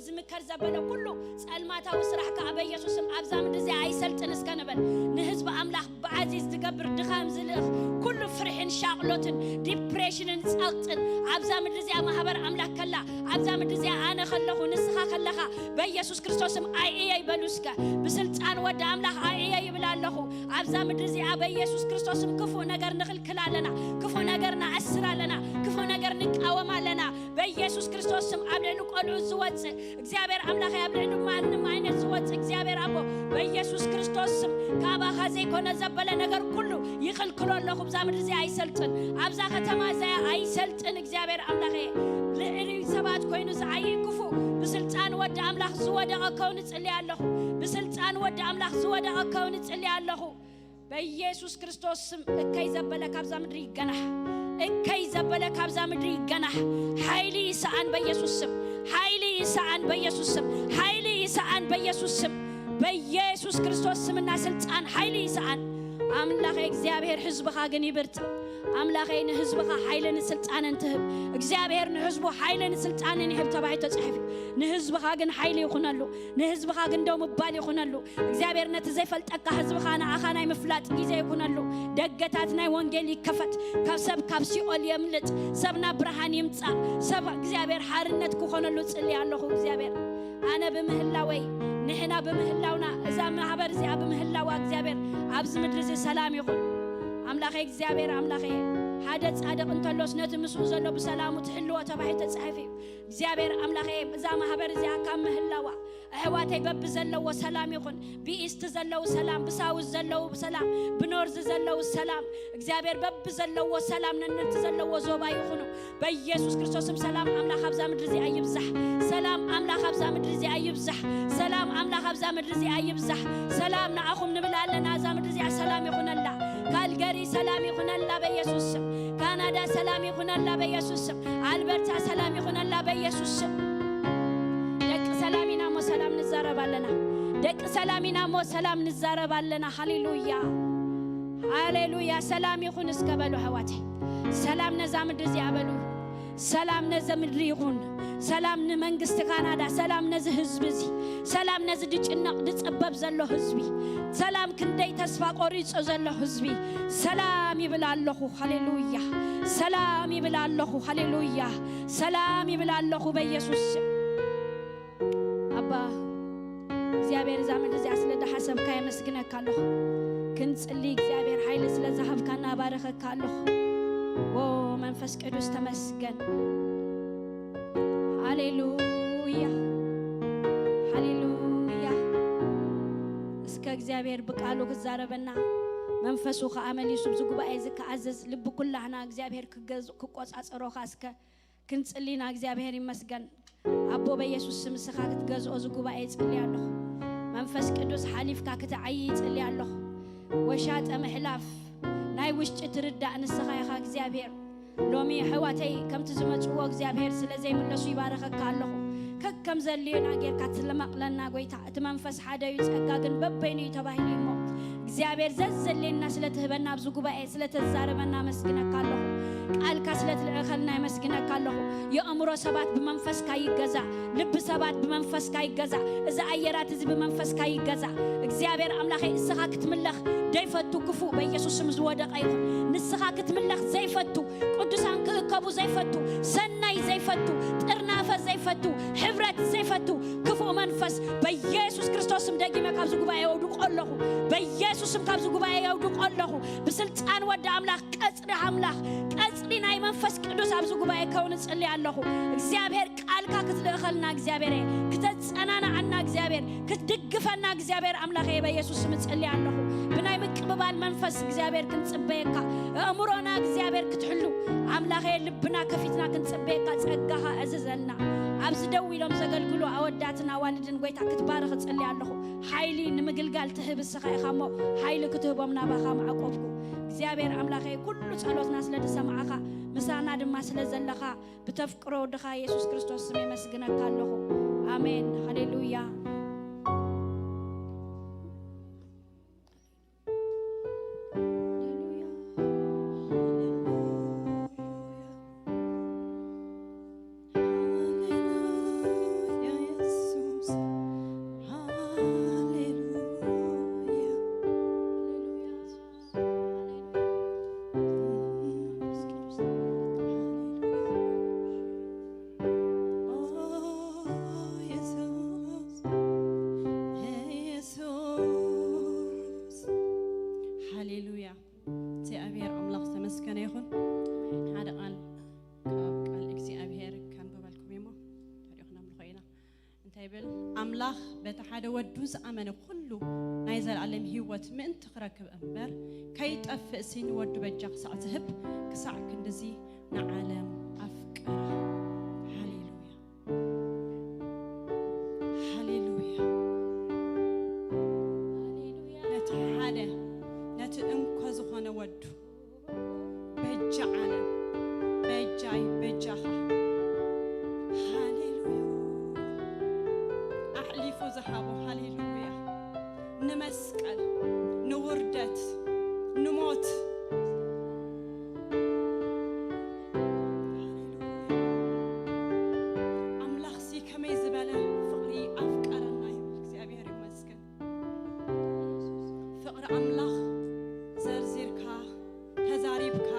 ዝምከር ዘበለ ኩሉ ጸልማታዊ ስራሕ ከኣ በኢየሱስም ኣብዛ ምድሪ እዚኣ ኣይሰልጥን እስከ ንበል። ንህዝቢ ኣምላኽ ብዓዚዝ ዝገብር ድኻም ዝልእኽ ኩሉ ፍርሕን ሻቕሎትን ዲፕሬሽንን ጸቕጥን ኣብዛ ምድሪ እዚኣ ማህበር ኣምላኽ ከላ ኣብዛ ምድሪ እዚኣ ኣነ ከለኹ ንስኻ ከለኻ በኢየሱስ ክርስቶስም ኣይእየ ይበሉ እስከ። ብስልጣን ወዲ ኣምላኽ ኣይእየ ይብል ኣለኹ። ኣብዛ ምድሪ እዚኣ በኢየሱስ ክርስቶስም ክፉእ ነገር ንኽልክል ኣለና፣ ክፉእ ነገር ንኣስር ኣለና፣ ክፉእ ነገር ንቃወም ኣለና። በኢየሱስ ክርስቶስም ኣብ ልዕሊ ቆልዑ ዝወፅእ እግዚኣብሔር ኣምላኸ ኣብ ልዕሊ ማንም ዓይነት ዝወፅእ እግዚኣብሔር ኣቦ በኢየሱስ ክርስቶስ ስም ካባኻ ዘይኮነ ዘበለ ነገር ኩሉ ይኽልክሎ ኣለኹ። ብዛ ምድሪ እዚኣ ኣይሰልጥን፣ ኣብዛ ከተማ እዚኣ ኣይሰልጥን። እግዚኣብሔር ኣምላኸ ልዕሊ ሰባት ኮይኑ ዝዓይይ ክፉእ ብስልጣን ወዲ ኣምላኽ ዝወደቐ ከውን እጽሊ ኣለኹ። ብስልጣን ወዲ ኣምላኽ ዝወደቐ ከውን እጽሊ ኣለኹ። በኢየሱስ ክርስቶስ ስም እከይ ዘበለ ካብዛ ምድሪ ይገናሕ። እከይ ዘበለ ካብዛ ምድሪ ይገናሕ። ሓይሊ ይሰኣን በኢየሱስ ስም። ሓይሊ ይሰኣን በኢየሱስ ስም። ሓይሊ ይሰኣን በኢየሱስ ስም። በኢየሱስ ክርስቶስ ስምና ስልጣን ሓይሊ ይሰኣን። ኣምላኸ እግዚኣብሔር ህዝብኻ ግን ይብርትዕ። ኣምላኸይ ንህዝብኻ ሓይልን ስልጣንን ትህብ። እግዚኣብሔር ንህዝቡ ሓይልን ስልጣንን ይህብ ተባሂሉ ተጻሒፉ። ንህዝብኻ ግን ሓይሊ ይኹነሉ። ንህዝብኻ ግን ደው ምባል ይኹነሉ። እግዚኣብሔር ነቲ ዘይፈልጠካ ህዝብኻ ንኣኻ ናይ ምፍላጥ ግዜ ይኹነሉ። ደገታት ናይ ወንጌል ይከፈት። ካብ ሰብ ካብ ሲኦል የምልጥ። ሰብ ናብ ብርሃን ይምጻእ። ሰብ እግዚኣብሔር ሓርነት ክኾነሉ ጽሊ ኣለኹ እግዚኣብሔር ኣነ ብምህላወይ ንሕና ብምህላውና እዛ ማህበር እዚኣ ብምህላዋ እግዚኣብሔር ኣብዚ ምድሪ እዚ ሰላም ይኹን። ኣምላኸይ እግዚኣብሔር ኣምላኸይ ሓደ ጻድቕ እንተሎስ ነቲ ምስኡ ዘሎ ብሰላሙ ትሕልዎ ተባሂሉ ተጻሒፉ እዩ። እግዚኣብሔር ኣምላኸይ እዛ ማህበር እዚኣ ካብ ምህላዋ ኣሕዋተይ በቢ ዘለዎ ሰላም ይኹን። ብኢስት ዘለዉ ሰላም፣ ብሳውዝ ዘለዉ ሰላም፣ ብኖርዝ ዘለዉ ሰላም እግዚኣብሔር በቢ ዘለዎ ሰላም ነነቲ ዘለዎ ዞባ ይኹኑ። በኢየሱስ ክርስቶስም ሰላም ኣምላኽ ኣብዛ ምድሪ እዚኣ ይብዛሕ። ሰላም ኣምላኽ ኣብዛ ምድሪ እዚኣ ይብዛሕ። ሰላም ኣምላኽ ኣብዛ ምድሪ እዚኣ ይብዛሕ። ሰላም ንኣኹም ንብል ኣለና። እዛ ምድሪ እዚኣ ሰላም ይኹነላ። ካልገሪ ሰላም ይኹነላ በኢየሱስ ስም። ካናዳ ሰላም ይኹነላ በኢየሱስ ስም። ኣልበርታ ሰላም ይኹነላ በኢየሱስ ስም። ደቂ ሰላም ኢና እሞ ሰላም ንዛረብ ኣለና። ደቂ ሰላም ኢና እሞ ሰላም ንዛረብ ኣለና። ሃሌሉያ ሃሌሉያ። ሰላም ይኹን እስከ በሉ ኣሕዋተይ። ሰላም ነዛ ምድሪ እዚኣ በሉ። ሰላም ነዚ ምድሪ ይኹን። ሰላም ንመንግስቲ ካናዳ፣ ሰላም ነዚ ህዝቢ እዚ፣ ሰላም ነዚ ድጭነቕ ድጸበብ ዘሎ ህዝቢ፣ ሰላም ክንደይ ተስፋ ቆሪጹ ዘሎ ህዝቢ ሰላም ይብል ኣለኹ። ሃሌሉያ። ሰላም ይብል ኣለኹ። ሃሌሉያ። ሰላም ይብል ኣለኹ በኢየሱስ ስም። ኣባ እግዚኣብሔር እዛ ምድሪ እዚኣ ስለ ዝሓሰብካ የመስግነካ ኣለኹ። ክንጽሊ እግዚኣብሔር ሓይሊ ስለ ዝሃብካና ባረኸካ ኣለኹ። ዎ መንፈስ ቅዱስ ተመስገን። ሃሌሉያ ሃሌሉያ። እስከ እግዚኣብሔር ብቃሉ ክዛረበና መንፈሱ ከኣ መሊሱ ኣብዚ ጉባኤ እዚ ክኣዝዝ ልቢ ኩላህና እግዚኣብሔር ክገዝ- ክቆጻጸሮካ እስከ ክንጽሊና እግዚኣብሔር ይመስገን። ኣቦ በኢየሱስ ስም እስኻ ክትገዝኦ እዚ ጉባኤ ይጽሊ ኣለኹ። መንፈስ ቅዱስ ሓሊፍካ ክትዓይ ይጽሊ ኣለኹ። ወሻጠ ምሕላፍ ናይ ውሽጢ ትርዳእ ንስኻ ኢኻ እግዚኣብሔር። ሎሚ ኣሕዋተይ ከምቲ ዝመጽዎ እግዚኣብሔር ስለ ዘይምለሱ ይባረኸካ ኣለኹ። ከከም ዘድልዮና ጌርካ ትለመቕለና ጎይታ። እቲ መንፈስ ሓደ እዩ፣ ጸጋ ግን በበይኑ እዩ ተባሂሉ እዩ እሞ እግዚኣብሔር ዘዘድልየና ስለ ትህበና ኣብዚ ጉባኤ ስለ ተዛረበና ኣመስግነካ ኣለኹ። ቃልካ ስለ ትልእኸልና የመስግነካ ኣለኹ። የእምሮ ሰባት ብመንፈስካ ይገዛእ፣ ልቢ ሰባት ብመንፈስካ ይገዛእ፣ እዚ ኣየራት እዚ ብመንፈስካ ይገዛእ። እግዚኣብሔር ኣምላኸይ እስኻ ክትምለኽ ዘይፈቱ ክፉእ በኢየሱስ ስም ዝወደቐ ይኹን። ንስኻ ክትምለኽ ዘይፈቱ፣ ቅዱሳን ክእከቡ ዘይፈቱ፣ ሰናይ ዘይፈቱ፣ ጥርናፈ ዘይፈቱ፣ ሕብረት ዘይፈቱ ክፉእ መንፈስ በኢየሱስ ክርስቶስ ስም ደጊመ ካብዚ ጉባኤ የውድቆ ኣለኹ። በኢየሱስ ስም ካብዚ ጉባኤ የውድቆ ኣለኹ። ብስልጣን ወዲ ኣምላኽ ቀጽሪ ኣምላኽ ቀጽሪ ናይ መንፈስ ቅዱስ ኣብዚ ጉባኤ ከውን እጽሊ ኣለኹ። እግዚኣብሔር ቃልካ ክትልእኸልና እግዚኣብሔር እየ፣ ክተጸናንዓና እግዚኣብሔር ክትድግፈና እግዚኣብሔር ኣምላኸ በኢየሱስ ስም እጽሊ ኣለኹ። ብናይ ምቅብባል መንፈስ እግዚኣብሔር ክንጽበየካ፣ ኣእምሮና እግዚኣብሔር ክትሕሉ ኣምላኸ ልብና ከፊትና ክንጽበየካ ጸጋኻ እዝዘልና። ኣብዚ ደው ኢሎም ዘገልግሉ ኣወዳትን ኣዋልድን ጎይታ ክትባረኽ እጽሊ ኣለኹ። ሓይሊ ንምግልጋል ትህብ እስኻ ኢኻ እሞ ሓይሊ ክትህቦም ናባኻ መዓቆብኩ። እግዚኣብሔር ኣምላኸ ኩሉ ጸሎትና ስለ ዝሰማዓኻ ምሳና ድማ ስለ ዘለኻ ብተፍቅሮ ወድኻ የሱስ ክርስቶስ ስም የመስግነካ ኣለኹ። ኣሜን። ሃሌሉያ። ሃሌሉያ። እግዚኣብሔር ኣምላኽ ዝተመስገነ ይኹን። ሓደ ቃል ካብ ቃል እግዚኣብሔር ከንብበልኩም እሞ ድሕሪኡ ክነምልኾ ኢና። እንታይ ይብል? ኣምላኽ በቲ ሓደ ወዱ ዝኣመነ ኩሉ ናይ ዘለኣለም ህይወት ምእንቲ ክረክብ እምበር፣ ከይጠፍእሲ ንወዱ በጃ ክሳዕ ዝህብ፣ ክሳዕ ክንድዚ ንዓለም ኣፍቀራ። ሃሌሉያ። ሃሌሉያ። ነቲ ሓደ፣ ነቲ እንኮ ዝኾነ ወዱ በጃ ዓለም፣ በጃይ፣ በጃኻ። ሃሌሉያ። ኣሕሊፉ ዝሃቦ፣ ሃሌሉያ። ንመስቀል፣ ንውርደት፣ ንሞት። ሃሌሉያ። ኣምላኽሲ ከመይ ዝበለ ፍቕሪ ኣፍቀረና ይብል። እግዚኣብሔር ይመስገን። ፍቕሪ ኣምላኽ ዘርዚርካ፣ ተዛሪብካ፣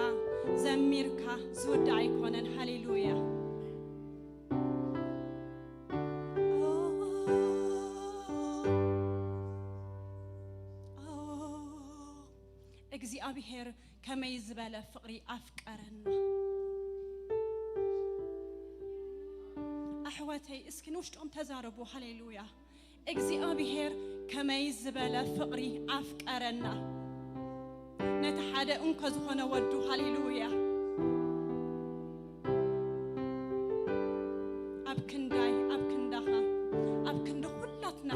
ዘሚርካ ዝውዳእ ኣይኮነን። ሃሌሉያ። እግዚኣብሔር ከመይ ዝበለ ፍቕሪ ኣፍቀረና። ኣሕዋተይ፣ እስኪ ንውሽጦም ተዛረቡ። ሃሌሉያ። እግዚኣብሔር ከመይ ዝበለ ፍቕሪ ኣፍቀረና። ነቲ ሓደ እንኮ ዝኾነ ወዱ፣ ሃሌሉያ። ኣብ ክንዳይ፣ ኣብ ክንዳኻ፣ ኣብ ክንዲ ኩላትና።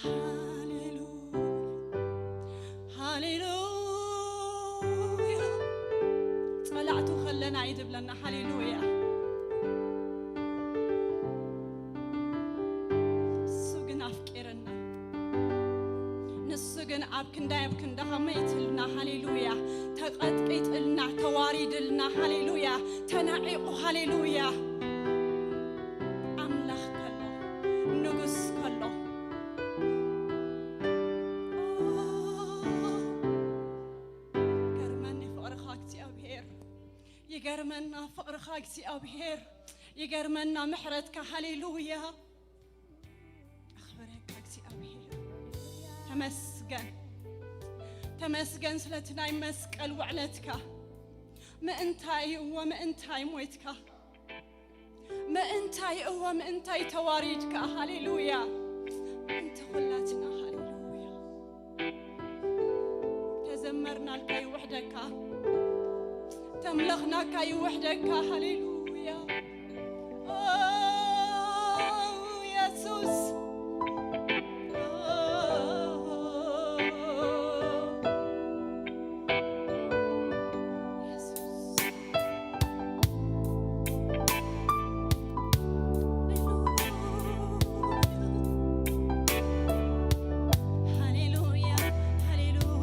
ሃሌሉያ፣ ሃሌሉያ። ጸላእቱ ከለና እዩ ዝብለና። ሃሌሉያ። እሱ ግን ኣፍቂርና። ንሱ ግን ኣብ ክንዳይ ኣብ ክንዳኻ መይትልና። ሃሌሉያ። ተቐጥቂጥልና፣ ተዋሪድልና። ሃሌሉያ። ተናዒቑ። ሃሌሉያ። ኣምላኽ ከሎ፣ ንጉስ ከሎ። ይገርመኒ ፍቕርኻ እግዚኣብሔር። ይገርመና ፍቕርኻ እግዚኣብሔር። ይገርመና ምሕረትካ። ሃሌሉያ። ኣኽብረካ እግዚኣብሔር። ተመስገን። ተመስገን ስለቲ ናይ መስቀል ውዕለትካ። ምእንታይ እወ ምእንታይ ሞይትካ። ምእንታይ እወ ምእንታይ ተዋሪድካ። ሃሌሉያ። ምእንቲ ኩላትና። ሃሌሉያ። ተዘመርናልካ ይውሕደካ። ተምለኽናካ ይውሕደካ። ሃሌሉያ። ኦ የሱስ። ሃሌሉያ፣ ሃሌሉያ።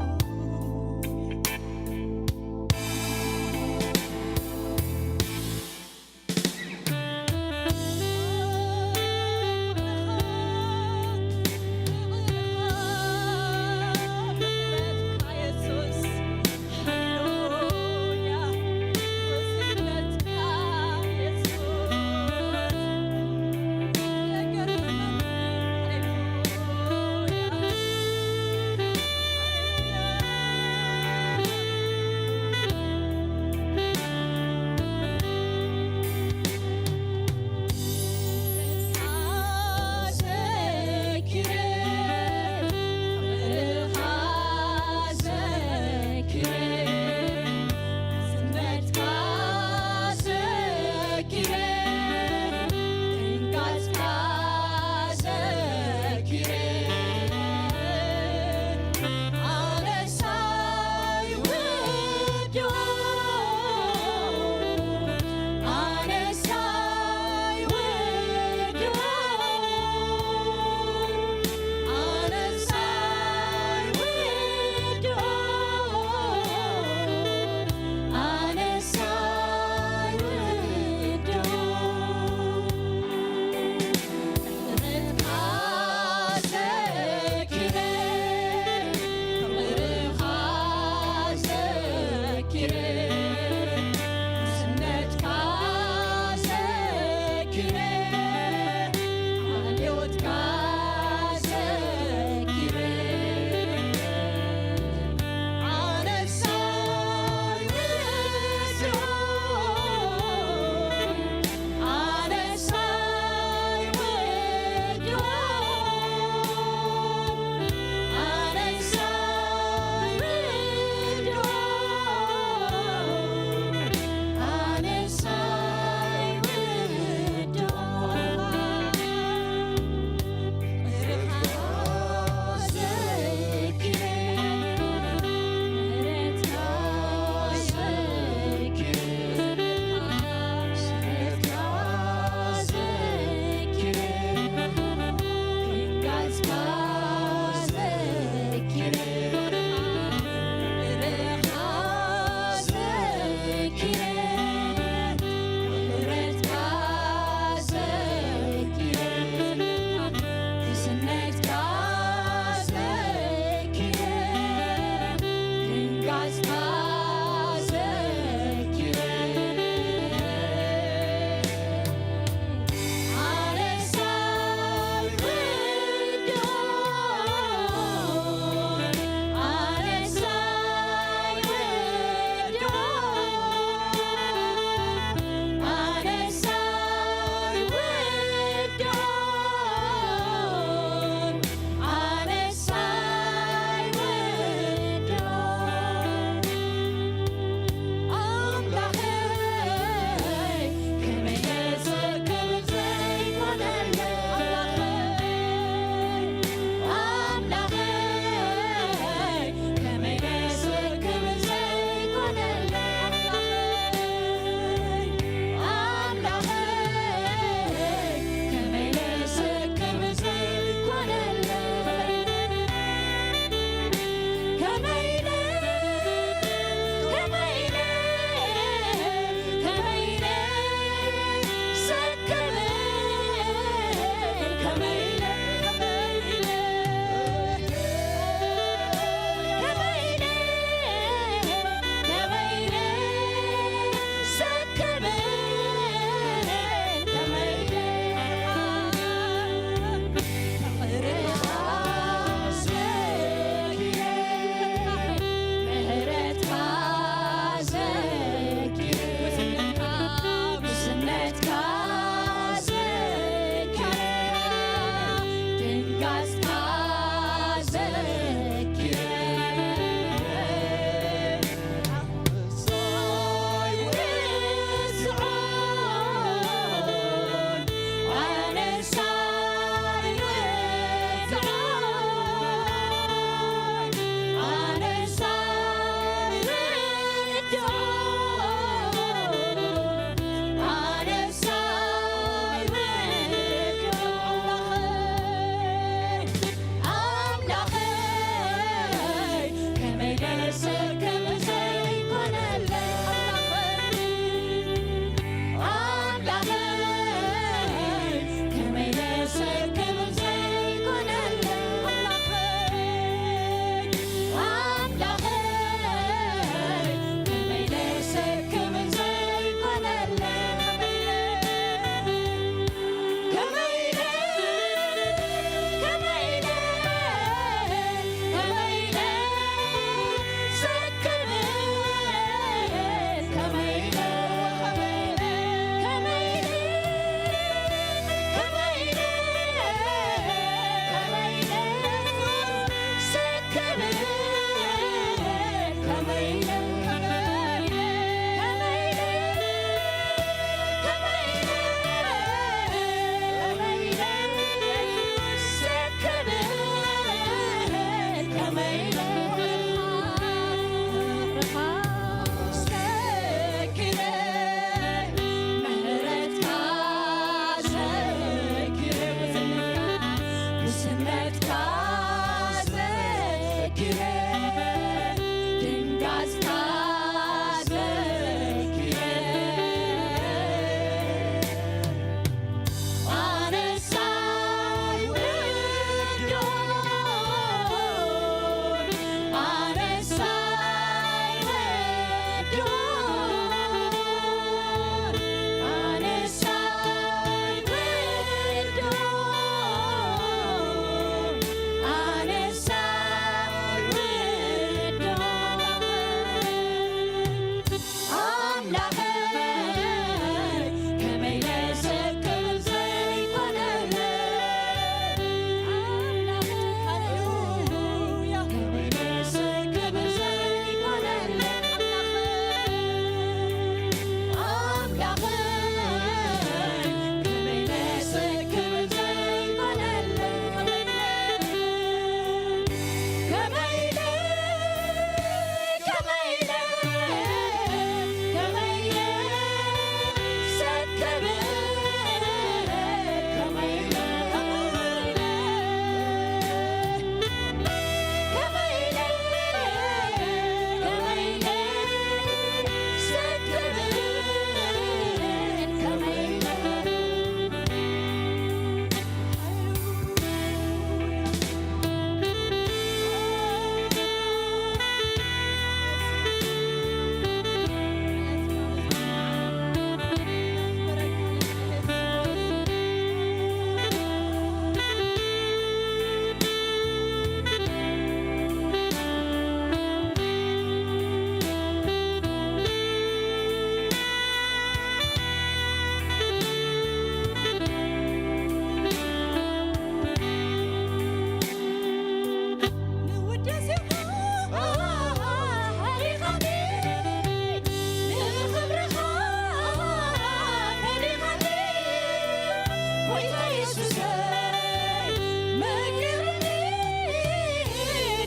መግብኒ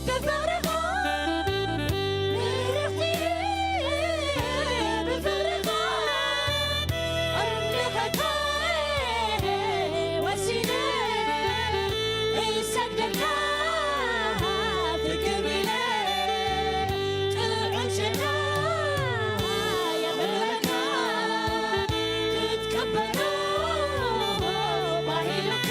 ብፍቕርኻ ምርኽቲ ብፍቕርኻ ኣምልኸካ ወሲነ እሰግደልካ ፍቅር ኢለ ጥዑም ሽምካ የኽብረካ ክትቀበሎ ባሂልካ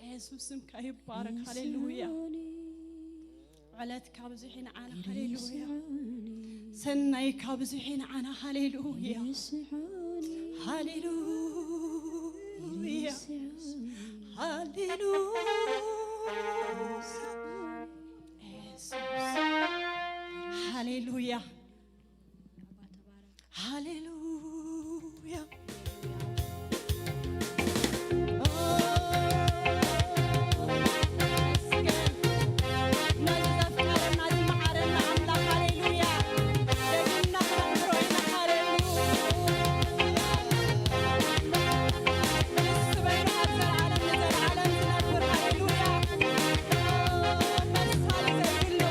የሱስ ስምካ ይባረክ። ሃሌሉያ። ዕለት ካብዝሒ ንዓና። ሃሌሉያ። ሰናይ ካብዝሒ ንዓና። ሃሌሉያ። ሃሌሉያ። ሃሌሉያ። ሃሌሉያ፣ ሃሌሉያ። ነዚ ዘፍቀረና ዝመሓረና ኣምላኽ፣ ሃሌሉያ። ደጊምና ክነክብሮ ኢና፣ ሃሌሉያ። ንሱ በይኑ ኣብ ዘለዓለም ንዘለዓለም ዝነብር፣ ሃሌሉያ። መሳሊ ዘይብሉ።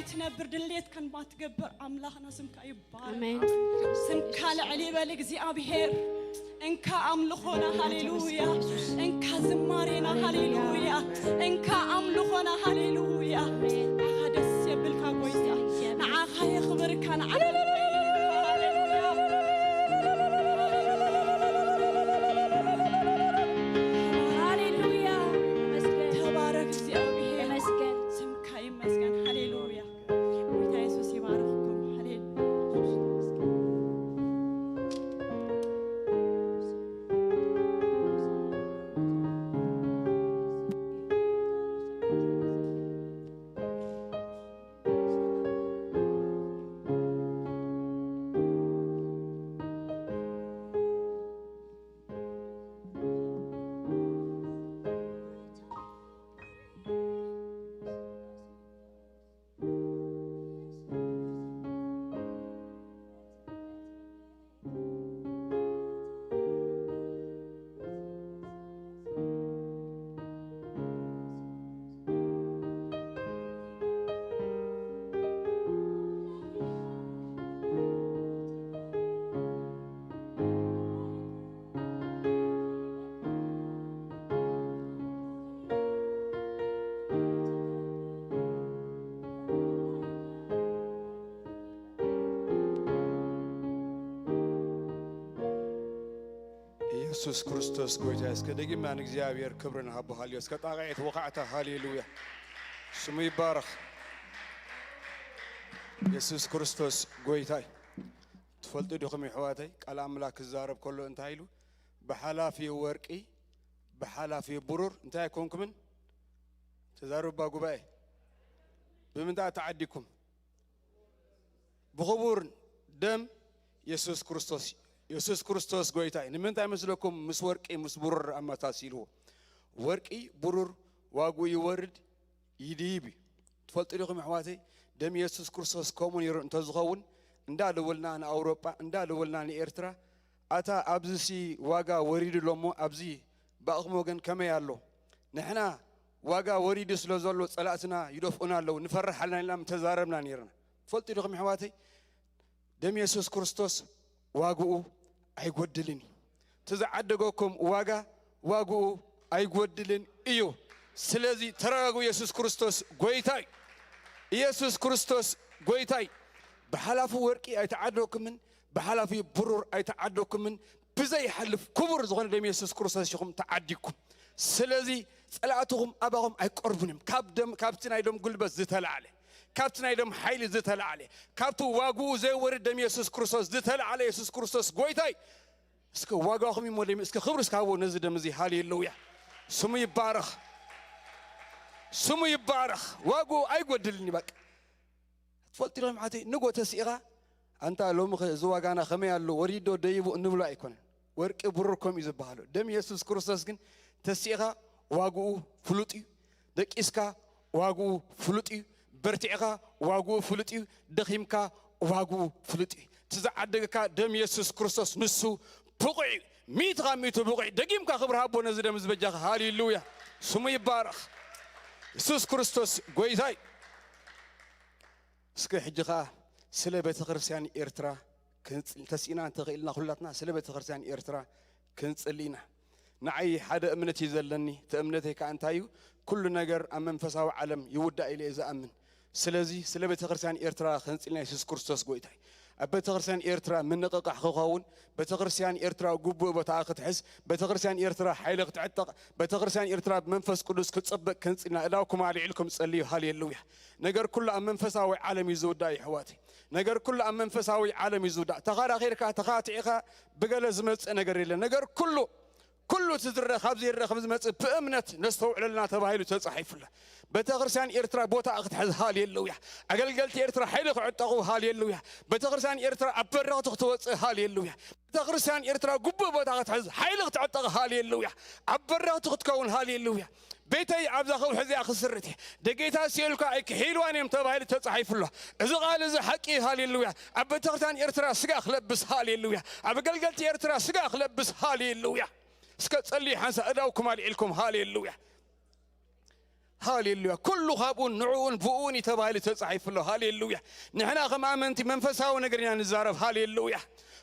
ትነብር ድሌትካን ባትገብር ኣምላኽና ስምካ ይባረክ። ኣሜን። ስምካ ልዕል ይበል እግዚኣብሔር። እንካ ኣምልኾና ሃሌሉያ፣ እንካ ዝማሬና ሃሌሉያ፣ እንካ ኣምልኾና ሃሌሉያ። ንዓኻ ደስ የብልካ ጎይታ፣ ንዓኻ የኽብርካ፣ ንዓኻ ሃሌሉያ። ተመስገን። ተባረክ እግዚኣብሔር። ተመስገን። ስምካ ይመስገን። ሃሌሉያ። ጎይታ የሱስ ይባርኽኩም። ሃሌሉያ። ኢየሱስ ክርስቶስ ጎይታ። እስከ ደጊምና ንእግዚኣብሔር ክብሪ ንሃቦ። ሃልዮ እስከ ጣቕዒት ወኻዕታ። ሃሌሉያ፣ ስሙ ይባረኽ። ኢየሱስ ክርስቶስ ጎይታይ። ትፈልጡ ዲኹም ይሕዋተይ፣ ቃል ኣምላኽ ክዛረብ ከሎ እንታይ ኢሉ? ብሓላፊ ወርቂ ብሓላፊ ብሩር እንታይ ኣይኮንኩምን? ተዛረቡ እባ ጉባኤ። ብምንታይ ተዓዲኩም? ብኽቡር ደም የሱስ ክርስቶስ። የሱስ ክርስቶስ ጎይታ እዩ። ንምንታይ መስለኩም ምስ ወርቂ ምስ ብሩር ኣመሳሲልዎ? ወርቂ ብሩር ዋግኡ ይወርድ ይድይብ እዩ። ትፈልጡ ዲኹም ኣሕዋተይ? ደም የሱስ ክርስቶስ ከምኡ ነይሩ እንተዝኸውን እንዳደወልና ንኣውሮጳ እንዳደወልና ንኤርትራ ኣታ ኣብዚሲ ዋጋ ወሪዱ ኣሎ እሞ ኣብዚ ብኣኹም ወገን ከመይ ኣሎ? ንሕና ዋጋ ወሪዱ ስለ ዘሎ ጸላእትና ይደፍኡና ኣለዉ ንፈርሕ ኣለና ኢልና ምተዛረብና ነይርና። ትፈልጡ ዲኹም ኣሕዋተይ? ደም የሱስ ክርስቶስ ዋግኡ ኣይጎድልን እዩ። እቲ ዝዓደገኩም ዋጋ ዋግኡ ኣይጎድልን እዩ። ስለዚ ተረጋጉ። የሱስ ክርስቶስ ጎይታ እዩ። ኢየሱስ ክርስቶስ ጎይታ እዩ። ብሓላፊ ወርቂ ኣይተዓደግኩምን፣ ብሓላፊ ብሩር ኣይተዓደግኩምን፣ ብዘይሓልፍ ክቡር ዝኾነ ደም የሱስ ክርስቶስ ኢኹም ተዓዲግኩም። ስለዚ ጸላእትኹም ኣባኹም ኣይቀርቡን እዮም። ካብ ደም፣ ካብቲ ናይ ደም ጉልበት ዝተላዕለ፣ ካብቲ ናይ ደም ሓይሊ ዝተላዕለ፣ ካብቲ ዋግኡ ዘይወርድ ደም የሱስ ክርስቶስ ዝተላዕለ የሱስ ክርስቶስ ጎይታይ። እስከ ዋጋኹም ይሞ ደም፣ እስከ ክብሪ እስከ ሃቦ ነዚ ደም እዚ። ሃሌሉያ። ስሙ ይባረኽ። ስሙ ይባረኽ። ዋግኡ ኣይጎድልን እዩ። በቃ ትፈልጡ ዲኹም ሓተይ ንጎ ተሲኢኻ ኣንታ ሎሚ ኸ እዚ ዋጋና ከመይ ኣሎ ወሪዶ ደይቡ እንብሎ ኣይኮነን። ወርቂ ብሩር ከምኡ እዩ ዝበሃሉ። ደም የሱስ ክርስቶስ ግን ተሲኢኻ ዋግኡ ፍሉጥ እዩ። ደቂስካ ዋግኡ ፍሉጥ እዩ። በርቲዕኻ ዋግኡ ፍሉጥ እዩ። ደኺምካ ዋግኡ ፍሉጥ እዩ። እቲ ዝዓደገካ ደም የሱስ ክርስቶስ ንሱ ብቑዕ እዩ። ሚእትኻ ሚእቱ ብቑዕ። ደጊምካ ክብሪ ሃቦ ነዚ ደም ዝበጃኻ። ሃሌሉያ። ስሙ ይባረኽ። የሱስ ክርስቶስ ጎይታ እዩ። እስከ ሕጂ ኸዓ ስለ ቤተ ክርስቲያን ኤርትራ ክንጽል ተስኢና እንተኽኢልና ኩላትና ስለ ቤተ ክርስቲያን ኤርትራ ክንጽሊ ኢና። ንዓይ ሓደ እምነት እዩ ዘለኒ። እቲ እምነተይ ከዓ እንታይ እዩ? ኩሉ ነገር ኣብ መንፈሳዊ ዓለም ይውዳእ ኢለ እየ ዝኣምን። ስለዚ ስለ ቤተ ክርስቲያን ኤርትራ ክንጽልና የሱስ ክርስቶስ ጎይታይ ኣብ ቤተ ክርስቲያን ኤርትራ ምንቕቓሕ ክኸውን ቤተ ክርስቲያን ኤርትራ ግቡእ ቦታ ክትሕዝ ቤተ ክርስቲያን ኤርትራ ሓይሊ ክትዕጠቕ ቤተ ክርስቲያን ኤርትራ ብመንፈስ ቅዱስ ክጽብቕ ክንጽልና እዳውኩም ኣልዒልኩም ጸልዩ። ሃሌሉያ። ነገር ኩሉ ኣብ መንፈሳዊ ዓለም እዩ ዝውዳእ ይሕዋተይ። ነገር ኩሉ ኣብ መንፈሳዊ ዓለም እዩ ዝውዳእ። ተኸራኺርካ ተኻቲዕካ ብገለ ዝመጽእ ነገር የለን። ነገር ኩሉ ኩሉ እቲ ዝረአ ካብ ዘይረአ ከም ዝመጽእ ብእምነት ነስተውዕለልና ተባሂሉ ተጻሒፉላ። ቤተ ክርስቲያን ኤርትራ ቦታ ክትሕዝ። ሃሌሉያ። ኣገልገልቲ ኤርትራ ሓይሊ ክዕጠቑ። ሃሌሉያ። ቤተ ክርስቲያን ኤርትራ ኣብ በረኽቲ ክትወጽእ። ሃሌሉያ። ቤተ ክርስቲያን ኤርትራ ግቡእ ቦታ ክትሕዝ ሓይሊ ክትዕጠቕ። ሃሌሉያ። ኣብ በረኽቲ ክትከውን። ሃሌሉያ። ቤተይ ኣብዛ ከውሒ እዚኣ ክስርት እየ። ደጌታ ሲኦል ከኣ ኣይክሕይልዋን እዮም ተባሂሉ ተጻሒፉ ኣሎ። እዚ ቃል እዚ ሓቂ እዩ። ሃሌሉያ። ኣብ ቤተክርስትያን ኤርትራ ስጋ ክለብስ። ሃሌሉያ። ኣብ ኣገልገልቲ ኤርትራ ስጋ ክለብስ። ሃሌሉያ። እስከ ጸልዩ ሓንሳ እዳውኩም ኣልዒልኩም። ሃሌሉያ። ሃሌሉያ። ኩሉ ካብኡን ንዕኡን ብእኡን እዩ ተባሂሉ ተጻሒፉ ኣሎ። ሃሌሉያ። ንሕና ከም ኣመንቲ መንፈሳዊ ነገር ኢና ንዛረብ። ሃሌሉያ።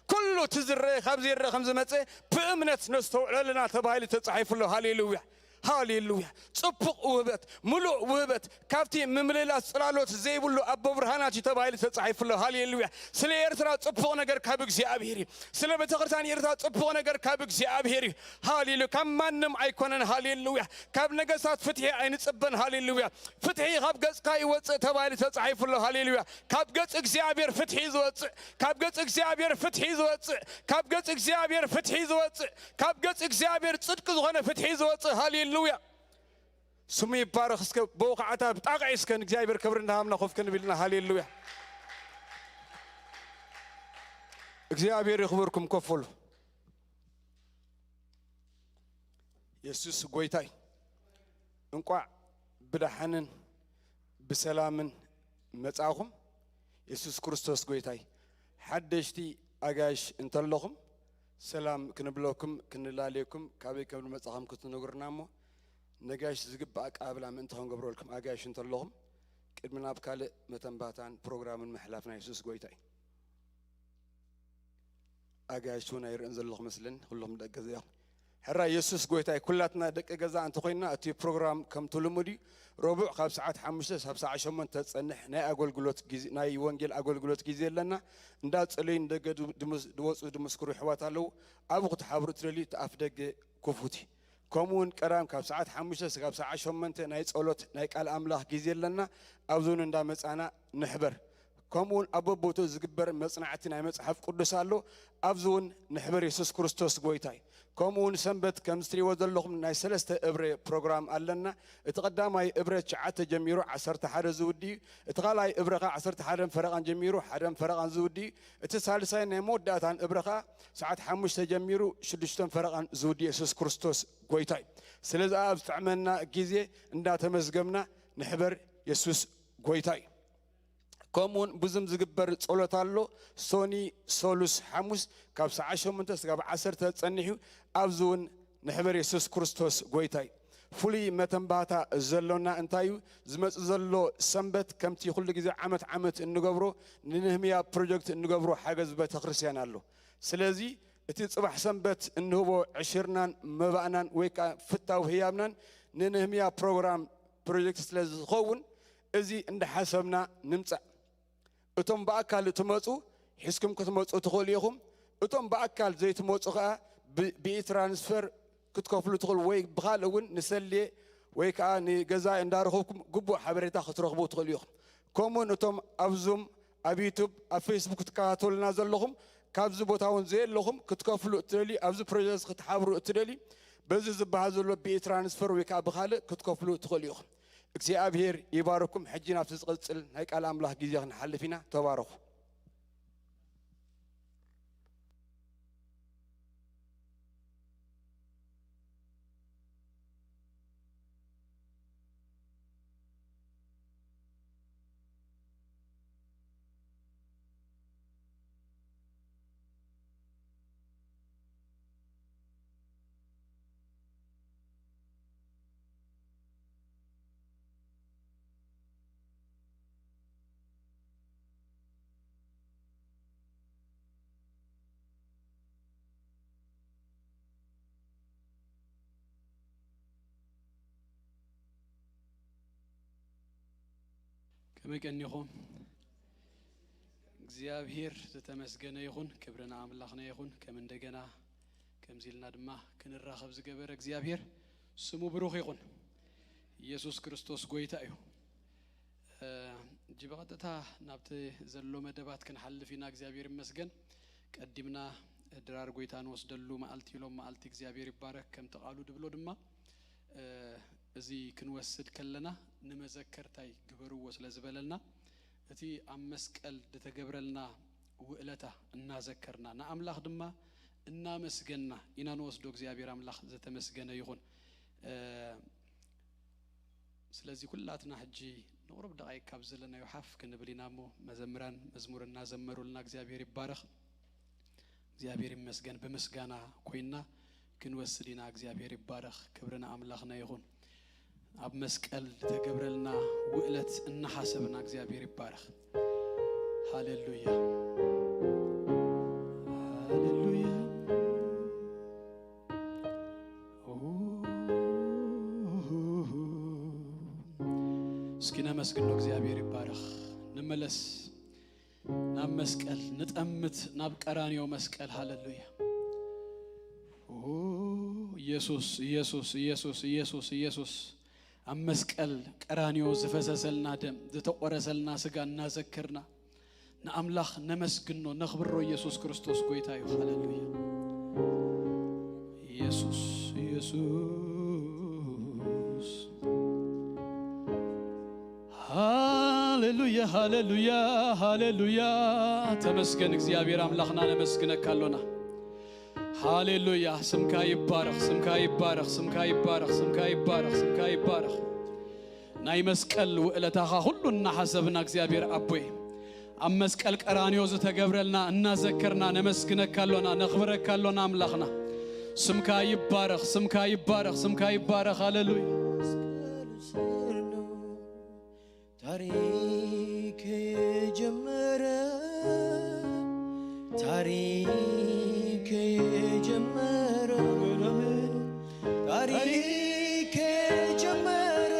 ኩሉ እቲ ዝረአ ካብ ዘይረአ ከም ዝመጸ ብእምነት ነስተውዕሎ ኣለና ተባሂሉ ተጻሒፉ ኣሎ። ሃሌሉያ። ሃሌሉያ። ጽቡቕ ውህበት፣ ምሉእ ውህበት፣ ካብቲ ምምልላስ ጽላሎት ዘይብሉ ኣቦ ብርሃናት እዩ ተባሂሉ ተጻሒፉ ኣሎ። ሃሌሉያ። ስለ ኤርትራ ጽቡቕ ነገር ካብ እግዚኣብሔር እዩ። ስለ ቤተ ክርስቲያን ኤርትራ ጽቡቕ ነገር ካብ እግዚኣብሔር እዩ። ሃሌሉያ። ካብ ማንም ኣይኮነን። ሃሌሉያ። ካብ ነገስታት ፍትሒ ኣይንጽበን። ሃሌሉያ። ፍትሒ ካብ ገጽካ ይወጽእ ተባሂሉ ተጻሒፉ ኣሎ። ሃሌሉያ። ካብ ገጽ እግዚኣብሔር ፍትሒ ዝወጽእ፣ ካብ ገጽ እግዚኣብሔር ፍትሒ ዝወጽእ፣ ካብ ገጽ እግዚኣብሔር ፍትሒ ዝወጽእ፣ ካብ ገጽ እግዚኣብሔር ጽድቂ ዝኾነ ፍትሒ ዝወጽእ። ሃሌሉያ። ስሙ ይባረኽ። እስከ ብኡ ከዓታ ብጣቕዒ እስከ ንእግዚኣብሔር ክብሪ እንዳሃብና ኮፍ ክንብል ኢና። ሃሌሉያ። እግዚኣብሔር ይኽብርኩም። ኮፍ በሉ። የሱስ ጎይታይ። እንቋዕ ብደሓንን ብሰላምን መጻኹም። የሱስ ክርስቶስ ጎይታይ። ሓደሽቲ ኣጋይሽ እንተለኹም ሰላም ክንብለኩም፣ ክንላለየኩም፣ ካበይ ከም ዝመጻኹም ክትነግሩና እሞ ነጋይሽ ዝግባእ ኣቀባብላ ምእንቲ ክንገብረልኩም ኣጋይሽ እንተለኹም ቅድሚ ናብ ካልእ መተንባታን ፕሮግራምን ምሕላፍና የሱስ ጎይታይ። ኣጋይሽ እውን ኣይርእን ዘለኹ መስለኒ፣ ኩልኹም ደቂ ገዛ ኢኹም። ሕራይ የሱስ ጎይታይ። ኩላትና ደቂ ገዛ እንተኾይንና እቲ ፕሮግራም ከምቲ ልሙድ እዩ። ረቡዕ ካብ ሰዓት ሓሙሽተ ሳብ ሰዓት ሸሞንተ ዝጸንሕ ናይ ኣገልግሎት ግዜ፣ ናይ ወንጌል ኣገልግሎት ግዜ ኣለና። እንዳጸለዩ ንደገ ድ-፣ ድምስ-፣ ድወጹ ድምስክሩ ኣሕዋት ኣለዉ። ኣብኡ ክትሓብሩ እትደልዩ እቲ ኣፍ ደገ ክፉት እዩ። ከምኡ እውን ቀዳም ካብ ሰዓት ሓሙሽተ ስጋብ ሰዓት ሸሞንተ ናይ ጸሎት ናይ ቃል ኣምላኽ ግዜ ኣለና። ኣብዚ እውን እንዳመጻና ንሕበር። ከምኡ እውን ኣብ በቦትኡ ዝግበር መጽናዕቲ ናይ መጽሓፍ ቅዱስ ኣሎ። ኣብዚ እውን ንሕበር። የሱስ ክርስቶስ ጎይታ እዩ። ከምኡ እውን ሰንበት ከም እትሪእዎ ዘለኹም ናይ ሰለስተ እብረ ፕሮግራም ኣለና። እቲ ቀዳማይ እብረ ትሽዓተ ጀሚሩ ዓሰርተ ሓደ ዝውዲ እዩ። እቲ ካልኣይ እብረ ኸዓ ዓሰርተ ሓደን ፈረቓን ጀሚሩ ሓደን ፈረቓን ዝውዲ እዩ። እቲ ሳልሳይ ናይ መወዳእታን እብረ ኸዓ ሰዓት ሓሙሽተ ጀሚሩ ሽዱሽተን ፈረቓን ዝውዲ። የሱስ ክርስቶስ ጎይታ እዩ። ስለዚ ኣብ ዝጥዕመና ግዜ እንዳተመዝገብና ንሕበር። የሱስ ጎይታ እዩ። ከምኡውን ብዙም ዝግበር ጸሎት ኣሎ። ሶኒ፣ ሶሉስ፣ ሓሙስ ካብ ሰዓት ሸሞንተ ስጋብ ዓሰርተ ጸኒሑ ኣብዚ እውን ንሕበር። የሱስ ክርስቶስ ጎይታ እዩ። ፍሉይ መተንባህታ ዘሎና እንታይ እዩ? ዝመጽእ ዘሎ ሰንበት ከምቲ ኩሉ ግዜ ዓመት ዓመት እንገብሮ ንንህምያ ፕሮጀክት እንገብሮ ሓገዝ ቤተ ክርስቲያን ኣሎ። ስለዚ እቲ ጽባሕ ሰንበት እንህቦ ዕሽርናን መባእናን ወይ ከኣ ፍታው ህያብናን ንንህምያ ፕሮግራም ፕሮጀክት ስለ ዝኸውን እዚ እንዳሓሰብና ንምጻእ። እቶም ብኣካል እትመጹ ሒዝኩም ክትመጹ ትኽእሉ ኢኹም። እቶም ብኣካል ዘይትመጹ ከኣ ብ-፣ ብኢትራንስፈር ክትከፍሉ ትኽእሉ ወይ ብኻልእ እውን ንሰልየ ወይ ከኣ ንገዛ እንዳረኸብኩም ግቡእ ሓበሬታ ክትረኽቡ ትኽእሉ ኢኹም። ከምኡውን እቶም ኣብ ዙም፣ ኣብ ዩቱብ፣ ኣብ ፌስቡክ ክትከታተሉና ዘለኹም ካብዚ ቦታ እውን ዘየለኹም ክትከፍሉ እትደልዩ፣ ኣብዚ ፕሮጀክት ክትሓብሩ እትደልዩ በዚ ዝበሃል ዘሎ ብኢትራንስፈር ወይ ከኣ ብኻልእ ክትከፍሉ ትኽእሉ ኢኹም። እግዚኣብሔር ይባርኩም። ሕጂ ናብቲ ዝቕጽል ናይ ቃል ኣምላኽ ግዜ ክንሓልፍ ኢና። ተባረኹ። ከመይ ቀኒኹም? እግዚኣብሔር ዝተመስገነ ይኹን፣ ክብሪ ንኣምላኽና ይኹን። ከም እንደገና ከምዚ ኢልና ድማ ክንራኸብ ዝገበረ እግዚኣብሔር ስሙ ብሩኽ ይኹን። ኢየሱስ ክርስቶስ ጎይታ እዩ። እ፣ እጂ ብቐጥታ ናብቲ ዘሎ መደባት ክንሓልፍ ኢና። እግዚኣብሔር ይመስገን። ቀዲምና ድራር ጎይታ ንወስደሉ መዓልቲ ኢሎም መዓልቲ እግዚኣብሔር ይባረክ ከምቲ ቃሉ ድብሎ ድማ፣ እ፣ እዚ ክንወስድ ከለና ንመዘከርታይ ግበርዎ ስለ ዝበለልና እቲ ኣብ መስቀል ዝተገብረልና ውእለታ እናዘከርና ንኣምላኽ ድማ እናመስገንና ኢና ንወስዶ። እግዚኣብሔር ኣምላኽ ዝተመስገነ ይኹን። እ፣ ስለዚ ኩላትና ሕጂ ንቑሩብ ደቓይቅ ካብ ዘለናዮ ሓፍ ክንብል ኢና እሞ መዘምራን መዝሙር እናዘመሩልና እግዚኣብሔር ይባረኽ። እግዚኣብሔር ይመስገን። ብምስጋና ኮይንና ክንወስድ ኢና። እግዚኣብሔር ይባረኽ። ክብሪ ንኣምላኽና ይኹን። ኣብ መስቀል ዝተገብረልና ውእለት እናሓሰብና እግዚኣብሔር ይባረኽ። ሃሌሉያ፣ ሃሌሉያ። እስኪ ነመስግኖ፣ እግዚኣብሔር ይባረኽ። ንመለስ ናብ መስቀል፣ ንጠምት ናብ ቀራንዮ መስቀል። ሃሌሉያ። ኦ፣ ኢየሱስ፣ ኢየሱስ፣ ኢየሱስ፣ ኢየሱስ፣ ኢየሱስ። ኣብ መስቀል ቀራንዮ ዝፈሰሰልና ደም፣ ዝተቆረሰልና ስጋ እናዘከርና ንኣምላኽ ነመስግኖ፣ ነኽብሮ። ኢየሱስ ክርስቶስ ጎይታ እዩ። ሃሌሉያ። ኢየሱስ፣ ኢየሱስ። ሃሌሉያ፣ ሃሌሉያ፣ ሃሌሉያ። ተመስገን እግዚኣብሔር ኣምላኽና፣ ነመስግነካ ኣሎና። ሃሌሉያ። ስምካ ይባረኽ፣ ስምካ ይባረኽ፣ ስምካ ይባረኽ፣ ስምካ ይባረኽ፣ ስምካ ይባረኽ። ናይ መስቀል ውዕለታኻ ኩሉ እናሓሰብና እግዚኣብሔር ኣቦይ፣ ኣብ መስቀል ቀራንዮ ዝተገብረልና እናዘከርና ነመስግነካ ኣሎና፣ ነኽብረካ ኣሎና ኣምላኽና። ስምካ ይባረኽ፣ ስምካ ይባረኽ፣ ስምካ ይባረኽ። ሃሌሉያ። መስቀሉ ስር ነው ታሪክ የጀመረ፣ ታሪክ የጀመረ፣ ታሪክ የጀመረ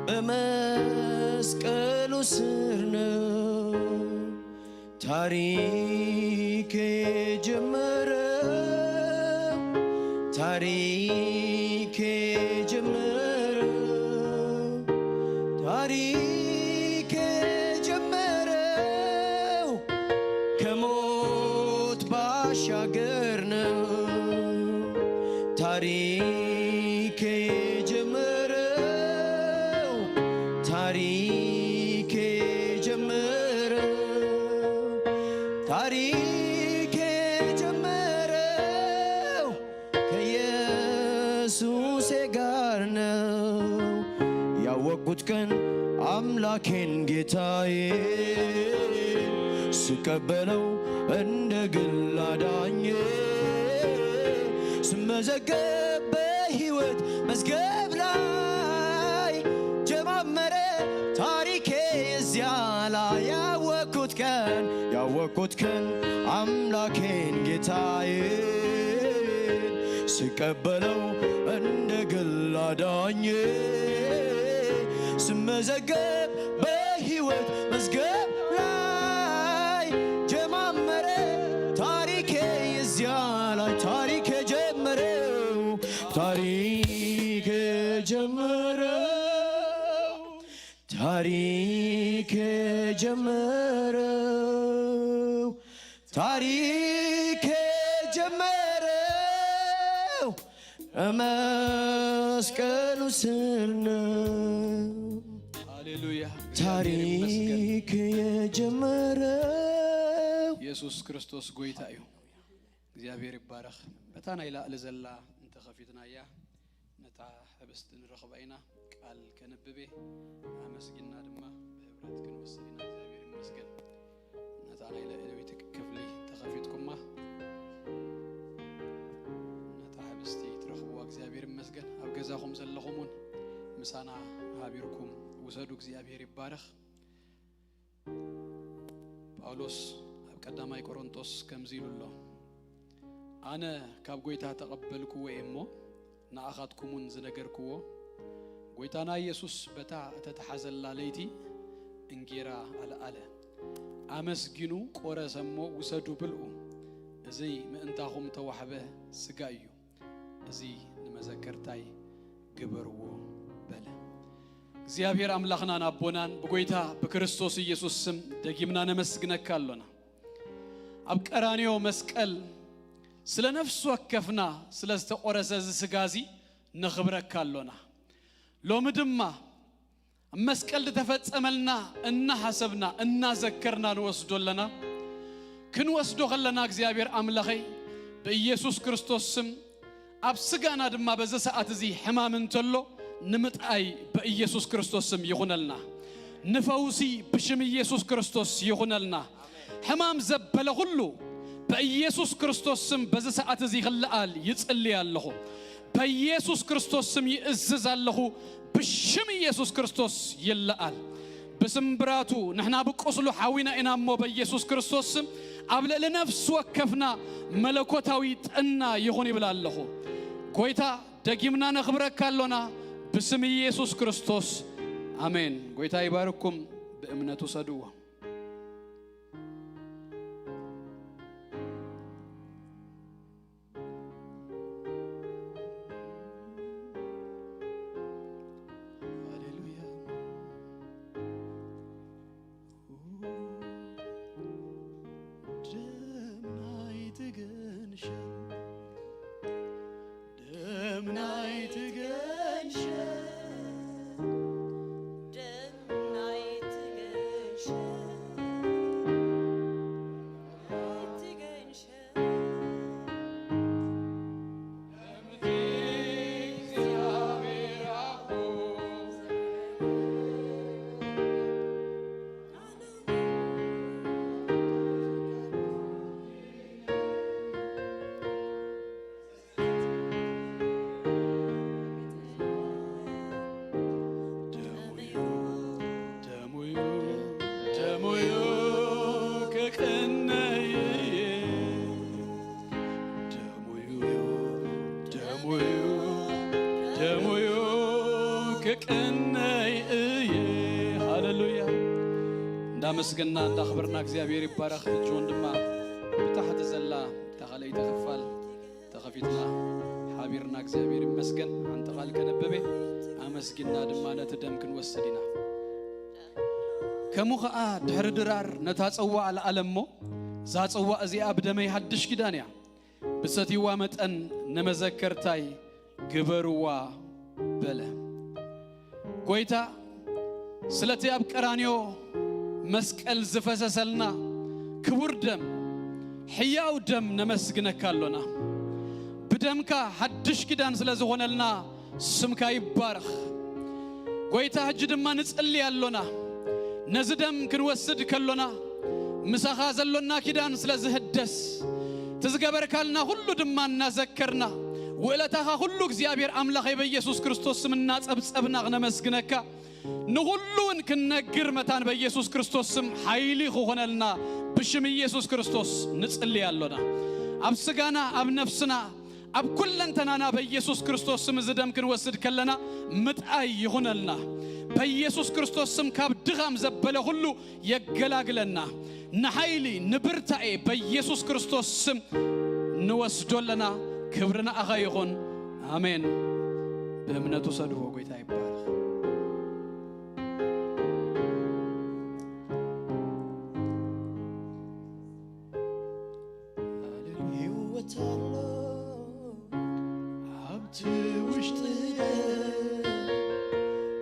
በመስቀሉ ስር ነው። ታሪክ የጀመረ፣ ታሪክ የጀመረ፣ ታሪክ የጀመረው ከሞት ባሻገር ነው። ታሪክ የጀመረው፣ ታሪክ የጀመረው፣ ታሪክ የጀመረው ከኢየሱሴ ጋር ነው። ያወቅኩት ቀን አምላኬን ጌታዬ ስቀበለው እንደ ግል አዳኜ፣ ስመዘገብ በሕይወት መዝገብ ላይ ጀማመረ ታሪኬ እዚያ ላይ። ያወቅኩት ቀን፣ ያወቅኩት ቀን አምላኬን ጌታዬን ስቀበለው እንደ ግል አዳኜ፣ ስመዘገብ በሕይወት መዝገብ ላይ ጀማመረ ታሪኬ እዚያ ላይ። ታሪክ የጀመረው፣ ታሪክ የጀመረው፣ ታሪክ የጀመረው፣ ታሪክ የጀመረው መስቀሉ ስር ነው። ሃሌሉያ። ታሪክ የጀመረው ኢየሱስ ክርስቶስ ጎይታ እዩ። እግዚኣብሔር ይባረኽ። በታ ናይ ላዕሊ ዘላ እንተኸፊትናያ፣ ነታ ህብስቲ ንረኽባ ኢና። ቃል ከንብቤ ኣመስጊና ድማ ብህብረት ክንወስድ ኢና። እግዚኣብሔር ይመስገን። ነታ ናይ ላዕለወይቲ ክፍሊ ተኸፊትኩማ፣ ነታ ህብስቲ ትረኽብዋ። እግዚኣብሔር ይመስገን። ኣብ ገዛኹም ዘለኹም እውን ምሳና ሃቢርኩም ውሰዱ። እግዚኣብሔር ይባረኽ። ጳውሎስ ኣብ ቀዳማይ ቆሮንጦስ ከምዚ ኢሉ ኣሎ፣ ኣነ ካብ ጐይታ ተቐበልክዎ እየ እሞ፣ ንኣኻትኩም እውን ዝነገርክዎ፣ ጐይታና ኢየሱስ በታ እተተሓዘላ ለይቲ እንጌራ ኣልዓለ፣ ኣመስጊኑ ቈረሰ እሞ፣ ውሰዱ ብልዑ፣ እዚ ምእንታኹም ተዋህበ ሥጋ እዩ፣ እዚ ንመዘከርታይ ግበርዎ በለ። እግዚኣብሔር ኣምላኽናን ኣቦናን ብጐይታ ብክርስቶስ ኢየሱስ ስም ደጊምና ነመስግነካ ኣሎና። ኣብ ቀራንዮ መስቀል ስለ ነፍሲ ወከፍና ስለ ዝተቖረሰ እዚ ሥጋ እዚ ነኽብረካ ኣሎና። ሎሚ ድማ ኣብ መስቀል ዝተፈጸመልና እናሓሰብና እናዘከርና ንወስዶ ኣለና። ክንወስዶ ከለና እግዚኣብሔር ኣምላኸይ ብኢየሱስ ክርስቶስ ስም ኣብ ሥጋና ድማ በዚ ሰዓት እዚ ሕማም እንተሎ ንምጥኣይ ብኢየሱስ ክርስቶስ ስም ይኹነልና። ንፈውሲ ብሽም ኢየሱስ ክርስቶስ ይኹነልና። ሕማም ዘበለ ኩሉ ብኢየሱስ ክርስቶስ ስም በዚ ሰዓት እዚ ክለዓል ይጽልይ ኣለኹ። በኢየሱስ ክርስቶስ ስም ይእዝዝ ኣለኹ። ብሽም ኢየሱስ ክርስቶስ ይለኣል። ብስምብራቱ ንሕና ብቁስሉ ሓዊና ኢና እሞ በኢየሱስ ክርስቶስ ስም ኣብ ልዕሊ ነፍሲ ወከፍና መለኮታዊ ጥዕና ይኹን ይብል ኣለኹ። ጎይታ ደጊምና ነኽብረካ ኣሎና ብስም ኢየሱስ ክርስቶስ ኣሜን። ጎይታ ይባርኩም። ብእምነት ውሰድዎ። ሃሌሉያ። ደም ናይቲ ገንሸል፣ ደም ናይቲ ገንሸል፣ ደም ናይቲ ገንሸል፣ ናይቲ ገንሸል። ደሙዩ፣ ደሙዩ፣ ደሙዩ ክቅነይ እየ። ደሙዩ፣ ደሙዩ፣ ደሙዩ ክቅነይ እየ። ሃሌሉያ። እንዳመስገና እንዳኽበርና እግዚኣብሔር ይባረኽ። ሕጂ እውን ድማ ብታሕቲ ዘላ እታ ካልኣይቲ ክፋል ተኸፊትና ሓቢርና እግዚኣብሔር ይመስገን ሓንቲ ቃል ከነብብ ኣመስጊና ድማ ነቲ ደም ክንወስድ ኢና። ከምኡ ኸኣ ድሕሪ ድራር ነታ ጽዋእ ለኣለ እሞ፣ እዛ ጽዋእ እዚኣ ብደመይ ሓድሽ ኪዳን እያ፣ ብሰትይዋ መጠን ንመዘከርታይ ግበርዋ በለ። ጎይታ ስለቲ ኣብ ቀራንዮ መስቀል ዝፈሰሰልና ክቡር ደም፣ ሕያው ደም ነመስግነካ ኣሎና። ብደምካ ሓድሽ ኪዳን ስለ ዝኾነልና ስምካ ይባረኽ። ጎይታ ሕጂ ድማ ንጽሊ ኣሎና። ነዚ ደም ክንወስድ ከሎና ምሳኻ ዘሎና ኪዳን ስለ ዝህደስ፣ እቲ ዝገበርካልና ኩሉ ድማ እናዘከርና፣ ውዕለታኻ ኩሉ እግዚኣብሔር ኣምላኸይ በኢየሱስ ክርስቶስ ስም እናጸብጸብና ክነመስግነካ፣ ንኹሉ እውን ክንነግር መታን በኢየሱስ ክርስቶስ ስም ሓይሊ ክኾነልና ብሽም ኢየሱስ ክርስቶስ ንጽሊ ኣሎና። ኣብ ስጋና፣ ኣብ ነፍስና፣ ኣብ ኩለንተናና በኢየሱስ ክርስቶስ ስም እዚ ደም ክንወስድ ከለና ምጥኣይ ይኹነልና። በኢየሱስ ክርስቶስ ስም ካብ ድኻም ዘበለ ኩሉ የገላግለና። ንሓይሊ ንብርታኤ በኢየሱስ ክርስቶስ ስም ንወስዶ ኣለና። ክብሪ ንኣኻ ይኹን። ኣሜን። ብእምነት ውሰድዎ። ጎይታ ይባረኽ። ህይወት ኣሎ ኣብቲ ውሽጢ፣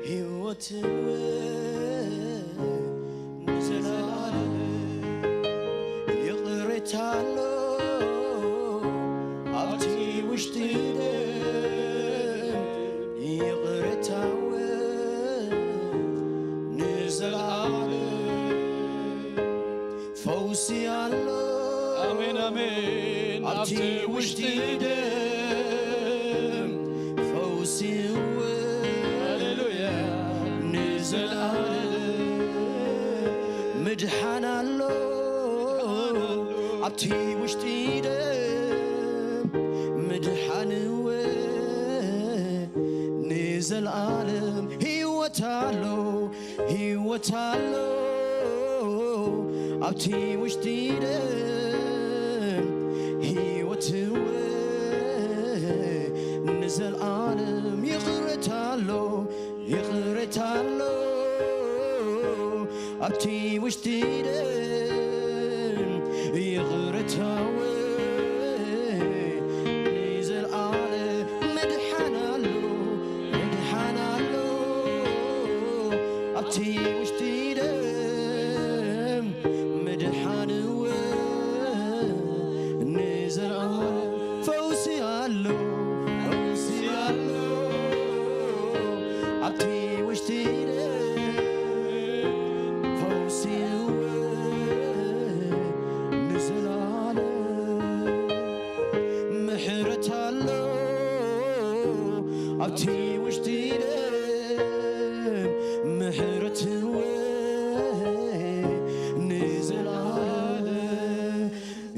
ህይወት እውን ንዘለኣለም። ይቕሬታ ኣሎ ኣብቲ ውሽጢ ደም፣ ይቕሬታ እውን ንዘለኣለም። ፈውሲ ኣሎ ኣሜን፣ ኣሜን። ኣብቲ ኣብቲ ውሽጢ ውሽጢ ደም፣ ፈውሲ እውን ሃሌሉያ። ንዘለኣለም። ምድሓን ኣሎ ኣብቲ ውሽጢ ደም፣ ምድሓን እውን ንዘለኣለም። ህይወት ኣሎ፣ ህይወት ኣሎ ኣብቲ ውሽጢ ደም፣ ህይወት እውን ንዘለኣለም። ይቕሬታ ኣሎ፣ ይቕሬታ ኣሎ ኣብቲ ውሽጢ ደም፣ ይቕሬታ እውን ንዘለኣለም። ምድሓን ኣሎ፣ ምድሓን ኣሎ ኣብቲ ውሽጢ ደም፣ ምድሓን እውን ንዘለኣለም። ፈውሲ ኣሎ፣ ፈውሲ ኣሎ ኣብቲ ውሽጢ ደም፣ ፈውሲ እውን ንዘለኣለም። ኣብቲ ውሽጢ ደም ምሕረት ወይ ንዘለዓለም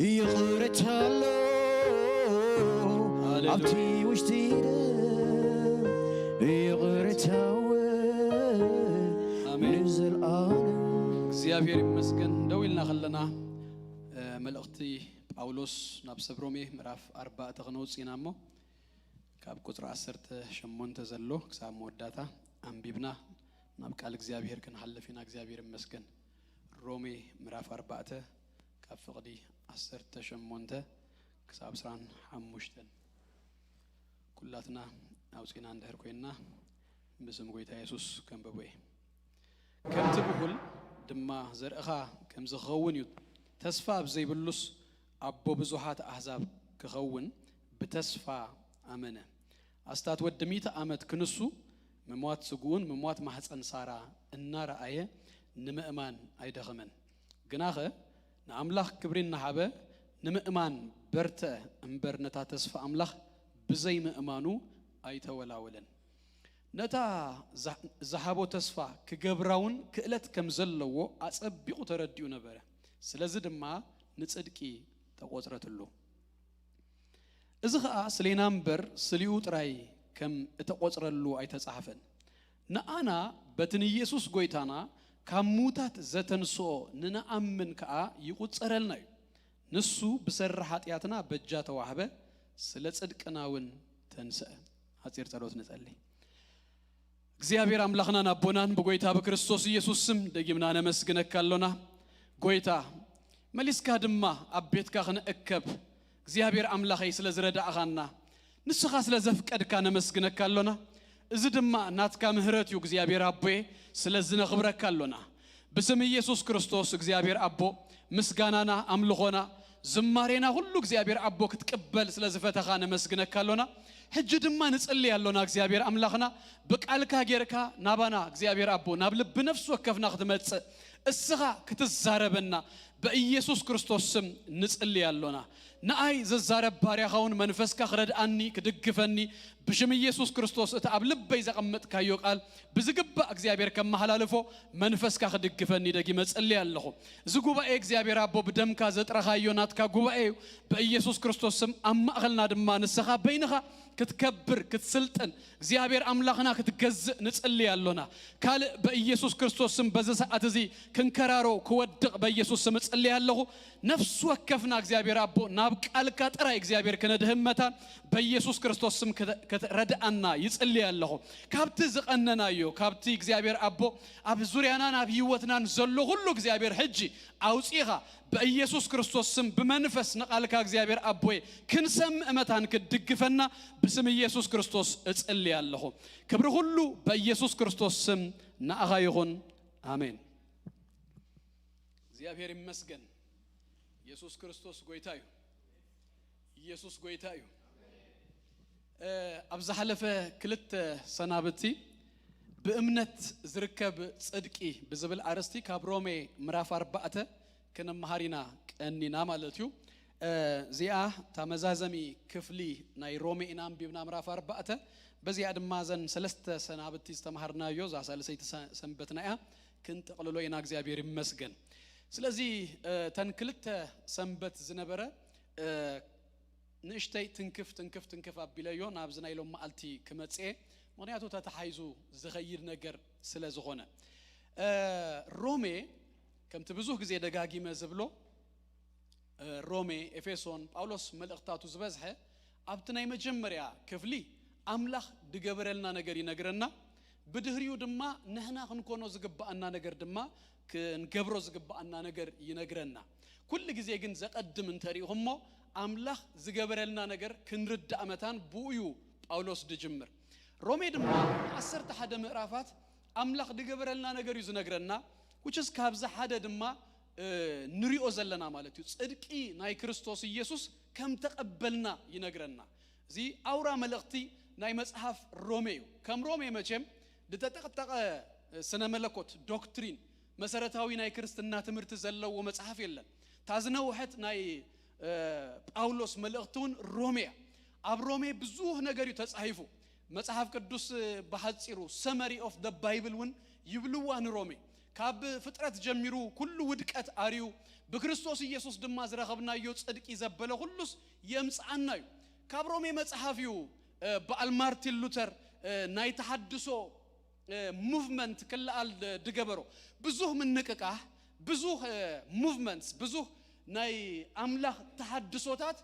ይቕረታ ኣሎ። ሃሌሉያ። ኣብቲ ውሽጢ ደም ይቕረታ ወይ ኣሜን። ንዘለዓለም እግዚኣብሔር ይመስገን። ደው ኢልና ከለና፣ እ፣ መልእኽቲ ጳውሎስ ናብ ሰብ ሮሜ ምዕራፍ ኣርባዕተ ክነውጽእ ኢና እሞ፣ ካብ ቁጽሪ ዓሰርተ ሸሞንተ ዘሎ ክሳብ መወዳእታ ኣንቢብና ናብ ቃል እግዚኣብሔር ክንሓልፍ ኢና። እግዚኣብሔር ይመስገን። ሮሜ ምዕራፍ ኣርባዕተ ካብ ፍቕዲ ዓሰርተ ሸሞንተ ክሳብ ዕስራን ሓሙሽተን። ኩላትና ኣውጺና እንድሕር ኮይንና፣ ብስም ጎይታ የሱስ ከንብቦ እየ። ከምቲ ብኹል ድማ ዘርእኻ ከምዚ ክኸውን እዩ። ተስፋ ኣብ ዘይብሉስ ኣቦ ብዙሓት ኣህዛብ ክኸውን ብተስፋ ኣመነ። ኣስታት ወዲ ሚእቲ ዓመት ክንሱ ምሟት ስግኡን ምሟት ማህፀን ሳራ እናረኣየ ንምእማን ኣይደኸመን። ግናኸ ንኣምላኽ ክብሪ እናሃበ ንምእማን በርትዐ እምበር ነታ ተስፋ ኣምላኽ ብዘይምእማኑ ኣይተወላወለን። ነታ ዛ-፣ ዝሃቦ ተስፋ ክገብራ እውን ክእለት ከም ዘለዎ ኣጸቢቑ ተረዲኡ ነበረ። ስለዚ ድማ ንጽድቂ ተቖጽረትሉ። እዚ ኸኣ ስሌና እምበር ስሊኡ ጥራይ ከም እተቖጽረሉ ኣይተጻሕፈን። ንኣና በቲ ንኢየሱስ ጐይታና ካብ ምዉታት ዘተንስኦ ንንኣምን ከኣ ይቑጸረልና እዩ። ንሱ ብሰሪ ሓጢኣትና በጃ ተዋህበ፣ ስለ ጽድቅና እውን ተንስአ። ሓጺር ጸሎት ንጸሊ። እግዚኣብሔር ኣምላኽናን ኣቦናን ብጎይታ ብክርስቶስ ኢየሱስ ስም ደጊምና ነመስግነካ ኣሎና። ጎይታ፣ መሊስካ ድማ ኣብ ቤትካ ክንእከብ እግዚኣብሔር ኣምላኸይ ስለ ዝረዳእኻና፣ ንስኻ ስለ ዘፍቀድካ ነመስግነካ ኣሎና። እዚ ድማ ናትካ ምህረት እዩ እግዚኣብሔር ኣቦየ፣ ስለዚ ነኽብረካ ኣሎና። ብስም ኢየሱስ ክርስቶስ እግዚኣብሔር ኣቦ፣ ምስጋናና፣ ኣምልኾና፣ ዝማሬና ኩሉ እግዚኣብሔር ኣቦ ክትቅበል ስለ ዝፈተኻ ነመስግነካ ኣሎና። ሕጂ ድማ ንጽሊ ኣሎና እግዚኣብሔር ኣምላኽና፣ ብቃልካ ጌርካ ናባና እግዚኣብሔር ኣቦ፣ ናብ ልቢ ነፍሲ ወከፍና ክትመጽእ፣ እስኻ ክትዛረበና፣ በኢየሱስ ክርስቶስ ስም ንጽሊ ኣሎና። ንኣይ ዝዛረብ ባርያኻ እውን መንፈስካ ክረድኣኒ፣ ክድግፈኒ፣ ብሽም ኢየሱስ ክርስቶስ እቲ ኣብ ልበይ ዘቐመጥካዮ ቃል ብዝግባእ እግዚኣብሔር ከመሓላልፎ መንፈስካ ክድግፈኒ ደጊመ ጽሊ ኣለኹ። እዚ ጉባኤ እግዚኣብሔር ኣቦ ብደምካ ዘጥረኻዮ ናትካ ጉባኤ እዩ። በኢየሱስ ክርስቶስ ስም ኣብ ማእኸልና ድማ ንስኻ በይንኻ ክትከብር፣ ክትስልጥን፣ እግዚኣብሔር ኣምላኽና ክትገዝእ ንጽሊ ኣሎና። ካልእ በኢየሱስ ክርስቶስ ስም በዚ ሰዓት እዚ ክንከራሮ ክወድቕ በኢየሱስ ስም እጽሊ ኣለኹ። ነፍሲ ወከፍና እግዚኣብሔር ኣቦ ናብ ቃልካ ጥራይ እግዚኣብሔር ክነድህብ መታን በኢየሱስ ክርስቶስ ስም ክተ-፣ ክትረድኣና ይጽሊ ኣለኹ። ካብቲ ዝቐነናዮ፣ ካብቲ እግዚኣብሔር ኣቦ ኣብ ዙርያናን ኣብ ህይወትናን ዘሎ ኩሉ እግዚኣብሔር ሕጂ ኣውጺኻ በኢየሱስ ክርስቶስ ስም ብመንፈስ ንቓልካ እግዚኣብሔር ኣቦይ ክንሰምዕ መታን ክትድግፈና ብስም ኢየሱስ ክርስቶስ እጽሊ ኣለኹ። ክብሪ ኩሉ በኢየሱስ ክርስቶስ ስም ንኣኻ ይኹን። ኣሜን። እግዚኣብሔር ይመስገን። ኢየሱስ ክርስቶስ ጎይታ እዩ። ኢየሱስ ጎይታ እዩ። እ፣ ኣብ ዝሓለፈ ክልተ ሰናብቲ ብእምነት ዝርከብ ጽድቂ ብዝብል ኣርእስቲ ካብ ሮሜ ምዕራፍ ኣርባዕተ ክንመሃር ኢና ቀኒና ማለት እዩ። እ፣ እዚኣ እታ መዛዘሚ ክፍሊ ናይ ሮሜ ኢና ኣንቢብና ምዕራፍ ኣርባዕተ። በዚኣ ድማ እዘን ሰለስተ ሰናብቲ ዝተምሃርናዮ እዛ ሳልሰይቲ ሰ-፣ ሰንበትና እያ ክንጥቕልሎ ኢና። እግዚኣብሔር ይመስገን። ስለዚ፣ እ፣ እተን ክልተ ሰንበት ዝነበረ፣ እ፣ ንእሽተይ ትንክፍ፣ ትንክፍ፣ ትንክፍ ኣቢለዮ ናብዚ ናይ ሎም መዓልቲ ክመጽኤ፣ ምኽንያቱ ተተሓይዙ ዝኸይድ ነገር ስለ ዝኾነ። እ፣ ሮሜ ከምቲ ብዙሕ ግዜ ደጋጊመ ዝብሎ፣ እ፣ ሮሜ፣ ኤፌሶን፣ ጳውሎስ መልእኽታቱ ዝበዝሐ ኣብቲ ናይ መጀመርያ ክፍሊ ኣምላኽ ድገበረልና ነገር ይነግረና፣ ብድህሪኡ ድማ ንሕና ክንኮኖ ዝግብኣና ነገር ድማ ክንገብሮ ዝግብኣና ነገር ይነግረና። ኩሉ ግዜ ግን ዘቐድም እንተሪኢኹሞ ኣምላኽ ዝገበረልና ነገር ክንርዳእ መታን ብኡ እዩ ጳውሎስ ድጅምር። ሮሜ ድማ ዓሰርተ ሓደ ምዕራፋት ኣምላኽ ድገበረልና ነገር እዩ ዝነግረና። Which is ካብዚ ሓደ ድማ፣ እ፣ ንሪኦ ዘለና ማለት እዩ። ጽድቂ ናይ ክርስቶስ ኢየሱስ ከም ተቐበልና ይነግረና። እዚ ኣውራ መልእኽቲ ናይ መጽሓፍ ሮሜ እዩ። ከም ሮሜ መቸም ድተጠቕጠቐ፣ እ፣ ስነ መለኮት ዶክትሪን መሰረታዊ ናይ ክርስትና ትምህርቲ ዘለዎ መጽሓፍ የለን። እታ ዝነውሐት ናይ፣ እ፣ ጳውሎስ መልእኽቲ እውን ሮሜ እያ። ኣብ ሮሜ ብዙህ ነገር እዩ ተጻሂፉ። መጽሓፍ ቅዱስ ብሓጺሩ ሰመሪ ኦፍ ደ ባይብል እውን ይብልዋ ንሮሜ። ካብ ፍጥረት ጀሚሩ ኩሉ ውድቀት ኣርዩ ብክርስቶስ ኢየሱስ ድማ ዝረኸብናዮ ጽድቂ ዘበለ ኩሉስ የምጽኣና እዩ። ካብ ሮሜ መጽሓፍ እዩ በዓል ማርቲን ሉተር ናይ ተሓድሶ ሙቭመንት ክለዓል ድገበሮ። ብዙህ ምንቅቃህ፣ ብዙህ ሙቭመንትስ፣ ብዙህ ናይ ኣምላኽ ተሓድሶታት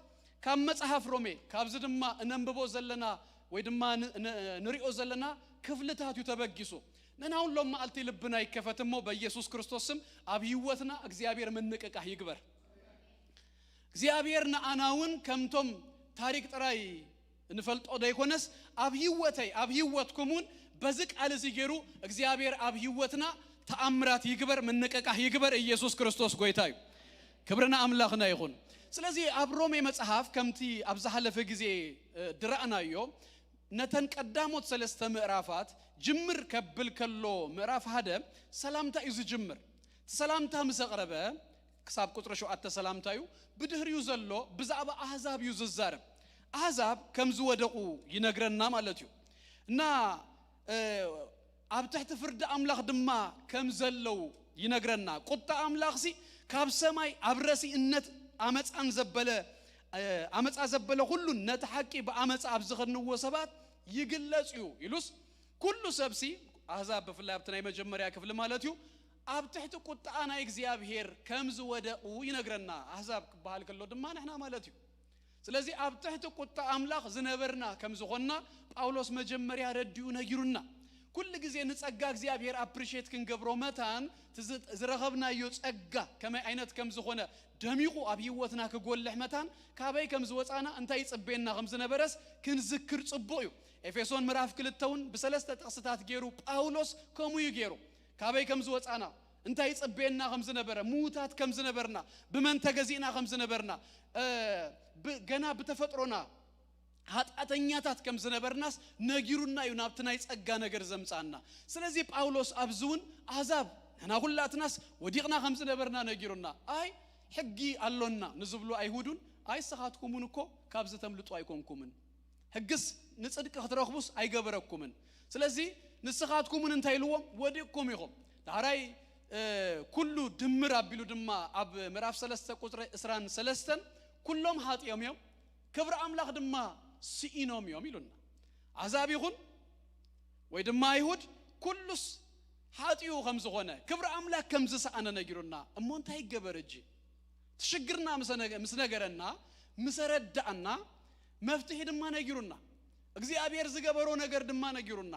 ካብ መጽሓፍ ሮሜ፣ ካብዚ ድማ እነንብቦ ዘለና ወይ ድማ ንሪኦ ዘለና ክፍልታት እዩ ተበጊሱ። ንሕና እውን ሎም መዓልቲ ልብና ይከፈት እሞ በኢየሱስ ክርስቶስ ስም ኣብ ህይወትና እግዚኣብሔር ምንቅቃህ ይግበር። እግዚኣብሔር ንኣና እውን ከምቶም ታሪክ ጥራይ እንፈልጦ ደይኮነስ ኣብ ህይወተይ ኣብ ህይወትኩም እውን በዚ ቃል እዚ ገይሩ እግዚኣብሔር ኣብ ህይወትና ተኣምራት ይግበር፣ ምንቅቃህ ይግበር። ኢየሱስ ክርስቶስ ጎይታ እዩ። ክብርና ኣምላኽና ይኹን። ስለዚ ኣብ ሮሜ መጽሓፍ ከምቲ ኣብ ዝሓለፈ ግዜ ድረእናዮ ነተን ቀዳሞት ሰለስተ ምዕራፋት ጅምር ከብል ከሎ ምዕራፍ ሓደ ሰላምታ እዩ ዝጅምር። እቲ ሰላምታ ምስ ኣቕረበ ክሳብ ቁፅሪ ሸውዓተ ሰላምታ እዩ። ብድህሪኡ ዘሎ ብዛዕባ ኣህዛብ እዩ ዝዛረብ። ኣህዛብ ከም ዝወደቑ ይነግረና ማለት እዩ። እና ኣብ ትሕቲ ፍርዲ ኣምላኽ ድማ ከም ዘለዉ ይነግረና። ቁጣ ኣምላኽሲ ካብ ሰማይ ኣብ ረሲእነት ኣመፃን ዘበለ ኣመፃ ዘበለ ኩሉን ነቲ ሓቂ ብኣመፃ ኣብ ዝኸንዎ ሰባት ይግለጽ እዩ ኢሉስ ኩሉ ሰብሲ ኣህዛብ ብፍላይ ኣብቲ ናይ መጀመርያ ክፍሊ ማለት እዩ ኣብ ትሕቲ ቁጣ ናይ እግዚኣብሔር ከም ዝወደቑ ይነግረና። ኣህዛብ ክበሃል ከሎ ድማ ንሕና ማለት እዩ። ስለዚ ኣብ ትሕቲ ቁጣ ኣምላኽ ዝነበርና ከም ዝኾንና ጳውሎስ መጀመርያ ረዲኡ ነጊሩና። ኩሉ ግዜ ንጸጋ እግዚኣብሔር ኣፕሪሼት ክንገብሮ መታን ዝረኸብናዮ ጸጋ ከመይ ዓይነት ከም ዝኾነ ደሚቑ ኣብ ህይወትና ክጎልሕ መታን ካበይ ከም ዝወጻና እንታይ ይጽበየና ከም ዝነበረስ ክንዝክር ጽቡቕ እዩ። ኤፌሶን ምዕራፍ ክልተ እውን ብሰለስተ ጥቕስታት ገይሩ ጳውሎስ ከምኡ እዩ ገይሩ ካበይ ከም ዝወጻና እንታይ ይጽበየና ከም ዝነበረ ምዉታት ከም ዝነበርና ብመን ተገዚእና ከም ዝነበርና ገና ብተፈጥሮና ሓጢኣተኛታት ከም ዝነበርናስ ነጊሩና እዩ ናብቲ ናይ ጸጋ ነገር ዘምጻና። ስለዚ ጳውሎስ ኣብዚ እውን ኣህዛብ ንሕና ኩላትናስ ወዲቕና ከም ዝነበርና ነጊሩና። ኣይ ሕጊ ኣሎና ንዝብሉ ኣይሁድን ኣይ ንስኻትኩምን እኮ ካብዚ ተምልጡ ኣይኮንኩምን። ሕግስ ንጽድቂ ክትረኽቡስ ኣይገበረኩምን። ስለዚ ንስኻትኩምን እንታይ ኢልዎም ወዲቕኩም ኢኹም። ዳሕራይ ኩሉ ድምር ኣቢሉ ድማ ኣብ ምዕራፍ ሰለስተ ቁፅሪ ዕስራን ሰለስተን ኩሎም ሓጢኦም እዮም ክብሪ ኣምላኽ ድማ ስኢኖም እዮም ኢሉና። ኣሕዛብ ይኹን ወይ ድማ ኣይሁድ ኩሉስ ሓጢኡ ከም ዝኾነ ክብሪ ኣምላክ ከም ዝሰኣነ ነጊሩና። እሞ እንታይ ይገበር እጂ? ትሽግርና ምስ ነገረና ምስ ረዳእና መፍትሒ ድማ ነጊሩና። እግዚኣብሔር ዝገበሮ ነገር ድማ ነጊሩና።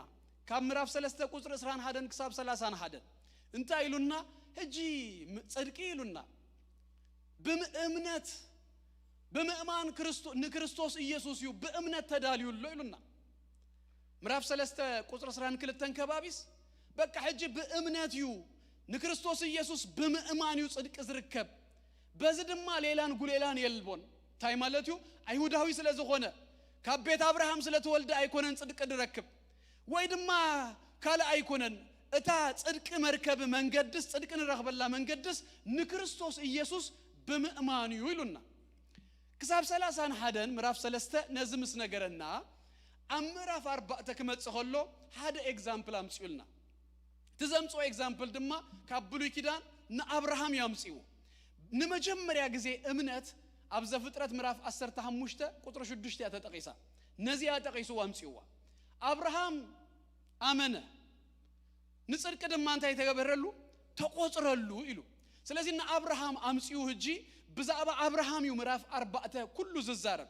ካብ ምዕራፍ ሰለስተ ቁፅሪ ዕስራን ሓደን ክሳብ ሰላሳን ሓደን እንታይ ኢሉና? ሕጂ ጽድቂ ኢሉና ብእምነት ብምእማን ንክርስቶስ ኢየሱስ እዩ ብእምነት ተዳልዩ ኣሎ ኢሉና። ምዕራፍ ሰለስተ ቁፅሪ ዕስራን ክልተን ከባቢስ በቃ ሕጂ ብእምነት እዩ ንክርስቶስ ኢየሱስ ብምእማን እዩ ፅድቂ ዝርከብ። በዚ ድማ ሌላን ጉሌላን የልቦን። እንታይ ማለት እዩ? ኣይሁዳዊ ስለ ዝኾነ ካብ ቤት ኣብርሃም ስለ ተወልደ ኣይኮነን ፅድቂ ዝረክብ ወይ ድማ ካልእ ኣይኮነን። እታ ጽድቂ መርከቢ መንገድስ ጽድቂ ንረኽበላ መንገድስ ንክርስቶስ ኢየሱስ ብምእማን እዩ ኢሉና። ክሳብ ሰላሳን ሓደን ምዕራፍ ሰለስተ ነዚ ምስ ነገረና ኣብ ምዕራፍ ኣርባዕተ ክመጽእ ከሎ ሓደ ኤግዛምፕል ኣምጽኡልና። እቲ ዘምጽኦ ኤግዛምፕል ድማ ካብ ብሉይ ኪዳን ንኣብርሃም እዩ ኣምጽእዎ። ንመጀመርያ ግዜ እምነት ኣብ ዘፍጥረት ምዕራፍ ዓሰርተ ሓሙሽተ ቁፅሪ ሽዱሽተ እያ ተጠቒሳ። ነዚኣ ጠቒስዋ ኣምጽእዋ። ኣብርሃም ኣመነ ንፅድቂ ድማ እንታይ ተገበረሉ? ተቆፅረሉ ኢሉ። ስለዚ ንኣብርሃም ኣምፅኡ። ሕጂ ብዛዕባ ኣብርሃም እዩ ምዕራፍ ኣርባዕተ ኩሉ ዝዛረብ።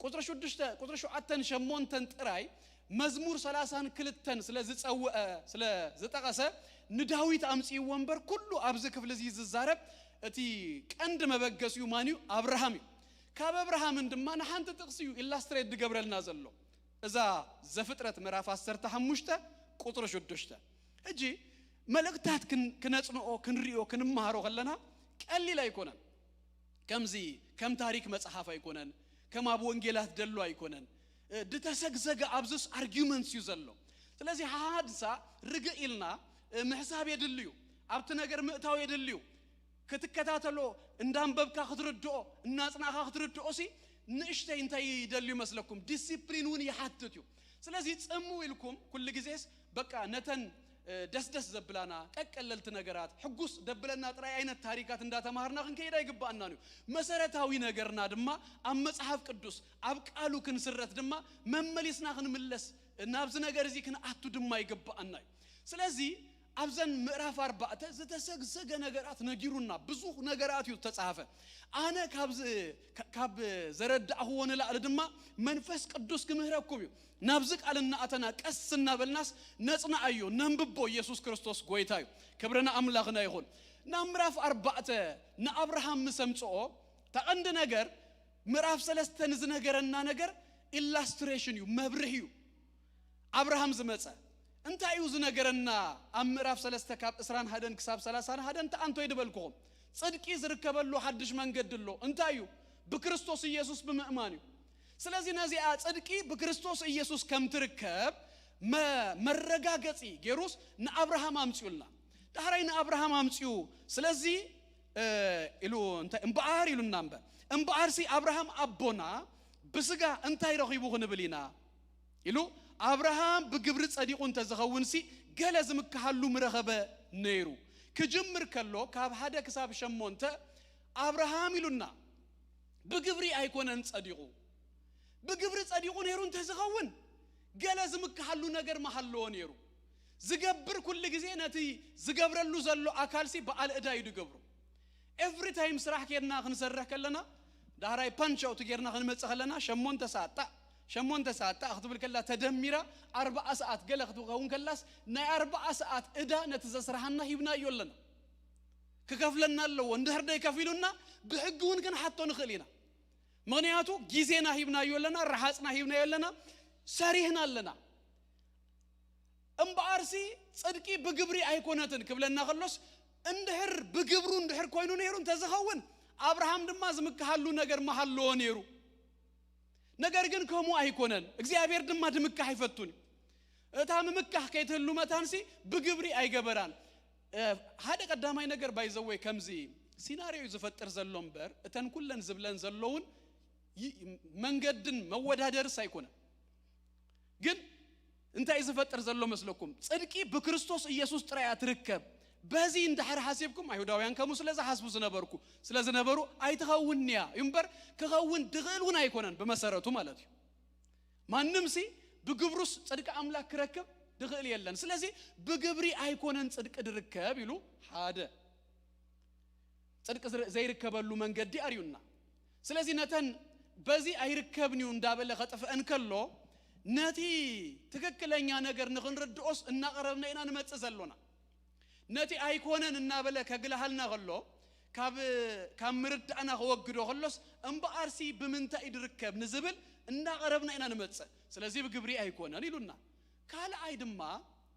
ቁፅሪ ሽዱሽተ ቁፅሪ ሸውዓተን ሸሞንተን ጥራይ መዝሙር ሰላሳን ክልተን ስለ ዝፀውአ ስለ ዝጠቐሰ ንዳዊት ኣምፅእዎ እምበር ኩሉ ኣብዚ ክፍሊ እዚ ዝዛረብ እቲ ቀንዲ መበገሲኡ ማን እዩ? ኣብርሃም እዩ። ካብ ኣብርሃምን ድማ ንሓንቲ ጥቕሲ እዩ ኢላስትሬት ዝገብረልና ዘሎ። እዛ ዘፍጥረት ምዕራፍ ዓሰርተ ሓሙሽተ ቁፅሪ ሽዱሽተ። ሕጂ መልእክታት ክነፅንኦ ክንሪኦ ክንመሃሮ ከለና ቀሊል ኣይኮነን። ከምዚ ከም ታሪክ መፅሓፍ ኣይኮነን፣ ከም ኣብ ወንጌላት ደሎ ኣይኮነን። ድተሰግዘገ ኣብዝስ ኣርጊመንትስ እዩ ዘሎ። ስለዚ ሓድሳ ርግእ ኢልና ምሕሳብ የድልዩ። ኣብቲ ነገር ምእታው የድልዩ። ክትከታተሎ እንዳንበብካ ክትርድኦ እናጽናዕካ ክትርድኦ ሲ ንእሽተይ እንታይ ይደልዩ መስለኩም? ዲሲፕሊን እውን ይሓትት እዩ። ስለዚ ጽሙ ኢልኩም ኩሉ ግዜስ በቃ ነተን ደስደስ ዘብላና ቀቀለልቲ ነገራት፣ ሕጉስ ደብለና ጥራይ ዓይነት ታሪካት እንዳተማሃርና ክንከይድ ኣይግባኣናን እዩ። መሰረታዊ ነገርና ድማ ኣብ መጽሓፍ ቅዱስ ኣብ ቃሉ ክንስረት ድማ መመሊስና ክንምለስ፣ ናብዚ ነገር እዚ ክንኣቱ ድማ ይግባኣና እዩ። ስለዚ ኣብዘን ምዕራፍ ኣርባዕተ ዝተሰግሰገ ነገራት ነጊሩና፣ ብዙሕ ነገራት እዩ ዝተጻሕፈ። ኣነ ካብ ዘረዳእኽዎ ንላዕሊ ድማ መንፈስ ቅዱስ ክምህረኩም እዩ። ናብዚ ቃል እናኣተና ቀስ እናበልናስ ነጽንዓዮ፣ ነንብቦ። ኢየሱስ ክርስቶስ ጎይታ እዩ። ክብርና ኣምላኽና ይኹን። ናብ ምዕራፍ ኣርባዕተ ንኣብርሃም ምስ ኣምጽኦ፣ ተቐንዲ ነገር ምዕራፍ ሰለስተ ንዝነገረና ነገር ኢላስትሬሽን እዩ፣ መብርህ እዩ። ኣብርሃም ዝመጸ እንታይ እዩ ዝነገረና? ኣብ ምዕራፍ ሰለስተ ካብ ዕስራን ሓደን ክሳብ ሰላሳን ሓደን ተኣንቶ ይድበልኩኹም። ጽድቂ ዝርከበሉ ሓድሽ መንገዲ ኣሎ። እንታይ እዩ? ብክርስቶስ ኢየሱስ ብምእማን እዩ። ስለዚ ነዚኣ ጽድቂ ብክርስቶስ ኢየሱስ ከም ትርከብ መ-፣ መረጋገጺ ገይሩስ ንኣብርሃም ኣምጺኡልና። ዳሕራይ ንኣብርሃም ኣምጺኡ፣ ስለዚ፣ እ፣ ኢሉ እንታይ እምበኣር ኢሉና እምበር፣ እምበኣርሲ ኣብርሃም ኣቦና ብስጋ እንታይ ረኺቡ ክንብል ኢና ኢሉ፣ ኣብርሃም ብግብሪ ጸዲቑ እንተዝኸውንሲ፣ ገለ ዝምክሓሉ ምረኸበ ነይሩ። ክጅምር ከሎ ካብ ሓደ ክሳብ ሸሞንተ ኣብርሃም ኢሉና። ብግብሪ ኣይኮነን ጸዲቑ። ብግብሪ ጸዲቑ ነይሩ እንተዝኸውን፣ ገለ ዝምክሓሉ ነገር ምሃለዎ ነይሩ። ዝገብር ኩሉ ግዜ ነቲ ዝገብረሉ ዘሎ ኣካልሲ በዓል ዕዳ እዩ ዝገብሮ። ኤቭሪ ታይም ስራሕ ኬድና ክንሰርሕ ከለና፣ ዳሕራይ ፓንች ኣውት ጌርና ክንመጽእ ከለና፣ ሸሞንተ ሰዓት ጣዕ፣ ሸሞንተ ሰዓት ጣዕ ክትብል ከላ ተደሚራ ኣርባዓ ሰዓት ገለ ክትኸውን ከላስ፣ ናይ ኣርባዓ ሰዓት ዕዳ ነቲ ዘስርሓና ሂብናዮ ኣለና። ክከፍለና ኣለዎ። እንድሕር ደይ ከፊሉና፣ ብሕጊ እውን ክንሓቶ ንኽእል ኢና። ምኽንያቱ ግዜና ሂብናዮ ኣለና፣ ረሓጽና ሂብናዮ ኣለና፣ ሰሪህና ኣለና። እምበኣርሲ ጽድቂ ብግብሪ ኣይኮነትን ክብለና ከሎስ፣ እንድሕር ብግብሩ እንድሕር ኮይኑ ነይሩ እንተዝኸውን፣ ኣብርሃም ድማ ዝምክሓሉ ነገር ምሃለዎ ነይሩ። ነገር ግን ከምኡ ኣይኮነን። እግዚኣብሔር ድማ ድምካሕ ኣይፈቱን እዩ። እታ ምምካሕ ከይትህሉ መታንሲ ብግብሪ ኣይገበራን። እ፣ ሓደ ቀዳማይ ነገር ባይዘወይ ከምዚ ሲናሪዮ እዩ ዝፈጥር ዘሎ እምበር፣ እተን ኩለን ዝብለን ዘለውን ይ-፣ መንገድን መወዳደርስ ኣይኮነን። ግን እንታይ እዩ ዝፈጥር ዘሎ መስለኩም? ጽድቂ ብክርስቶስ ኢየሱስ ጥራይ እያ ትርከብ። በዚ እንድሕር ሓሲብኩም፣ ኣይሁዳውያን ከምኡ ስለ ዝሓስቡ ዝነበርኩ፣ ስለ ዝነበሩ ኣይትኸውን እያ እዩ እምበር፣ ክኸውን ድኽእል እውን ኣይኮነን ብመሰረቱ ማለት እዩ። ማንም ሲ ብግብሩስ ጽድቂ ኣምላክ ክረክብ ድኽእል የለን። ስለዚ ብግብሪ ኣይኮነን ጽድቂ ድርከብ ኢሉ ሓደ ጽድቂ ዝር-፣ ዘይርከበሉ መንገዲ ኣርዩና። ስለዚ ነተን በዚ ኣይርከብን እዩ እንዳበለ ከጥፍአን ከሎ፣ ነቲ ትክክለኛ ነገር ንኽንርድኦስ እናቐረብና ኢና ንመጽእ ዘሎና። ነቲ ኣይኮነን እናበለ ከግልሃልና ከሎ፣ ካብ፣ ካብ ምርዳእና ከወግዶ ከሎስ፣ እምበኣርሲ ብምንታይ እዩ ድርከብ ንዝብል እናቐረብና ኢና ንመጽእ። ስለዚ ብግብሪ ኣይኮነን ኢሉና። ካልኣይ ድማ፣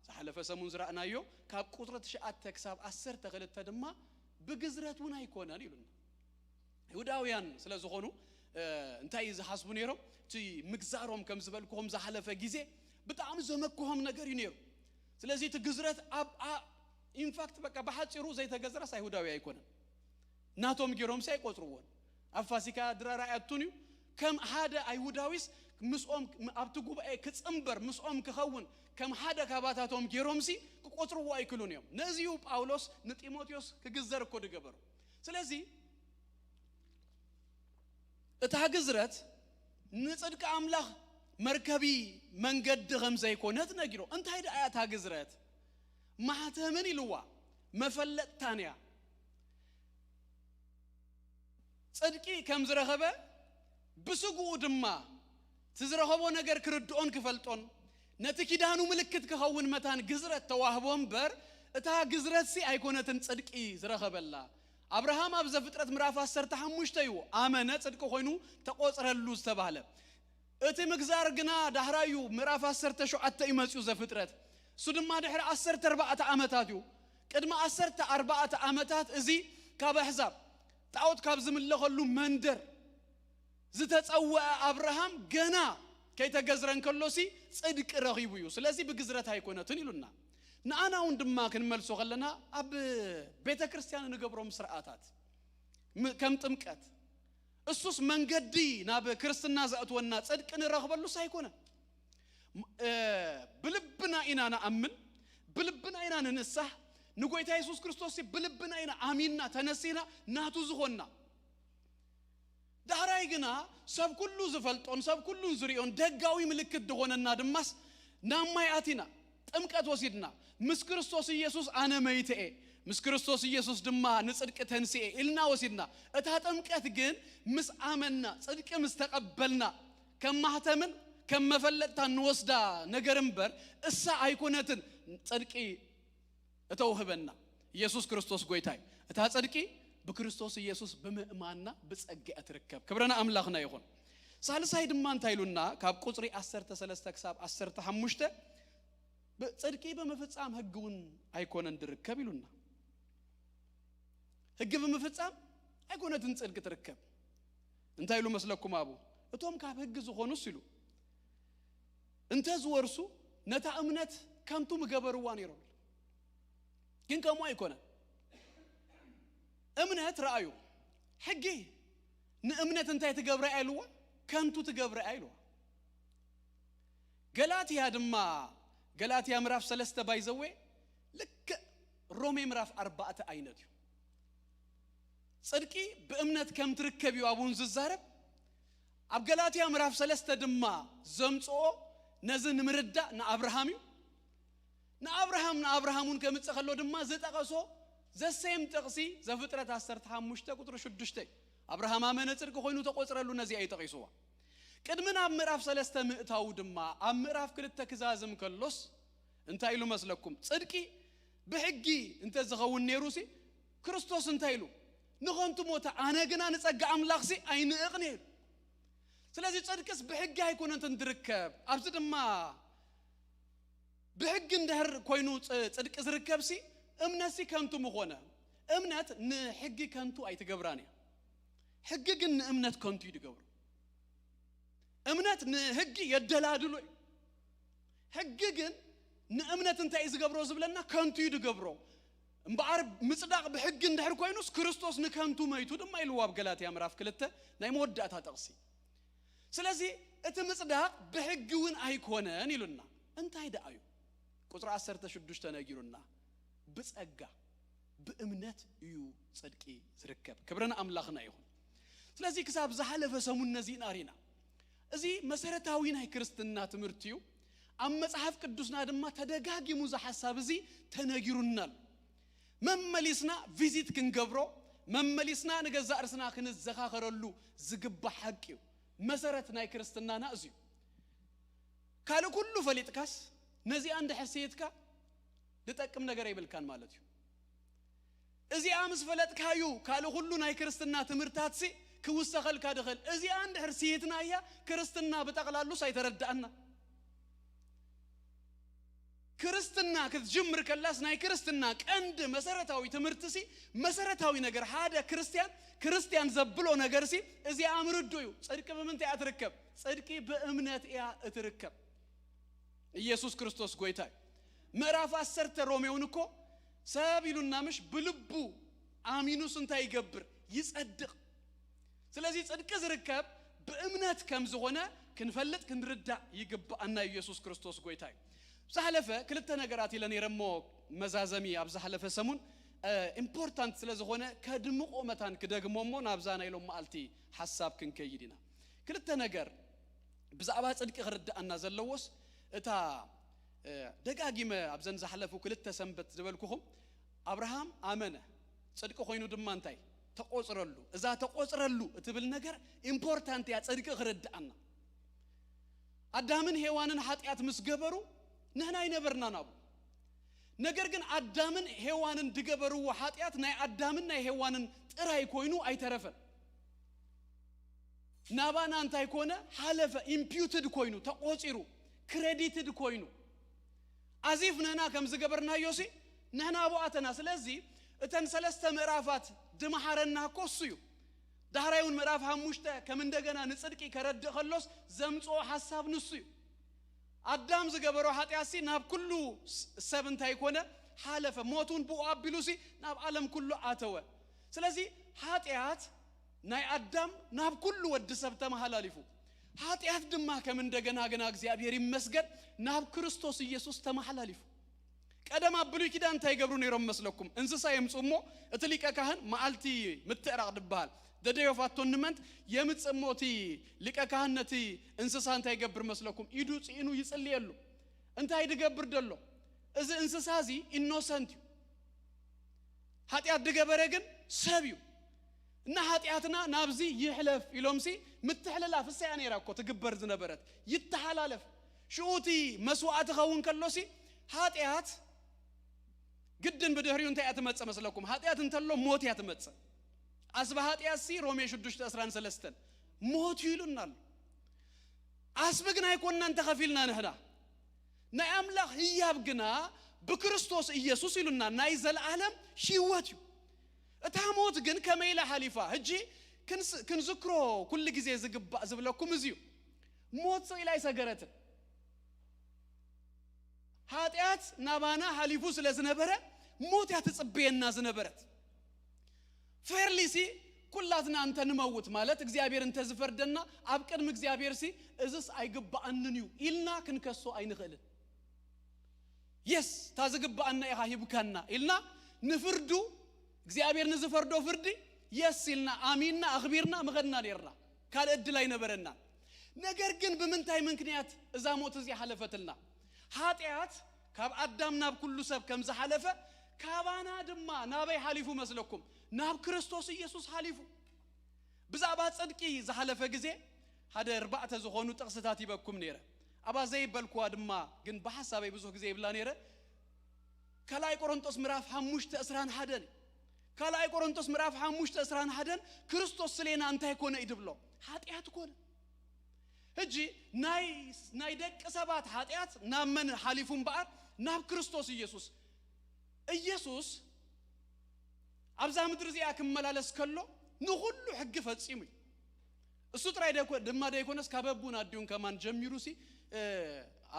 ዝሓለፈ ሰሙን ዝረኣናዮ፣ ካብ ቁጽሪ ትሽዓተ ክሳብ ዓሰርተ ክልተ ድማ፣ ብግዝረት እውን ኣይኮነን ኢሉና። ይሁዳውያን ስለ ዝኾኑ፣ እ፣ እንታይ እዩ ዝሓስቡ ነይሮም? እቲ ምግዛሮም ከም ዝበልኩኹም ዝሓለፈ ግዜ ብጣዕሚ ዘመክሆም ነገር እዩ ነይሩ። ስለዚ እቲ ግዝረት ኣብ፣ ኣ-፣ ኢንፋክት በቃ ብሓጺሩ ዘይተገዝረስ ኣይሁዳዊ ኣይኮነን። ናቶም ገይሮምሲ ኣይቆጽርዎን። ኣብ ፋሲካ ድራር ኣይኣቱን እዩ። ከም ሓደ ኣይሁዳዊስ ምስኦም ኣብቲ ጉባኤ ክጽንበር ምስኦም ክኸውን ከም ሓደ ካባታቶም ገይሮምሲ ክቆጽርዎ ኣይክሉን እዮም። ነዚ እዩ ጳውሎስ ንጢሞቴዎስ ክግዘር እኮ ዝገበሩ። ስለዚ እታ ግዝረት ንጽድቂ ኣምላኽ መርከቢ መንገዲ ከም ዘይኮነት ነጊሮ። እንታይ ደኣ እያ እታ ግዝረት? ማሕተምን ኢልዋ መፈለጥታን እያ። ጽድቂ ከም ዝረኸበ ብስግኡ ድማ እቲ ዝረኸቦ ነገር ክርድኦን ክፈልጦን ነቲ ኪዳኑ ምልክት ክኸውን መታን ግዝረት ተዋህቦ እምበር፣ እታ ግዝረትሲ ኣይኮነትን ጽድቂ ዝረኸበላ። ኣብርሃም ኣብ ዘፍጥረት ምዕራፍ ዓሰርተ ሓሙሽተ እዩ ኣመነ፣ ጽድቂ ኮይኑ ተቖጽረሉ ዝተባህለ። እቲ ምግዛር ግና ዳሕራይ እዩ፣ ምዕራፍ ዓሰርተ ሸውዓተ እዩ መጺኡ ዘፍጥረት። እሱ ድማ ድሕሪ ዓሰርተ ኣርባዕተ ዓመታት እዩ። ቅድሚ ዓሰርተ ኣርባዕተ ዓመታት እዚ ካብ ኣሕዛብ ጣዖት ካብ ዝምለኸሉ መንደር ዝተጸውዐ ኣብርሃም ገና ከይተገዝረ እንከሎሲ ጽድቂ ረኺቡ እዩ። ስለዚ ብግዝረት ኣይኮነትን ኢሉና። ንኣና እውን ድማ ክንመልሶ ከለና ኣብ ቤተ ክርስቲያን እንገብሮም ስርዓታት ም-፣ ከም ጥምቀት፣ እሱስ መንገዲ ናብ ክርስትና ዘእትወና ጽድቂ ንረኽበሉስ ኣይኮነን። ም- እ፣ ብልብና ኢና ንኣምን፣ ብልብና ኢና ንንሳህ። ንጎይታ የሱስ ክርስቶስ ብልብና ኢና ኣሚንና ተነሲና ናቱ ዝኾንና። ዳሕራይ ግና ሰብ ኩሉ ዝፈልጦን ሰብ ኩሉን ዝሪኦን ደጋዊ ምልክት ዝኾነና ድማስ ናብ ማይ ኣቲና፣ ጥምቀት ወሲድና፣ ምስ ክርስቶስ ኢየሱስ ኣነ መይተ እየ፣ ምስ ክርስቶስ ኢየሱስ ድማ ንጽድቂ ተንስኤ ኢልና ወሲድና። እታ ጥምቀት ግን ምስ ኣመንና፣ ጽድቂ ምስ ተቐበልና፣ ከም ማህተምን ከም መፈለጥታ እንወስዳ ነገር እምበር፣ እሳ ኣይኮነትን ጽድቂ እተውህበና። ኢየሱስ ክርስቶስ ጎይታ እዩ። እታ ጽድቂ ብክርስቶስ ኢየሱስ ብምእማንና ብጸጋ እያ ትርከብ። ክብሪ ንኣምላኽና ይኹን። ሳልሳይ ድማ እንታይ ኢሉና? ካብ ቁጽሪ ዓሰርተ ሰለስተ ክሳብ ዓሰርተ ሓሙሽተ፣ ብ-፣ ጽድቂ ብምፍጻም ሕጊ እውን ኣይኮነን ድርከብ ኢሉና። ሕጊ ብምፍጻም ኣይኮነትን ጽድቂ ትርከብ። እንታይ ኢሉ መስለኩም? ኣብኡ፣ እቶም ካብ ሕጊ ዝኾኑስ ኢሉ፣ እንተ ዝወርሱ ነታ እምነት ከንቱ ምገበርዋ ነይሮም። ግን ከምኡ ኣይኮነን። እምነት ረኣዩ፣ ሕጊ ንእምነት እንታይ ትገብረ እያ ኢልዋ? ከንቱ ትገብረ እያ ኢልዋ። ገላትያ ድማ፣ ገላትያ ምዕራፍ ሰለስተ ባይዘዌ ልክዕ ሮሜ ምዕራፍ ኣርባዕተ ዓይነት እዩ። ጽድቂ ብእምነት ከም ትርከብ እዩ ኣብኡ ዝዛረብ። ኣብ ገላትያ ምዕራፍ ሰለስተ ድማ ዘምጽኦ ነዚ ንምርዳእ ንኣብርሃም እዩ። ንኣብርሃም፣ ንኣብርሃም እውን ከምጽእ ከሎ ድማ ዝጠቐሶ ዘሴም ጥቕሲ ዘፍጥረት ዓሰርተ ሓሙሽተ ቁጽሪ ሽዱሽተ እዩ። ኣብርሃም ኣመነ ጽድቂ ኮይኑ ተቖጽረሉ፣ ነዚኣ እዩ ጠቒስዋ። ቅድሚ ናብ ምዕራፍ ሰለስተ ምእታዉ ድማ ኣብ ምዕራፍ ክልተ ክዛዝም ከሎስ እንታይ ኢሉ መስለኩም? ጽድቂ ብሕጊ እንተ ዝኸውን ነይሩሲ ክርስቶስ እንታይ ኢሉ? ንኸንቱ ሞተ፣ ኣነ ግና ንጸጋ ኣምላኽሲ ኣይንእቕን እየ ኢሉ። ስለዚ ጽድቅስ ብሕጊ ኣይኮነትን ዝርከብ። ኣብዚ ድማ ብሕጊ እንድሕር ኮይኑ ጽ-፣ ጽድቂ ዝርከብሲ እምነትሲ ከንቱ ምኾነ። እምነት ንሕጊ ከንቱ ኣይትገብራን እያ። ሕጊ ግን ንእምነት ከንቱ እዩ ዝገብሮ። እምነት ንሕጊ የደላድሎ እዩ። ሕጊ ግን ንእምነት እንታይ እዩ ዝገብሮ ዝብለና? ከንቱ እዩ ዝገብሮ። እምበኣር ምጽዳቕ ብሕጊ እንድሕር ኮይኑስ ክርስቶስ ንከንቱ መይቱ ድማ ኢልዎ ኣብ ገላትያ ምዕራፍ ክልተ ናይ መወዳእታ ጥቕሲ። ስለዚ እቲ ምጽዳቕ ብሕጊ እውን ኣይኮነን ኢሉና። እንታይ ደኣ እዩ? ቁጽሪ ዓሰርተ ሽዱሽተ ነጊሩና፣ ብጸጋ ብእምነት እዩ ጽድቂ ዝርከብ። ክብሪ ንኣምላኽና ይኹን። ስለዚ ክሳብ ዝሓለፈ ሰሙን ነዚ ኢና ሪና። እዚ መሰረታዊ ናይ ክርስትና ትምህርቲ እዩ። ኣብ መጽሓፍ ቅዱስና ድማ ተደጋጊሙ እዚ ሓሳብ እዚ ተነጊሩና ኣሎ። መመሊስና ቪዚት ክንገብሮ፣ መመሊስና ንገዛእ ርስና ክንዘኻኸረሉ ዝግባእ ሓቂ እዩ። መሰረት ናይ ክርስትናና እዚ እዩ። ካልእ ኩሉ ፈሊጥካስ ነዚኣ እንድሕር ስይትካ ዝጠቅም ነገር የብልካን ማለት እዩ። እዚኣ ምስ ፈለጥካዩ ካልእ ኩሉ ናይ ክርስትና ትምህርታትሲ ክውሰኸልካ ድኽእል። እዚኣ እንድሕር ስይትናያ ክርስትና ብጠቕላሉስ ኣይተረድኣና። ክርስትና ክትጅምር ከላስ ናይ ክርስትና ቀንዲ መሰረታዊ ትምህርትሲ፣ መሰረታዊ ነገር ሓደ ክርስትያን ክርስትያን ዘብሎ ነገርሲ እዚኣ ምርዱ እዩ። ጽድቂ ብምንታይ እያ ትርከብ? ጽድቂ ብእምነት እያ እትርከብ። ኢየሱስ ክርስቶስ ጎይታ እዩ። ምዕራፍ ዓሰርተ ሮሜውን እኮ ሰብ ኢሉና ምሽ ብልቡ ኣሚኑስ እንታይ ይገብር? ይጸድቕ። ስለዚ ጽድቂ ዝርከብ ብእምነት ከም ዝኾነ ክንፈልጥ ክንርዳእ ይግብኣና እዩ። ኢየሱስ ክርስቶስ ጎይታ እዩ። ዝሓለፈ ክልተ ነገራት ኢለ ነይረ እሞ መዛዘሚ ኣብ ዝሓለፈ ሰሙን፣ እ፣ ኢምፖርታንት ስለ ዝኾነ ከድምቆ መታን ክደግሞ እሞ ናብዛ ናይ ሎም መዓልቲ ሓሳብ ክንከይድ ኢና። ክልተ ነገር ብዛዕባ ጽድቂ ክርድኣና ዘለዎስ እታ፣ እ፣ ደጋጊመ ኣብዘን ዝሓለፉ ክልተ ሰንበት ዝበልኩኹም ኣብርሃም ኣመነ ጽድቂ ኮይኑ ድማ እንታይ ተቆጽረሉ። እዛ ተቆጽረሉ እትብል ነገር ኢምፖርታንት እያ ጽድቂ ክርድኣና። ኣዳምን ሄዋንን ሓጢኣት ምስ ገበሩ ንሕና ኣይነበርናን ኣብኡ። ነገር ግን ኣዳምን ሄዋንን ድገበርዎ ሓጢኣት ናይ ኣዳምን ናይ ሄዋንን ጥራይ ኮይኑ ኣይተረፈን። ናባና እንታይ ኮነ? ሓለፈ። ኢምፒዩትድ ኮይኑ ተቆጺሩ፣ ክሬዲትድ ኮይኑ፣ ኣዚፍ ንሕና ከም ዝገበርናዮሲ ንሕና ኣብኡ ኣተና። ስለዚ እተን ሰለስተ ምዕራፋት ድመሓረና እኮ እሱ እዩ። ዳሕራይ እውን ምዕራፍ ሓሙሽተ ከም እንደገና ንጽድቂ ከረድእ ከሎስ ዘምጽኦ ሓሳብ ንሱ እዩ። ኣዳም ዝገበሮ ሓጢኣትሲ ናብ ኩሉ ስ-፣ ሰብ እንታይ ኮነ? ሓለፈ። ሞት እውን ብኡ ኣቢሉሲ ናብ ዓለም ኩሉ ኣተወ። ስለዚ ሓጢኣት ናይ ኣዳም ናብ ኩሉ ወዲ ሰብ ተመሓላሊፉ፣ ኃጢአት ድማ ከም እንደገና ግና እግዚኣብሔር ይመስገን ናብ ክርስቶስ ኢየሱስ ተመሓላሊፉ። ቀደም ኣብ ብሉይ ኪዳን እንታይ ይገብሩ ነይሮም መስለኩም? እንስሳ የምጽኡ እሞ እቲ ሊቀ ካህን መዓልቲ ምትእራቕ ድበሃል፣ the day of atonement፣ የምጽእ እሞ እቲ ሊቀ ካህን ነቲ እንስሳ እንታይ ይገብር መስለኩም? ኢዱ ጽዒኑ ይጽልየሉ። እንታይ ድገብር ደሎ? እዚ እንስሳ እዚ ኢኖሰንት እዩ። ኃጢአት ድገበረ ግን ሰብ እዩ። እና ኃጢአትና ናብዚ ይሕለፍ ኢሎምሲ ምትሕልላፍ እሳ እያ ነይራ እኮ ትግበር ዝነበረት። ይተሓላለፍ። ሽኡ እቲ መስዋዕቲ ኸውን ከሎሲ ኃጢአት ግድን ብድሕሪኡ እንታይ እያ ትመጽእ መስለኩም? ኃጢአት እንተሎ ሞት እያ ትመጽእ። ኣስበ ኃጢአትሲ ሮሜ ሽዱሽተ ዕስራን ሰለስተን ሞት እዩ ኢሉና ኣሎ። ኣስቢ ግን ኣይኮንናን ተኸፊልና ንሕና። ናይ ኣምላኽ ህያብ ግና ብክርስቶስ ኢየሱስ ኢሉና ናይ ዘለዓለም ህይወት እዩ። እታ ሞት ግን ከመይ ኢላ ሓሊፋ? ሕጂ ክንስ-፣ ክንዝክሮ ኩሉ ግዜ ዝግባእ ዝብለኩም እዚ እዩ። ሞት ስቕ ኢላ ኣይሰገረትን። ኃጢአት ናባና ሓሊፉ ስለ ዝነበረ ሞት እያ ትጽበየና ዝነበረት። ፌርሊሲ ኩላትና እንተ ንመውት ማለት እግዚኣብሔር እንተ ዝፈርደና ኣብ ቅድሚ እግዚኣብሔርሲ እዝስ ኣይግብኣንን እዩ ኢልና ክንከሶ ኣይንኽእልን። የስ፣ እታ ዝግብኣና ኢኻ ሂብካና ኢልና ንፍርዱ እግዚኣብሔር ንዝፈርዶ ፍርዲ የስ ኢልና ኣሚንና ኣኽቢርና ምኸድና ነይርና። ካልእ ዕድል ኣይነበረናን። ነገር ግን ብምንታይ ምክንያት እዛ ሞት እዚኣ ሓለፈትልና? ኃጢአት ካብ ኣዳም ናብ ኩሉ ሰብ ከም ዝሓለፈ ካባና ድማ ናበይ ሓሊፉ መስለኩም? ናብ ክርስቶስ ኢየሱስ ሓሊፉ። ብዛዕባ ጽድቂ ዝሓለፈ ግዜ ሓደ ኣርባዕተ ዝኾኑ ጥቕስታት ሂበኩም ነይረ። ኣብኣ ዘይበልኩዋ ድማ ግን ብሓሳበይ ብዙሕ ግዜ ይብላ ነይረ። ካልኣይ ቆሮንቶስ ምዕራፍ ሓሙሽተ ዕስራን ሓደን እዩ። ካልኣይ ቆሮንቶስ ምዕራፍ ሓሙሽተ ዕስራን ሓደን ክርስቶስ ስሌና እንታይ ኮነ እዩ ድብሎ? ኃጢአት ኮነ። ሕጂ ናይ፣ ናይ ደቂ ሰባት ኃጢአት ናብ መን ሓሊፉ እምበኣር? ናብ ክርስቶስ ኢየሱስ። ኢየሱስ ኣብዛ ምድሪ እዚኣ ክመላለስ ከሎ ንኹሉ ሕጊ ፈጺሙ እዩ። እሱ ጥራይ ደኮ-፣ ድማ ደይኮነስ ካብ ኣቡን ኣዲኡን ከማን ጀሚሩ ሲ፣ እ፣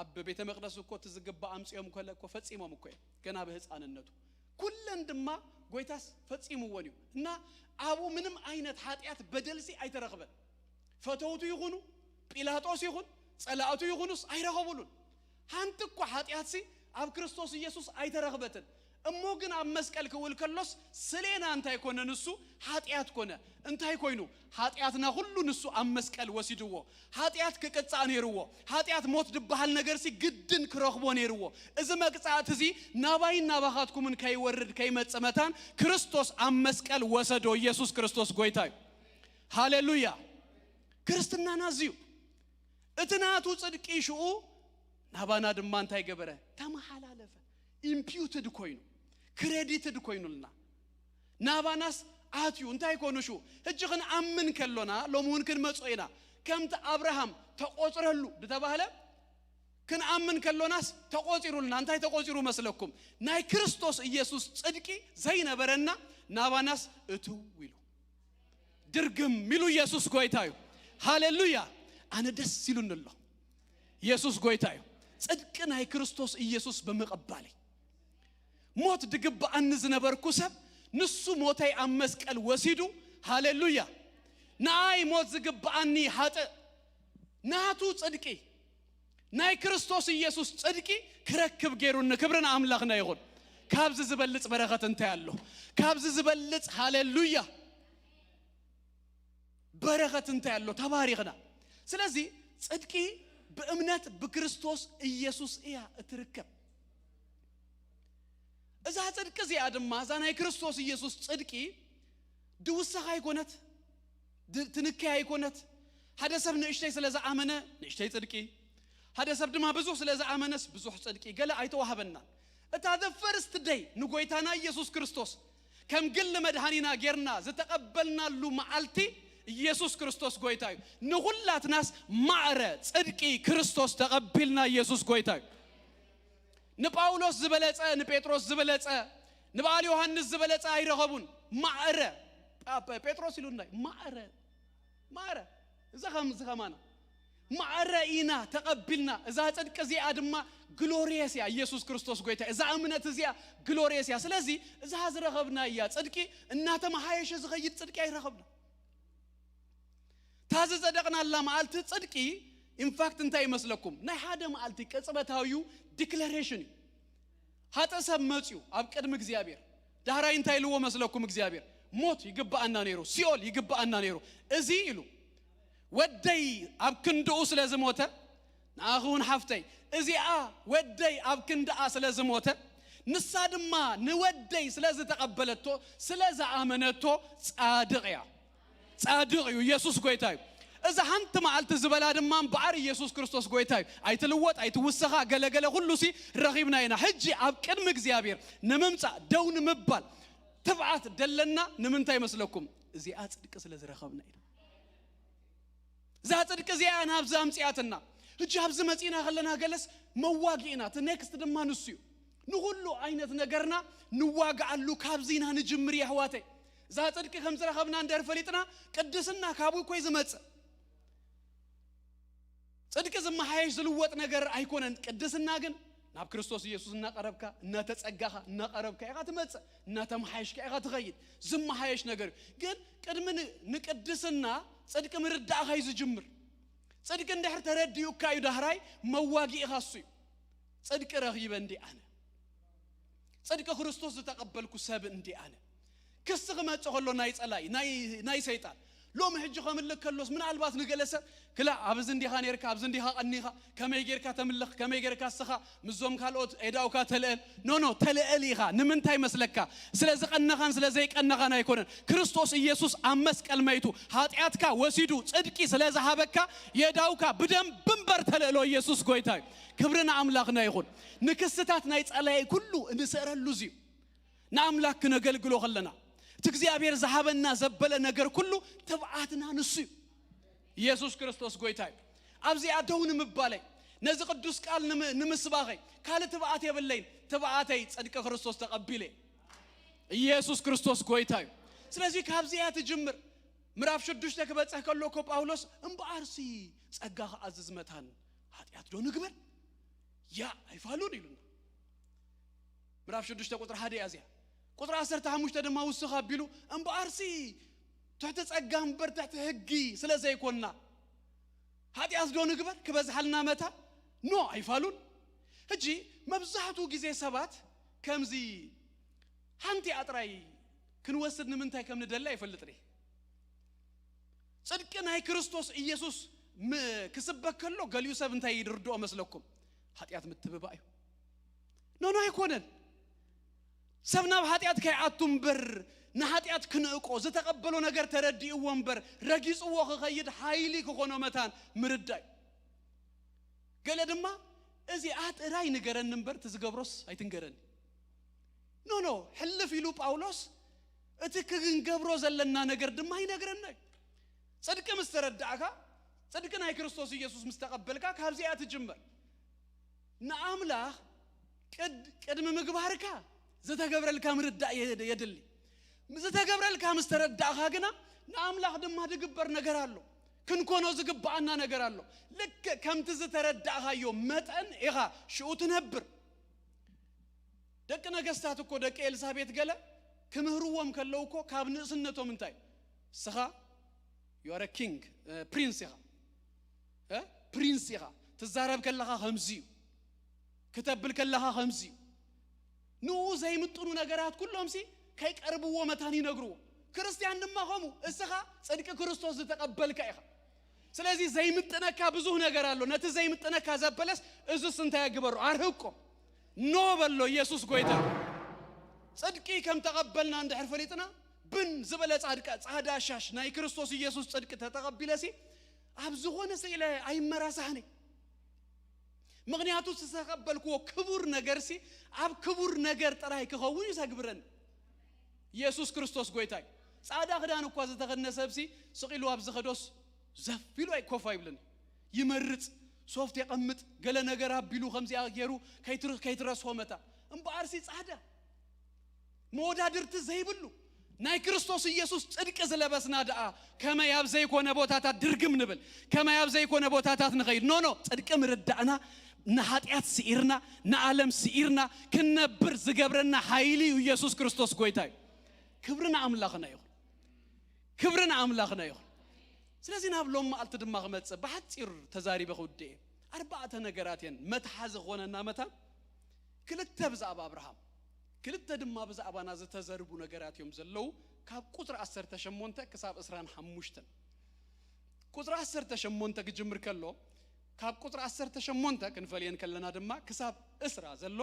ኣብ ቤተ መቅደስ እኮ እቲ ዝግባእ ኣምጺኦም ከለ እኮ ፈጺሞም እኮ እዮም። ገና ብህፃንነቱ። ኩለን ድማ ጎይታስ ፈጺምዎን እዩ። እና ኣብኡ ምንም ዓይነት ኃጢአት በደልሲ ኣይተረኽበን። ፈተውቱ ይኹኑ፣ ጲላጦስ ይኹን፣ ጸላእቱ ይኹኑስ ኣይረኸቡሉን። ሓንቲ እኳ ኃጢአትሲ ኣብ ክርስቶስ ኢየሱስ ኣይተረኽበትን። እሞ ግን ኣብ መስቀል ክውል ከሎስ ስሌና እንታይ ኮነ? ንሱ ኃጢአት ኮነ። እንታይ ኮይኑ? ኃጢአትና ኩሉ ንሱ ኣብ መስቀል ወሲድዎ። ኃጢአት ክቅጻእ ነይርዎ። ኃጢአት ሞት ድበሃል ነገርሲ ግድን ክረኽቦ ነይርዎ። እዚ መቅጻእቲ እዚ ናባይን ናባኻትኩምን ከይወርድ ከይመጽእ መታን ክርስቶስ ኣብ መስቀል ወሰዶ። ኢየሱስ ክርስቶስ ጎይታ እዩ። ሃሌሉያ። ክርስትናና እዚ እዩ። እቲ ናቱ ጽድቂ ሽኡ ናባና ድማ እንታይ ገበረ? ተመሓላለፈ። ኢምፒዩትድ ኮይኑ፣ ክሬዲትድ ኮይኑልና። ናባናስ ኣትዩ። እንታይ ኮኑ ሽኡ? ሕጂ ክንኣምን ከሎና፣ ሎሚ እውን ክንመጾ ኢና። ከምቲ ኣብርሃም ተቆጽረሉ ድተባህለ፣ ክንኣምን ከሎናስ ተቆጺሩልና። እንታይ ተቆጺሩ መስለኩም? ናይ ክርስቶስ ኢየሱስ ጽድቂ ዘይነበረና ናባናስ እትው ኢሉ። ድርግም ኢሉ። ኢየሱስ ጎይታ እዩ። ሃሌሉያ። ኣነ ደስ ኢሉኒ ኣሎ። ኢየሱስ ጎይታ እዩ። ጽድቂ ናይ ክርስቶስ ኢየሱስ ብምቕባለይ፣ ሞት ድግብኣኒ ዝነበርኩ ሰብ ንሱ ሞተይ ኣብ መስቀል ወሲዱ። ሃሌሉያ። ንኣይ ሞት ዝግብኣኒ ሓጥእ ናቱ ጽድቂ፣ ናይ ክርስቶስ ኢየሱስ ጽድቂ ክረክብ ገይሩኒ። ክብሪ ንኣምላኽና ይኹን። ካብዚ ዝበልጽ በረኸት እንታይ ኣሎ? ካብዚ ዝበልጽ፣ ሃሌሉያ፣ በረኸት እንታይ ኣሎ? ተባሪኽና። ስለዚ ጽድቂ ብእምነት ብክርስቶስ ኢየሱስ እያ እትርከብ። እዛ ጽድቂ እዚኣ ድማ፣ እዛ ናይ ክርስቶስ ኢየሱስ ጽድቂ ድውሰኻ ኣይኮነት፣ ድ-፣ ትንከይ ኣይኮነት። ሓደ ሰብ ንእሽተይ ስለ ዝኣመነ ንእሽተይ ጽድቂ፣ ሓደ ሰብ ድማ ብዙሕ ስለ ዝኣመነስ ብዙሕ ጽድቂ፣ ገለ ኣይተዋህበናን። እታ the first day ንጎይታና ኢየሱስ ክርስቶስ ከም ግሊ መድሃኒና ጌርና ዝተቐበልናሉ መዓልቲ ኢየሱስ ክርስቶስ ጎይታ እዩ። ንኹላትናስ ማዕረ ጽድቂ ክርስቶስ ተቐቢልና። ኢየሱስ ጎይታ እዩ። ንጳውሎስ ዝበለጸ፣ ንጴጥሮስ ዝበለጸ፣ ንበዓል ዮሃንስ ዝበለጸ ኣይረኸቡን። ማዕረ፣ ጳ-፣ ጴጥሮስ ኢሉና እዩ። ማዕረ፣ ማዕረ። እዚ ኸም-፣ እዚ ኸማና። ማዕረ ኢና ተቐቢልና። እዛ ጽድቂ እዚኣ ድማ ግሎሪየስ እያ። ኢየሱስ ክርስቶስ ጎይታ። እዛ እምነት እዚኣ ግሎሪየስ እያ። ስለዚ እዛ ዝረኸብናያ ጽድቂ እናተመሃየሸ ዝኸይድ ጽድቂ ኣይረኸብና። እታ ዝጸደቕናላ መዓልቲ ጽድቂ ኢንፋክት እንታይ ይመስለኩም? ናይ ሓደ መዓልቲ ቅጽበታዊ ዲክለሬሽን እዩ። ሃጠ ሰብ መጽዩ ኣብ ቅድሚ እግዚኣብሔር ዳህራይ እንታይ ኢልዎ መስለኩም? እግዚኣብሔር ሞት ይግብኣና ነይሩ፣ ሲኦል ይግብኣና ነይሩ። እዚ ኢሉ ወደይ ኣብ ክንድኡ ስለ ዝሞተ ንኣኺ እውን ሓፍተይ፣ እዚኣ ወደይ ኣብ ክንድኣ ስለ ዝሞተ፣ ንሳ ድማ ንወደይ ስለ ዝተቐበለቶ፣ ስለ ዝኣመነቶ ጻድቕ እያ። ጻድቕ እዩ። ኢየሱስ ጎይታ እዩ። እዛ ሓንቲ መዓልቲ ዝበላ ድማ እምበኣር ኢየሱስ ክርስቶስ ጎይታ እዩ። ኣይትልወጥ ኣይትውሰኻ፣ ገለገለ ኩሉ ሲ ረኺብና ኢና። ሕጂ ኣብ ቅድሚ እግዚኣብሔር ንምምጻእ ደው ንምባል ትብዓት ደለና ንምንታይ መስለኩም? እዚኣ ጽድቂ ስለ ዝረኸብና ኢና። እዛ ጽድቂ እዚኣ ናብዚ ኣምጽኣትና። ሕጂ ኣብዚ መጺና ከለና ገለስ መዋጊእና እቲ ኔክስት ድማ ንሱ እዩ። ንኹሉ ዓይነት ነገርና ንዋግኣሉ ካብዚ ኢና ንጅምር የሕዋተይ። እዛ ጽድቂ ከም ዝረኸብና እንደር ፈሊጥና ቅድስና ካብኡ እኮ እዩ ዝመጽእ። ጽድቂ ዝመሓየሽ ዝልወጥ ነገር ኣይኮነን። ቅድስና ግን ናብ ክርስቶስ ኢየሱስ እናቐረብካ እናተጸጋኻ እናቐረብካ ኢኻ ትመጽእ። እናተመሓየሽካ ኢኻ ትኸይድ። ዝመሓየሽ ነገር እዩ። ግን ቅድሚ ን- ንቅድስና ጽድቂ ምርዳእኻ እዩ ዝጅምር። ጽድቂ እንድሕር ተረዲኡካ እዩ ዳህራይ መዋጊእኻ እሱ እዩ። ጽድቂ ረኺበ እንዲ ኣነ ጽድቂ ክርስቶስ ዝተቐበልኩ ሰብ እንዲ ኣነ ክሲ ክመጽእ ከሎ ናይ ጸላይ ናይ ናይ ሰይጣን ሎሚ ሕጂ ከምልክ ከሎስ ምናልባት ንገለ ሰብ ክላ ኣብዚ እንዲኻ ነርካ ኣብዚ እንዲኻ ቀኒኻ ከመይ ጌርካ ተምልኽ ከመይ ጌርካ ስኻ ምስዞም ካልኦት ኤዳውካ ተልእል ኖ ኖ ተልእል ኢኻ ንምንታይ መስለካ ስለ ዝቐነኻን ስለ ዘይቀነኻን ኣይኮነን ክርስቶስ ኢየሱስ ኣብ መስቀል መይቱ ሓጢኣትካ ወሲዱ ጽድቂ ስለ ዝሃበካ የዳውካ ብደንብ እምበር ተልእሎ ኢየሱስ ጎይታ እዩ ክብሪ ንኣምላኽና ይኹን ንክስታት ናይ ጸላኢ ኩሉ እንስእረሉ እዚዩ ንኣምላክ ክነገልግሎ ከለና እቲ እግዚኣብሔር ዝሃበና ዘበለ ነገር ኩሉ ትብዓትና ንሱ እዩ ኢየሱስ ክርስቶስ ጎይታ እዩ ኣብዚኣ ደው ንምባለይ ነዚ ቅዱስ ቃል ንምስባኸይ ካልእ ትብዓት የብለይን ትብዓተይ ጽድቂ ክርስቶስ ተቐቢለ ኢየሱስ ክርስቶስ ጎይታ እዩ ስለዚ ካብዚኣ ትጅምር ምዕራፍ ሽዱሽተ ክበጽሕ ከሎ እኮ ጳውሎስ እምበኣርሲ ጸጋ ክኣዝዝ መታን ሓጢኣት ዶ ንግበር ያ ኣይፋሉን ኢሉና ምዕራፍ ሽዱሽተ ቁፅሪ ሓደ እያ እዚኣ ቁፅሪ ዓሰርተ ሓሙሽተ ድማ ውስኽ ኣቢሉ እምበኣርሲ ትሕቲ ፀጋ እምበር ትሕቲ ህጊ ስለ ዘይኮንና ሓጢኣት ዶ ንግበር ክበዝሓልና መታ ኖ ኣይፋሉን ሕጂ መብዛሕትኡ ግዜ ሰባት ከምዚ ሓንቲ እያ ጥራይ ክንወስድ ንምንታይ ከም ንደሊ ኣይፈልጥን እየ ጽድቂ ናይ ክርስቶስ ኢየሱስ ክስበክ ከሎ ገሊኡ ሰብ እንታይ ይርድኦ መስለኩም ሓጢኣት ምትብባእ እዩ ኖኖ ኣይኮነን ሰብ ናብ ሓጢኣት ከይኣቱ እምበር ንሓጢኣት ክንእቆ ዝተቐበሎ ነገር ተረዲእዎ እምበር ረጊፅዎ ክኸይድ ሓይሊ ክኾኖ መታን ምርዳእ እዩ ገለ ድማ እዚኣ ጥራይ ንገረኒ እምበር ትዝገብሮስ ኣይትንገረኒ ኖኖ ሕልፍ ኢሉ ጳውሎስ እቲ ክንገብሮ ዘለና ነገር ድማ ይነግረና እዩ። ጽድቂ ምስ ተረዳእካ፣ ጽድቂ ናይ ክርስቶስ ኢየሱስ ምስ ተቐበልካ፣ ካብዚኣ ትጅመር። ንኣምላኽ ቅድ- ቅድሚ ምግባርካ ዝተገብረልካ ምርዳእ የድ- የድሊ። ዝተገብረልካ ምስ ተረዳእኻ ግና ንኣምላኽ ድማ ዝግበር ነገር ኣሎ፣ ክንኮኖ ዝግብኣና ነገር ኣሎ። ልክዕ ከምቲ ዝተረዳእኻዮ መጠን ኢኻ ሽኡ ትነብር። ደቂ ነገስታት እኮ ደቂ ኤልሳቤት ገለ ክምህርዎም ከለዉ እኮ ካብ ንእስነቶም እንታይ እስኻ you are a king prince ኢኻ እ prince ኢኻ ትዛረብ ከለኻ ከምዚ እዩ ክተብል ከለኻ ከምዚ እዩ ንኡ ዘይምጥኑ ነገራት ኩሎምሲ ከይቀርብዎ መታን ይነግርዎ ክርስትያን ድማ ከምኡ እስኻ ጽድቂ ክርስቶስ ዝተቐበልካ ኢኻ ስለዚ ዘይምጥነካ ብዙህ ነገር ኣሎ ነቲ ዘይምጥነካ ዘበለስ እዙስ እንታይ ግበሮ ኣርህቆ ኖ በሎ ኢየሱስ ጎይታ ጽድቂ ከም ተቐበልና እንድሕር ፈሊጥና ብን ዝበለ ጻድቃ ጻዳ ሻሽ ናይ ክርስቶስ ኢየሱስ ጽድቂ ተተቐቢለሲ ኣብ ዝኾነ ስኢለ ኣይመራሳህኒ ምኽንያቱ ዝተቐበልክዎ ክቡር ነገርሲ ኣብ ክቡር ነገር ጥራይ ክኸውን እዩ ዘግብረኒ ኢየሱስ ክርስቶስ ጎይታይ ጻዕዳ ክዳን እኳ ዝተኸድነ ሰብሲ ስቕ ኢሉ ኣብ ዝኸዶስ ዘፍ ኢሉ ኣይኮፍ ኣይብልን ይመርጽ ሶፍት የቐምጥ ገለ ነገር ኣቢሉ ከምዚኣ ገይሩ ከይትረስሆ መታ እምበኣርሲ ጻዕዳ መወዳድርቲ ዘይብሉ ናይ ክርስቶስ ኢየሱስ ጽድቂ ዝለበስና ደኣ ከመይ ኣብ ዘይኮነ ቦታታት ድርግም ንብል ከመይ ኣብ ዘይኮነ ቦታታት ንኸይድ ኖኖ ጽድቂ ምርዳእና ንሓጢኣት ስኢርና ንዓለም ስኢርና ክንነብር ዝገብረና ሓይሊ እዩ ኢየሱስ ክርስቶስ ጎይታ እዩ ክብሪ ንኣምላኽና ይኹን ክብሪ ንኣምላኽና ይኹን ስለዚ ናብ ሎም መዓልቲ ድማ ክመጽእ ብሓጺር ተዛሪበ ክውድእ እየ። ኣርባዕተ ነገራት እየን መትሓዚ ክኾነና መታን። ክልተ ብዛዕባ ኣብርሃም፣ ክልተ ድማ ብዛዕባና ዝተዘርቡ ነገራት እዮም ዘለዉ። ካብ ቁጽሪ ዓሰርተ ሸሞንተ ክሳብ ዕስራን ሓሙሽተን። ቁጽሪ ዓሰርተ ሸሞንተ ክጅምር ከሎ፣ ካብ ቁጽሪ ዓሰርተ ሸሞንተ ክንፈልየን ከለና ድማ ክሳብ ዕስራ ዘሎ፣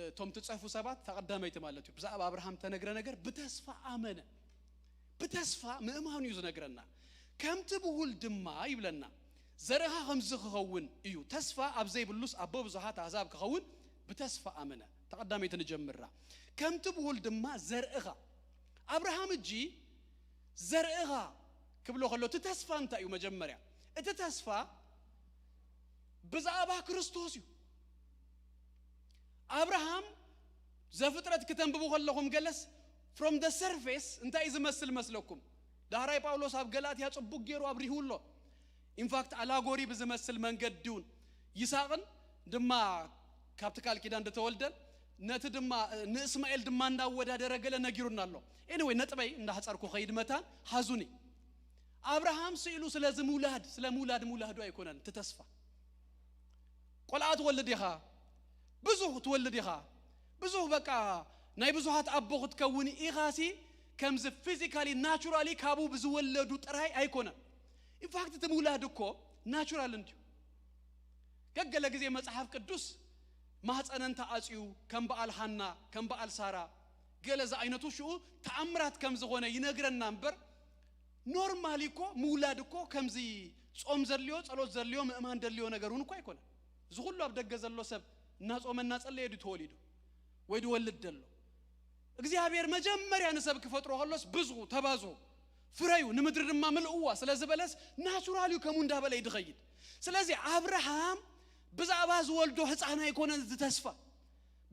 እቶም ትጸፉ ሰባት፣ ተቐዳመይቲ ማለት እዩ፣ ብዛዕባ ኣብርሃም ተነግረ ነገር ብተስፋ ኣመነ። ብተስፋ ምእማኑ እዩ ዝነግረና። ከምቲ ብሁል ድማ ይብለና፣ ዘርእኻ ከምዚ ክኸውን እዩ። ተስፋ ኣብ ዘይብሉስ ኣቦ ብዙሓት ኣሕዛብ ክኸውን ብተስፋ ኣመነ። ተቐዳመይቲ ንጀምራ። ከምቲ ብሁል ድማ ዘርእኻ። ኣብርሃም እጂ ዘርእኻ ክብሎ ከሎ፣ እቲ ተስፋ እንታይ እዩ? መጀመርያ፣ እቲ ተስፋ ብዛዕባ ክርስቶስ እዩ። ኣብርሃም ዘፍጥረት ክተንብቡ ከለኹም ገለስ from the surface እንታይ እዩ ዝመስል መስለኩም? ዳሕራይ ጳውሎስ ኣብ ገላትያ ጽቡቅ ገይሩ ኣብሪሁ ኣሎ። ኢንፋክት ኣላጎሪ ብዝመስል መንገዲ እውን ይስሐቅን ድማ ካብቲ ቃል ኪዳን ዝተወልደን ነቲ ድማ ንእስማኤል ድማ እንዳወዳደረ ገለ ነጊሩና ኣሎ። ኤኒወይ ነጥበይ እንዳሕጸርኩ ከይድ መታን ሓዙኒ። ኣብርሃም ስኢሉ ስለዚ ምውላድ፣ ስለ ምውላድ ምውላዱ ኣይኮነን እቲ ተስፋ። ቆልዓ ትወልድ ኢኻ፣ ብዙህ ትወልድ ኢኻ፣ ብዙህ በቃ ናይ ብዙሃት ኣቦ ክትከውን ኢኻ ሲ ከምዚ ፊዚካሊ ናቹራሊ ካብኡ ብዝወለዱ ጥራይ ኣይኮነን። ኢንፋክት እቲ ምውላድ እኮ ናቹራል እንድዩ። ገገለ ግዜ መጽሓፍ ቅዱስ ማህፀነን ተዓፅዩ ከም በዓል ሃና ከም በዓል ሳራ ገለ ዝዓይነቱ ሽኡ ተኣምራት ከም ዝኾነ ይነግረና እምበር ኖርማሊ እኮ ምውላድ እኮ ከምዚ ጾም ዘድልዮ ጸሎት ዘድልዮ ምእማን ደልዮ ነገር እውን እኮ ኣይኮነን። እዚ ኩሉ ኣብ ደገ ዘሎ ሰብ እናጾመ እናጸለየ ድዩ ተወሊዱ ወይ ድወልድ ደሎ? እግዚኣብሔር መጀመርያ ንሰብ ክፈጥሮ ከሎስ ብዝኹ ተባዝኹ ፍረዩ ንምድሪ ድማ ምልእዋ ስለ ዝበለስ ናቹራል እዩ ከምኡ እንዳበለ እዩ ድኸይድ። ስለዚ ኣብርሃም ብዛዕባ ዝወልዶ ህፃን ኣይኮነን እዚ ተስፋ፣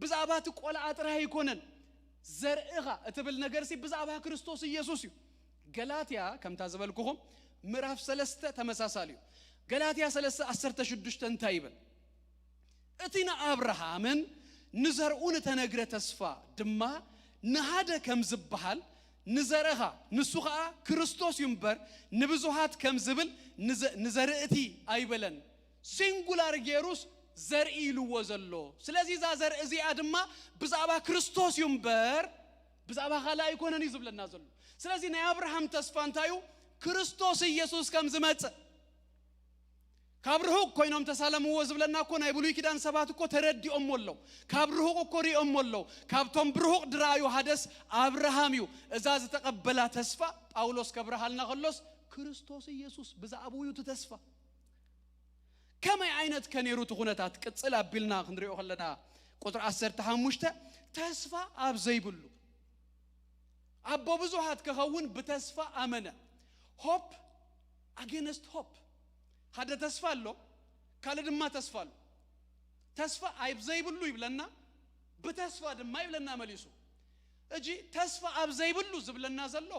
ብዛዕባ እቲ ቆልዓ ጥራይ ኣይኮነን። ዘርእኻ እትብል ነገርሲ ብዛዕባ ክርስቶስ ኢየሱስ እዩ። ገላትያ ከምታ ዝበልኩኹም ምዕራፍ ሰለስተ ተመሳሳሊ እዩ። ገላትያ ሰለስተ ዓሰርተ ሽዱሽተ እንታይ ይብል? እቲ ንኣብርሃምን ንዘርኡ ንተነግረ ተስፋ ድማ ንሃደ ከም ዝበሃል ንዘርእኻ፣ ንሱ ኸኣ ክርስቶስ እዩ እምበር ንብዙሃት ከም ዝብል ንዘ- ንዘርእቲ ኣይበለን። ሲንጉላር ገይሩስ ዘርኢ ኢልዎ ዘሎ። ስለዚ እዛ ዘርኢ እዚኣ ድማ ብዛዕባ ክርስቶስ እዩ እምበር ብዛዕባ ካልእ ኣይኮነን እዩ ዝብለና ዘሎ። ስለዚ ናይ ኣብርሃም ተስፋ እንታይ እዩ? ክርስቶስ ኢየሱስ ከም ዝመጽእ። ካብ ርሑቕ ኮይኖም ተሳለምዎ ዝብለና እኮ ናይ ብሉይ ኪዳን ሰባት እኮ ተረዲኦሞ ኣለዉ። ካብ ርሑቕ እኮ ሪኦሞ ኣለዉ። ካብቶም ብርሑቕ ድረኣዩ ሓደስ ኣብርሃም እዩ። እዛ ዝተቐበላ ተስፋ ጳውሎስ ከብርሃልና ከሎስ ክርስቶስ ኢየሱስ ብዛዕባኡ እዩ እቲ ተስፋ። ከመይ ዓይነት ከ ነይሩ እቲ ኩነታት? ቅጽል ኣቢልና ክንሪኦ ከለና ቁጽሪ ዓሰርተ ሓሙሽተ ተስፋ ኣብ ዘይብሉ ኣቦ ብዙሓት ክኸውን ብተስፋ ኣመነ። ሆፕ ኣጌንስት ሆፕ። ሓደ ተስፋ ኣሎ፣ ካልእ ድማ ተስፋ ኣሎ። ተስፋ ኣብ ዘይብሉ ይብለና፣ ብተስፋ ድማ ይብለና መሊሱ። እጂ ተስፋ ኣብ ዘይብሉ ዝብለና ዘሎ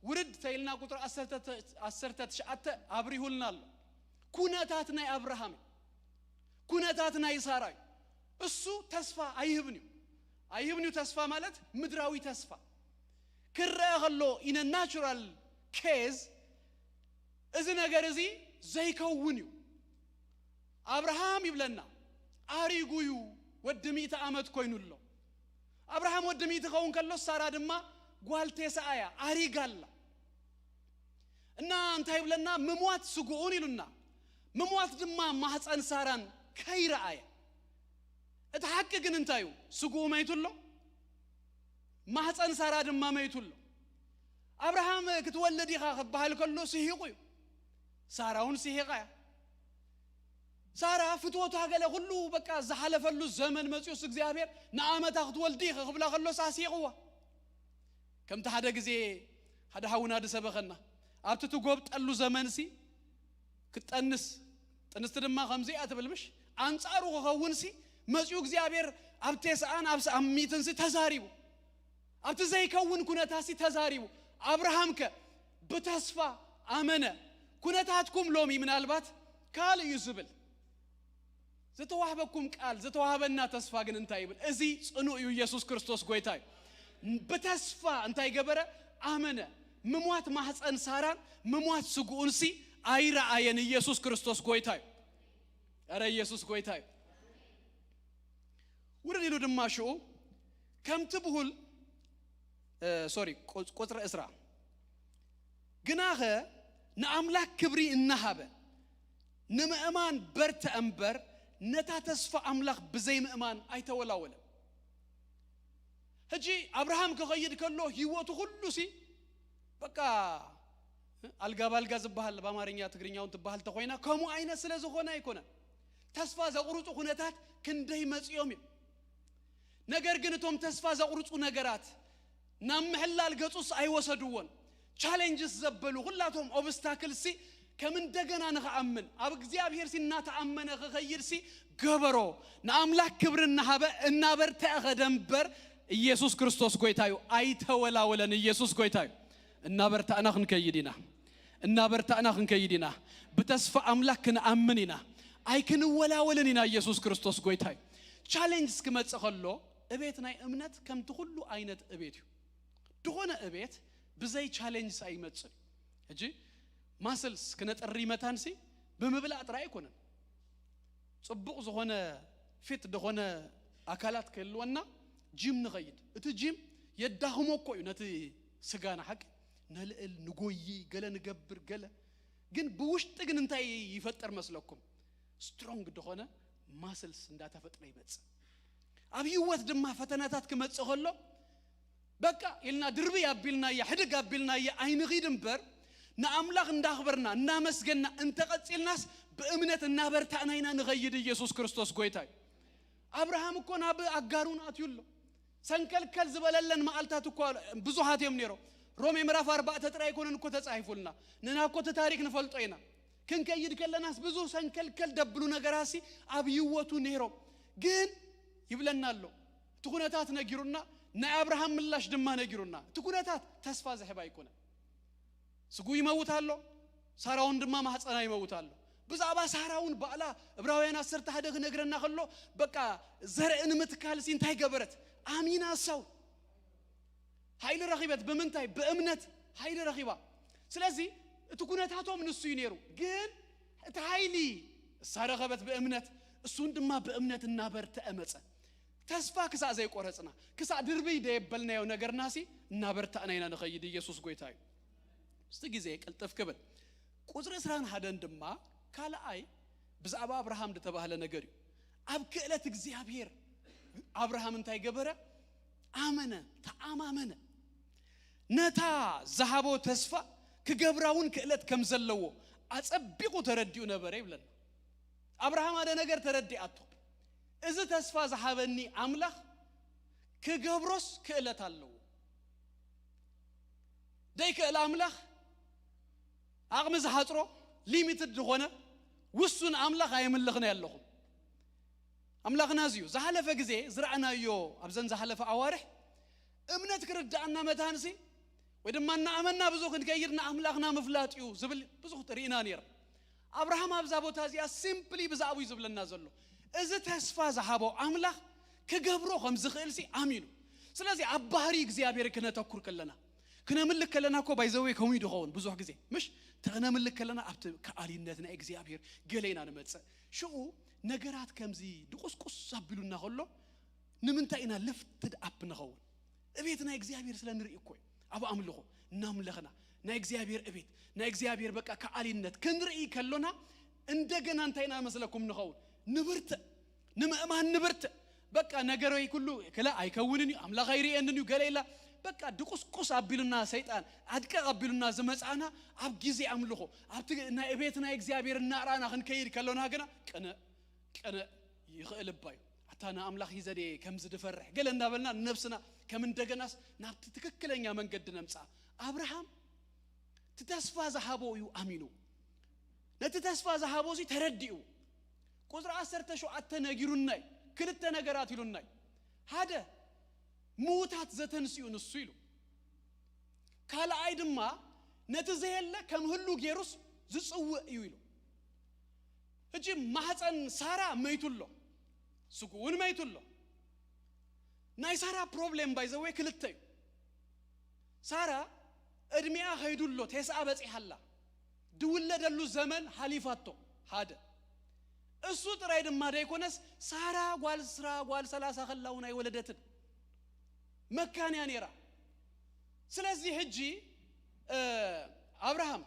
ውርድ ተይልና ቁጥሪ ዓሰርተ ትሽዓተ ኣብሪሁልና ኣሎ። ኩነታት ናይ ኣብርሃም እዩ። ኩነታት ናይ ሳራ እዩ። እሱ ተስፋ ኣይህብን እዩ። ኣይህብን እዩ ተስፋ ማለት ምድራዊ ተስፋ ክረአ ከሎ ኢነ ናቹራል ኬዝ እዚ ነገር እዚ ዘይከውን እዩ። ኣብርሃም ይብለና ኣሪጉ እዩ፣ ወዲ ሚእቲ ዓመት ኮይኑ ኣሎ። ኣብርሃም ወዲ ሚእቲ ኸውን ከሎ ሳራ ድማ ጓል ቴስዓ እያ፣ ኣሪጋ ኣላ። እና እንታይ ይብለና? ምሟት ስግኡን ኢሉና። ምሟት ድማ ማህፀን ሳራን ከይረኣየ። እቲ ሓቂ ግን እንታይ እዩ? ስግኡ መይቱ ኣሎ፣ ማህፀን ሳራ ድማ መይቱ ኣሎ። ኣብርሃም ክትወልድ ኢኻ ክበሃል ከሎ ስሒቑ እዩ። ሳራ እውን ስሒቓ እያ። ሳራ ፍትወቷ ገለ ኩሉ በቃ ዝሓለፈሉ ዘመን መፅዩስ እግዚኣብሔር ንኣመታ ክትወልዲ ኢኺ ክብላ ከሎስ ኣስሒቕዋ። ከምቲ ሓደ ግዜ ሓደ ሓውና ዝሰበኸና ኣብቲ ትጎብጠሉ ዘመንሲ ክትጠንስ ጥንስቲ ድማ ከምዚኣ ትብል ምሽ ኣንጻሩ ክኸውንሲ መፅኡ እግዚኣብሔር ኣብ ቴስኣን ኣብ ሰኣሚትንሲ ተዛሪቡ። ኣብቲ ዘይከውን ኩነታሲ ተዛሪቡ። ኣብርሃምከ ብተስፋ ኣመነ። ኩነታትኩም ሎሚ ምናልባት ካልእ እዩ ዝብል። ዝተዋህበኩም ቃል ዝተዋህበና ተስፋ ግን እንታይ ይብል? እዚ ጽኑዕ እዩ። ኢየሱስ ክርስቶስ ጎይታ እዩ። ብተስፋ እንታይ ገበረ? ኣመነ። ምሟት ማህፀን ሳራን ምሟት ስግኡንሲ ኣይረኣየን። ኢየሱስ ክርስቶስ ጎይታ እዩ። ኧረ ኢየሱስ ጎይታ እዩ። ውርድ ኢሉ ድማ ሽኡ ከምቲ ብሁል ሶሪ ቁፅሪ እስራ ግናኸ ንኣምላክ ክብሪ እናሃበ ንምእማን በርተ እምበር ነታ ተስፋ ኣምላኽ ብዘይምእማን ኣይተወላወለን። ሕጂ ኣብርሃም ክኸይድ ከሎ ህይወቱ ኩሉ ሲ በቃ ኣልጋ ባልጋ ዝበሃል ብኣማርኛ ትግርኛውን ትበሃል ተኮይና ከምኡ ዓይነት ስለ ዝኾነ ኣይኮነን። ተስፋ ዘቑርፁ ኩነታት ክንደይ መፂኦም እዮም። ነገር ግን እቶም ተስፋ ዘቑርፁ ነገራት ናብ ምሕላል ገፁስ ኣይወሰድዎን። ቻሌንጅስ ዘበሉ ኩላቶም ኦብስታክልሲ ከም እንደገና ንኽኣምን ኣብ እግዚኣብሔር ሲ እናተኣመነ ክኸይድ ሲ ገበሮ። ንኣምላክ ክብሪ እናሃበ እናበርተዐ ኸደ እምበር ኢየሱስ ክርስቶስ ጎይታ እዩ። ኣይተወላወለን። ኢየሱስ ጎይታ እዩ። እናበርታእና ክንከይድ ኢና። እናበርታእና ክንከይድ ኢና። ብተስፋ ኣምላክ ክንኣምን ኢና። ኣይክንወላወልን ኢና። ኢየሱስ ክርስቶስ ጎይታ እዩ። ቻሌንጅስ ክመፅእ ከሎ እቤት ናይ እምነት ከምቲ ኩሉ ዓይነት እቤት እዩ። ዝኾነ እቤት ብዘይ ቻሌንጅስ ኣይመፅን። ሕጂ ማስልስ ክነጥሪ መታንሲ ብምብላዕ ጥራይ ኣይኮነን። ፅቡቕ ዝኾነ ፊት ዝኾነ ኣካላት ክህልወና ጂም ንኸይድ። እቲ ጂም የዳኽሞ እኮ እዩ ነቲ ስጋና ሓቂ ነልእል ንጎይ ገለ ንገብር ገለ ግን ብውሽጢ ግን እንታይ ይፈጥር መስለኩም? ስትሮንግ ዝኾነ ማስልስ እንዳተፈጥረ ይመጽእ። ኣብ ህይወት ድማ ፈተናታት ክመጽእ ከሎ በቃ ኢልና ድርብይ ኣቢልናያ ሕድግ ኣቢልናያ ኣይንኺድ እምበር ንኣምላኽ እንዳኽበርና እናመስገና እንተቐጺልናስ ብእምነት እናበርታእና ኢና ንኸይድ። ኢየሱስ ክርስቶስ ጎይታ እዩ። ኣብርሃም እኮ ናብ ኣጋሩን ኣትዩ ኣሎ። ሰንከልከል ዝበለለን መዓልታት እኮ ብዙሓት እዮም ነይሮም። ሮሜ ምዕራፍ ኣርባዕተ ጥራይ ኣይኮነን እኮ ተጻሒፉልና። ንና እኮ እቲ ታሪክ ንፈልጦ ኢና። ክንከይድ ከለናስ ብዙ ሰንከልከል ደብሉ ነገራሲ ኣብ ህይወቱ ነይሮም። ግን ይብለና ኣሎ እቲ ኩነታት ነጊሩና ናይ ኣብርሃም ምላሽ ድማ ነጊሩና። እቲ ኩነታት ተስፋ ዝሕብ ኣይኮነን። ስጉ ይመውት ኣሎ፣ ሳራውን ድማ ማህፀና ይመውት ኣሎ። ብዛዕባ ሳራውን ባዕላ እብራውያን ዓሰርተ ሓደ ክነግረና ከሎ በቃ ዘርኢ ንምትካል ሲ እንታይ ገበረት? ኣሚና እሳው ሓይሊ ረኺበት። ብምንታይ? ብእምነት ሓይሊ ረኺባ። ስለዚ እቲ ኩነታቶም ንሱ እዩ ነይሩ፣ ግን እቲ ሓይሊ እሳ ረኸበት ብእምነት፣ እሱን ድማ ብእምነት እናበርተዐ መጸ። ተስፋ ክሳዕ ዘይቆረጽና፣ ክሳዕ ድርብይ ደየበልናዮ ነገርናሲ እናበርታእና ኢና ንኸይድ። ኢየሱስ ጎይታ እዩ። ምስቲ ግዜ ቅልጥፍ ክብል። ቁጽሪ ዕስራን ሓደን ድማ ካልኣይ ብዛዕባ ኣብርሃም ዝተባህለ ነገር እዩ። ኣብ ክእለት እግዚኣብሔር ኣብርሃም እንታይ ገበረ? ኣመነ፣ ተኣማመነ። ነታ ዝሃቦ ተስፋ ክገብራ እውን ክእለት ከም ዘለዎ ኣጸቢቑ ተረዲኡ ነበረ ይብለና። ኣብርሃም ሓደ ነገር ተረዲኣቶ። እዚ ተስፋ ዝሃበኒ ኣምላኽ ክገብሮስ ክእለት ኣለዎ። ደይክእል ኣምላኽ ዓቕሚ ዝሓፅሮ ሊሚትድ ዝኾነ ውሱን ኣምላኽ ኣየምልኽን ኣለኹም። ኣምላኽና እዚ እዩ። ዝሓለፈ ግዜ ዝረኣናዮ ኣብዘን ዝሓለፈ ኣዋርሕ እምነት ክርድኣና መታንሲ ወይ ድማ እናኣመና ብዙ ክንከይድ ንኣምላኽና ምፍላጥ እዩ ዝብል ብዙ ርኢና ነይር። ኣብርሃም ኣብዛ ቦታ እዚኣ ሲምፕሊ ብዛዕባኡ እዩ ዝብለና ዘሎ። እዚ ተስፋ ዝሃቦ ኣምላኽ ክገብሮ ከም ዝኽእል ሲ ኣሚኑ። ስለዚ ኣብ ባህሪ እግዚኣብሔር ክነተኩር ከለና ክነምልክ ከለና እኮ ባይዘወይ ከምኡ ይድኸውን ብዙሕ ግዜ ምሽ ተክነምልክ ከለና ኣብቲ ከኣሊነት ናይ እግዚኣብሔር ገለ ኢና ንመፅእ። ሽኡ ነገራት ከምዚ ድቁስቁስ ኣቢሉና ከሎ ንምንታይ ኢና ልፍትድ ኣፕ ንኸውን? እቤት ናይ እግዚኣብሔር ስለ ንርኢ እኮ እዩ። ኣብ ኣምልኾ እናምለኽና ናይ እግዚኣብሔር እቤት ናይ እግዚኣብሔር በቃ ከኣሊነት ክንርኢ ከሎና እንደገና እንታይ ኢና መስለኩም ንኸውን? ንብርትዕ ንምእማን ንብርትዕ። በቃ ነገረይ ኩሉ ክለ ኣይከውንን እዩ ኣምላኽ ኣይርእየንን እዩ ገለ ኢላ በቃ ድቁስቁስ ኣቢሉና ሰይጣን ኣድቀቕ ኣቢሉና ዝመፃና ኣብ ግዜ ኣምልኾ ኣብቲ ናይ ቤት ናይ እግዚኣብሔር እናርኣና ክንከይድ ከሎና ግና ቅንእ ቅንእ ይኽእል እባ እዩ። ኣታ ንኣምላኽ እዩ ዘድየ ከምዚ ድፈርሕ ገለ እንዳበልና ንነብስና ከም እንደገናስ ናብቲ ትክክለኛ መንገዲ ነምፅኣ። ኣብርሃም እቲ ተስፋ ዝሃቦ እዩ ኣሚኑ። ነቲ ተስፋ ዝሃቦ እዚ ተረዲኡ። ቁፅሪ ዓሰርተ ሸውዓተ ነጊሩናይ ክልተ ነገራት ኢሉናይ። ሓደ ምዉታት ዘተንስኡ ንሱ ኢሉ። ካልኣይ ድማ ነቲ ዘየለ ከም ህሉ ገይሩስ ዝፅውእ እዩ ኢሉ። ሕጂ ማህፀን ሳራ መይቱ ኣሎ፣ ስጉ እውን መይቱ ኣሎ። ናይ ሳራ ፕሮብሌም ባይዘወይ ክልተ እዩ። ሳራ እድሜኣ ኸይዱ ኣሎ፣ ቴስኣ በጺሓ ኣላ። ድውለደሉ ዘመን ሓሊፋቶ። ሓደ እሱ ጥራይ ድማ ደይኮነስ፣ ሳራ ጓል ስራ ጓል ሰላሳ ከላ እውን ኣይወለደትን፣ መካን እያ ነይራ። ስለዚ ሕጂ እ፣ ኣብርሃም፣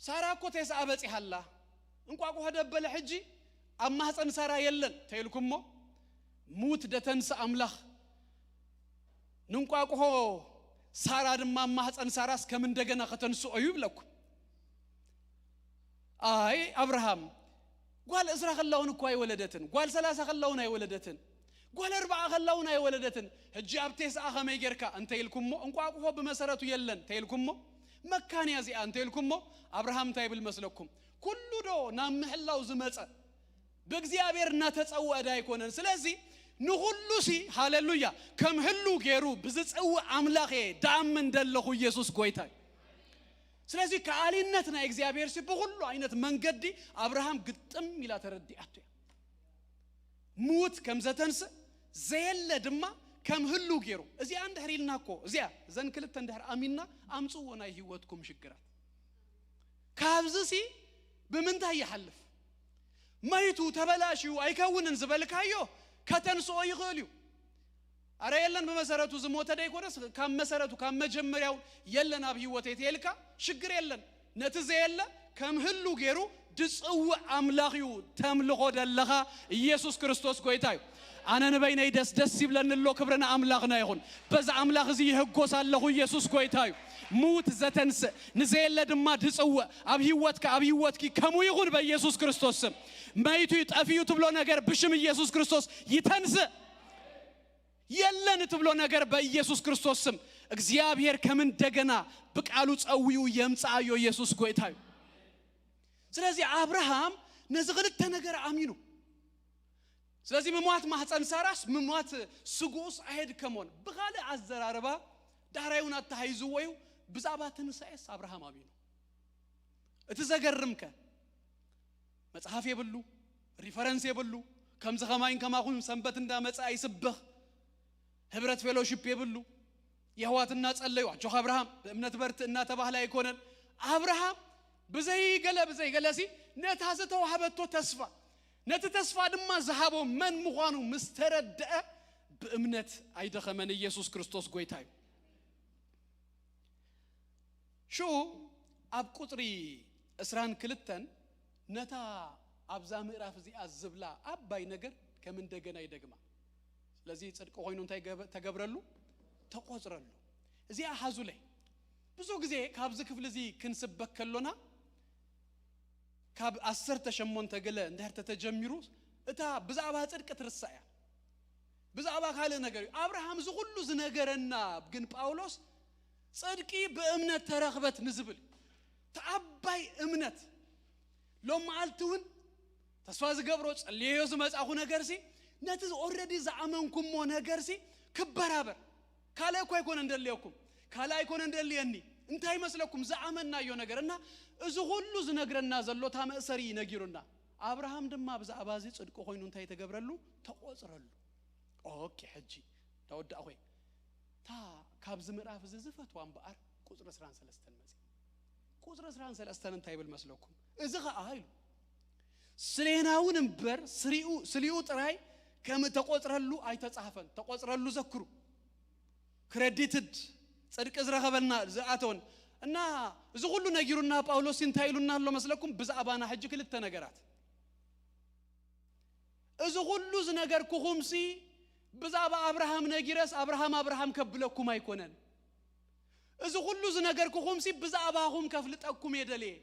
ሳራ እኮ ቴስኣ በጺሓ ኣላ፣ እንቋቑሖ ደበለ፣ ሕጂ ኣብ ማህፀን ሳራ የለን ተይልኩሞ፣ ሙት ደተንስ ኣምላኽ ንንቋቑሖ ሳራ ድማ ኣብ ማህፀን ሳራስ ከም እንደገና ከተንስኦ እዩ ይብለኩም። ኣይ ኣብርሃም፣ ጓል ዕስራ ከላውን እኮ ኣይወለደትን፣ ጓል ሰላሳ ከላውን ኣይወለደትን፣ ጓል ኣርባዓ ከላውን ኣይወለደትን። ሕጂ ኣብ ቴስኣ ከመይ ጌርካ እንተ ኢልኩሞ፣ እንቋቑሖ ብመሰረቱ የለን እንተ ኢልኩሞ፣ መካን እያ እዚኣ እንተ ኢልኩሞ፣ ኣብርሃም እንታይ ይብል መስለኩም? ኩሉ ዶ ናብ ምሕላው ዝመጸ? ብእግዚኣብሔር እናተጸውዐ ዶ ኣይኮነን? ስለዚ ንኹሉ ሲ፣ ሃሌሉያ፣ ከም ህሉ ገይሩ ብዝጽውዕ ኣምላኽ እየ ደኣምን ደለኹ፣ ኢየሱስ ጎይታ እዩ። ስለዚ ከኣሊነት ናይ እግዚኣብሔር ሲ ብኹሉ ዓይነት መንገዲ ኣብርሃም ግጥም ኢላ ተረዲኣቶ እያ። ሙት ከም ዘተንስእ፣ ዘየለ ድማ ከም ህሉ ገይሩ። እዚኣ እንድሕር ኢልና እኮ፣ እዚኣ፣ እዘን ክልተ እንድሕር ኣሚንና፣ ኣምጽዎ ናይ ህይወትኩም ሽግራት። ካብዚ ሲ ብምንታይ ይሓልፍ? መይቱ ተበላሽዩ ኣይከውንን ዝበልካዮ ከተንስኦ ይኽእል እዩ። ኣረ የለን፣ ብመሰረቱ ዝሞተ ደይኮነስ፣ ካብ መሰረቱ፣ ካብ መጀመርያው የለን ኣብ ህይወተይ ተየልካ፣ ሽግር የለን። ነቲ ዘየለ ከም ህሉ ገይሩ ድጽውዕ ኣምላኽ እዩ ተምልኾ ደለኻ፣ ኢየሱስ ክርስቶስ ጎይታ እዩ። ኣነ ንበይነይ ደስ ደስ ይብለኒ ኣሎ፣ ክብሪ ንኣምላኽና ይኹን። በዚ ኣምላኽ እዚ ይህጎስ ኣለኹ፣ ኢየሱስ ጎይታ እዩ። ሙት ዘተንስእ፣ ንዘየለ ድማ ድጽውዕ፣ ኣብ ህይወትካ፣ ኣብ ህይወትኪ ከምኡ ይኹን በኢየሱስ ክርስቶስ ስም። መይቱ እዩ፣ ጠፊኡ ትብሎ ነገር ብሽም ኢየሱስ ክርስቶስ ይተንስእ። የለን ትብሎ ነገር በኢየሱስ ክርስቶስ ስም። እግዚኣብሔር ከም እንደገና ብቃሉ ጸዊኡ የምጽኣዮ፣ ኢየሱስ ጎይታ እዩ። ስለዚ ኣብርሃም ነዚ ክልተ ነገር ኣሚኑ። ስለዚ ምሟት ማህፀን ሳራስ ምሟት ስግኡስ ኣየድከሞን። ብኻልእ ኣዘራርባ፣ ዳሕራይ እውን ኣተሃይዝዎ እዩ፣ ብዛዕባ ትንሳኤስ ኣብርሃም ኣሚኑ። እቲ ዘገርምከ፣ መጽሓፍ የብሉ፣ ሪፈረንስ የብሉ፣ ከምዚ ኸማይን ከማኹን ሰንበት እንዳመጸ ኣይስብኽ፣ ህብረት ፌሎሺፕ የብሉ። የሕዋት እናጸለዩ፣ ኣጆኻ ኣብርሃም፣ ብእምነት በርትዕ እናተባህለ ኣይኮነን። ኣብርሃም ብዘይገለ፣ ብዘይገለሲ ነታ ዝተዋህበቶ ተስፋ፣ ነቲ ተስፋ ድማ ዝሃቦ መን ምዃኑ ምስ ተረድአ፣ ብእምነት ኣይደኸመን። ኢየሱስ ክርስቶስ ጎይታ እዩ። ሽኡ ኣብ ቁጽሪ ዕስራን ክልተን ነታ ኣብዛ ምዕራፍ እዚኣ ዝብላ ዓባይ ነገር ከም እንደገና ይደግማ። ስለዚ ጽድቂ ኮይኑ እንታይ ገበ-፣ ተገብረሉ? ተቆጽረሉ። እዚኣ ሓዙለይ። ብዙ ግዜ ካብዚ ክፍሊ እዚ ክንስበክ ከሎና፣ ካብ ዓሰርተ ሸሞንተ ገለ እንድሕር ተተጀሚሩ፣ እታ ብዛዕባ ጽድቂ ትርሳእ እያ። ብዛዕባ ካልእ ነገር እዩ። ኣብርሃም እዚ ኩሉ ዝነገረና፣ ግን ጳውሎስ ጽድቂ ብእምነት ተረኽበት ንዝብል፣ እቲ ዓባይ እምነት፣ ሎም መዓልቲ እውን ተስፋ ዝገብሮ፣ ጸልየዮ ዝመጻኹ ነገርሲ፣ ነቲ ኦልረዲ ዝኣመንኩሞ ነገርሲ ክበራበር። ካልእ እኮ ኣይኮነን ደልየኩም፣ ካልእ ኣይኮነን ደልየኒ። እንታይ መስለኩም? ዝኣመናዮ ነገር። እና እዚ ኩሉ ዝነግረና ዘሎ እታ መእሰሪ ነጊሩና። ኣብርሃም ድማ ብዛዕባ እዚ ጽድቂ ኮይኑ እንታይ ተገብረሉ? ተቆጽረሉ። ኦኬ፣ ሕጂ እንዳወዳእኹ እየ። እታ ካብዚ ምዕራፍ እዚ ዝፈትዋ እምበኣር ቁጽሪ ዕስራን ሰለስተን መጺ። ቁጽሪ ዕስራን ሰለስተን እንታይ ይብል መስለኩም? እዚ ኸኣ ኢሉ፣ ስሌናውን እምበር ስሪኡ፣ ስሊኡ ጥራይ ከም እተቆጽረሉ ኣይተጻሕፈን። ተቆጽረሉ ዘክሩ። ክረዲትድ፣ ጽድቂ ዝረኸበልና ዝኣተወን። እና እዚ ኩሉ ነጊሩና ጳውሎስ እንታይ ኢሉና ኣሎ መስለኩም? ብዛዕባና ሕጂ ክልተ ነገራት። እዚ ኩሉ ዝነገርኩኹምሲ ብዛዕባ ኣብርሃም ነጊረስ ኣብርሃም ኣብርሃም ከብለኩም ኣይኮነን። እዚ ኩሉ ዝነገርኩኹምሲ ብዛዕባኹም ከፍልጠኩም እየ ደልየ።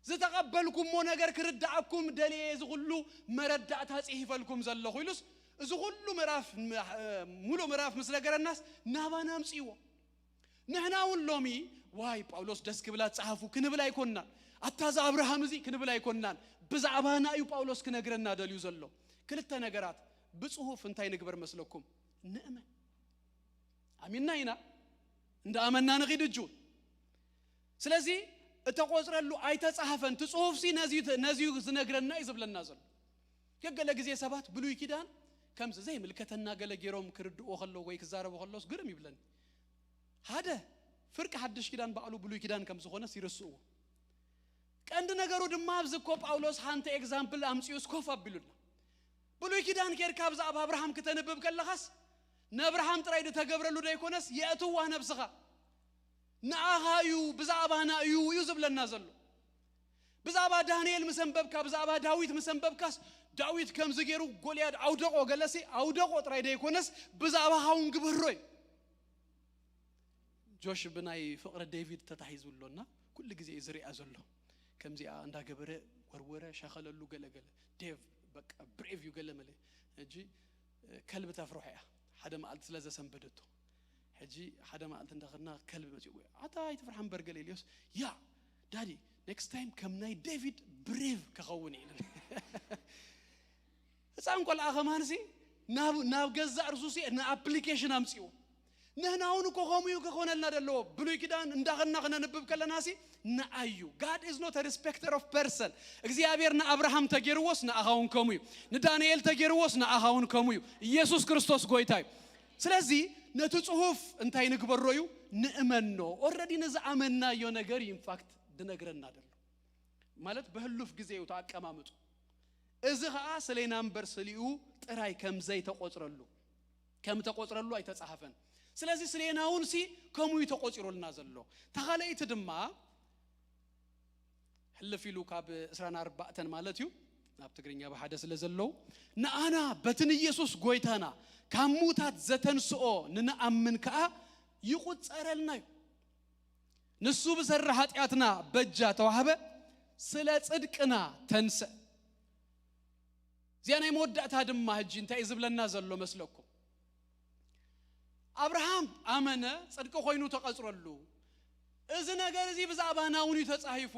ዝተቐበልኩሞ ነገር ክርድኣኩም ደልየ እዚ ኩሉ መረዳእታ ጽሒፈልኩም ዘለኹ ኢሉስ፣ እዚ ኩሉ ምዕራፍ፣ ሙሉእ ምዕራፍ ምስ ነገረናስ ናባና ኣምጽእዎ። ንሕና እውን ሎሚ፣ ዋይ ጳውሎስ ደስ ክብል ኣጸሓፉ ክንብል ኣይኮንናን። ኣታ እዚ ኣብርሃም እዚ ክንብል ኣይኮንናን። ብዛዕባና እዩ ጳውሎስ ክነግረና ደልዩ ዘሎ። ክልተ ነገራት ብጽሁፍ እንታይ ንግበር መስለኩም? ንእመን። ኣሚንና ኢና፣ እንዳ ኣመንና ንኺድ እጁ። ስለዚ እተቆጽረሉ ኣይተጻሕፈን፣ እቲ ጽሑፍሲ ነዚ፣ ነዚ ዝነግረና እዩ ዝብለና ዘሎ። ገገለ ግዜ ሰባት ብሉይ ኪዳን ከምዚ ዘይምልከተና ገለ ገይሮም ክርድእዎ ከለዉ ወይ ክዛረቡ ከለውስ ግርም ይብለኒ። ሓደ ፍርቂ ሓድሽ ኪዳን ባዕሉ ብሉይ ኪዳን ከም ዝኾነስ ይርስእዎ። ቀንዲ ነገሩ ድማ ኣብዚ እኮ ጳውሎስ ሓንቲ ኤግዛምፕል ኣምጺኡስ ኮፍ ኣቢሉና። ብሉይ ኪዳን ኬድካ ብዛዕባ ኣብርሃም ክተንብብ ከለኻስ ንኣብርሃም ጥራይ ዝተገብረሉ ደይኮነስ የእትዋ ነብስኻ ንኣኻ እዩ፣ ብዛዕባና እዩ እዩ ዝብለና ዘሎ። ብዛዕባ ዳንኤል ምስ ኣንበብካ፣ ብዛዕባ ዳዊት ምስ ኣንበብካስ ዳዊት ከምዚ ገይሩ ጎልያድ ኣውደቆ ገለሲ ኣውደቆ ጥራይ ደይኮነስ ብዛዕባኻ እውን ግበሮ እዩ። ጆሽ ብናይ ፍቕሪ ዴቪድ ተታሒዙ ኣሎና። ኩሉ ግዜ እዩ ዝሪኣ ዘሎ። ከምዚኣ እንዳገበረ ወርወረ፣ ሸኸለሉ፣ ገለገለ። ዴቭ በቃ ብሬቭ እዩ ገለ መለ። ሕጂ ከልቢ ተፍርሖ እያ፣ ሓደ መዓልቲ ስለ ዘሰንበደቶ። ሕጂ ሓደ መዓልቲ እንዳኸድና ከልቢ መፂኡ፣ ኣታ ኣይትፍርሓ እምበር ገለ ኢልዮስ፣ ያ ዳዲ፣ ኔክስት ታይም ከም ናይ ዴቪድ ብሬቭ ክኸውን እዩ ኢሉኒ። ህፃን ቆልዓ ከማንሲ ናብ ናብ ገዛእ ርሱሲ ንኣፕሊኬሽን ኣምፅኡ። ንህና እውን እኮ ከምኡ እዩ ክኾነልና ዘለዎ። ብሉይ ኪዳን እንዳኸና ክነንብብ ከለናሲ ንኣዩ። God is not a respecter of person። እግዚኣብሔር ንኣብርሃም ተገይርዎስ ንኣኻ እውን ከምኡ እዩ። ንዳንኤል ተገይርዎስ ንኣኻ እውን ከምኡ እዩ። ኢየሱስ ክርስቶስ ጎይታ እዩ። ስለዚ ነቲ ጽሑፍ እንታይ ንግበሮ እዩ? ንእመኖ። ኦረዲ ንዝኣመናዮ ነገር እዩ ኢንፋክት ድነግረና ደሎ። ማለት ብህሉፍ ግዜ እዩ ተኣቀማምጡ። እዚ ኸኣ ስሌና እምበር ስሊኡ ጥራይ ከም ዘይተቆጽረሉ ከም ተቆጽረሉ ኣይተጻሕፈን። ስለዚ ስሌና እውን ሲ ከምኡ እዩ ተቆጺሩልና ዘሎ። ተኻለይቲ ድማ ሕልፍ ኢሉ ካብ ዕስራን ኣርባዕተን ማለት እዩ፣ ናብ ትግርኛ ብሓደ ስለ ዘለዉ፣ ንኣና በቲ ንኢየሱስ ጎይታና ካብ ሙታት ዘተንስኦ ንንኣምን ከኣ ይቁጸረልና እዩ። ንሱ ብሰሪ ሓጢኣትና በጃ ተዋህበ፣ ስለ ጽድቅና ተንስእ። እዚኣ ናይ መወዳእታ ድማ ሕጂ እንታይ እዩ ዝብለና ዘሎ መስለኩም? ኣብርሃም ኣመነ፣ ጽድቂ ኮይኑ ተቐጽረሉ። እዚ ነገር እዚ ብዛዕባና እውን እዩ ተጻሂፉ።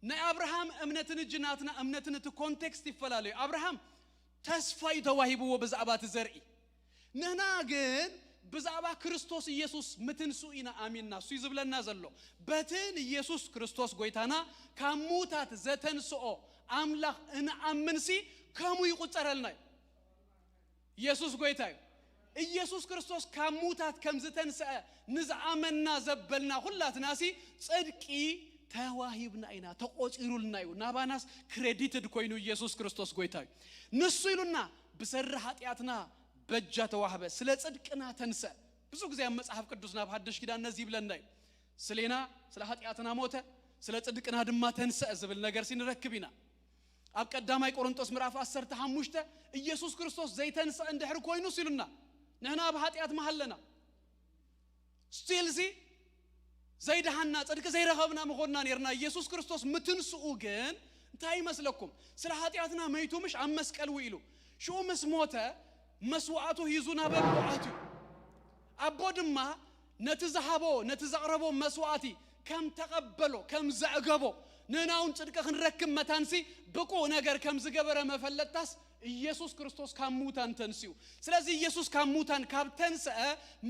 ናይ ኣብርሃም እምነትን እጂ ናትና እምነትን እቲ ኮንቴክስት ይፈላለዩ። ኣብርሃም ተስፋ እዩ ተዋሂብዎ ብዛዕባ እቲ ዘርኢ። ንሕና ግን ብዛዕባ ክርስቶስ ኢየሱስ ምትንስኡ ኢና ኣሚንና። እሱ እዩ ዝብለና ዘሎ። በቲ ንኢየሱስ ክርስቶስ ጎይታና ካብ ሙታት ዘተንስኦ ኣምላኽ እንኣምንሲ ከምኡ ይቁጸረልና እዩ። ኢየሱስ ጎይታ እዩ። ኢየሱስ ክርስቶስ ካብ ሙታት ከም ዝተንስአ ንዝኣመንና ዘበልና ኩላትናሲ ጽድቂ ተዋሂብና ኢና፣ ተቆጺሩልና እዩ። ናባናስ ክሬዲትድ ኮይኑ ኢየሱስ ክርስቶስ ጎይታ እዩ። ንሱ ኢሉና ብሰሪ ሓጢኣትና በጃ ተዋህበ፣ ስለ ጽድቅና ተንስአ። ብዙ ግዜ ኣብ መጽሓፍ ቅዱስ ናብ ሓድሽ ኪዳን ነዚ ይብለና እዩ። ስሌና ስለ ሓጢኣትና ሞተ፣ ስለ ጽድቅና ድማ ተንስአ ዝብል ነገር ሲ ንረክብ ኢና። ኣብ ቀዳማይ ቆሮንጦስ ምዕራፍ ዓሰርተ ሓሙሽተ ኢየሱስ ክርስቶስ ዘይተንስአ እንድሕር ኮይኑስ ኢሉና፣ ንሕና ኣብ ሓጢኣት መሃለና። ስቲል ሲ ዘይደሓንና፣ ጽድቂ ዘይረኸብና ምኾንና ኔርና። ኢየሱስ ክርስቶስ ምትንስኡ ግን እንታይ ይመስለኩም? ስለ ሓጢኣትና መይቱ ምሽ ኣብ መስቀል ውኢሉ። ሽኡ ምስ ሞተ መስዋዕቱ ሂዙ ናብ ኣቦ ኣትዩ። ኣቦ ድማ ነቲ ዝሃቦ፣ ነቲ ዘቕረቦ መስዋዕቲ ከም ተቐበሎ፣ ከም ዘዕገቦ፣ ንሕና እውን ጽድቂ ክንረክብ መታንሲ ብቁእ ነገር ከም ዝገበረ መፈለጥታስ ኢየሱስ ክርስቶስ ካብ ሙታን ተንስኡ። ስለዚ ኢየሱስ ካብ ሙታን ካብ ተንስአ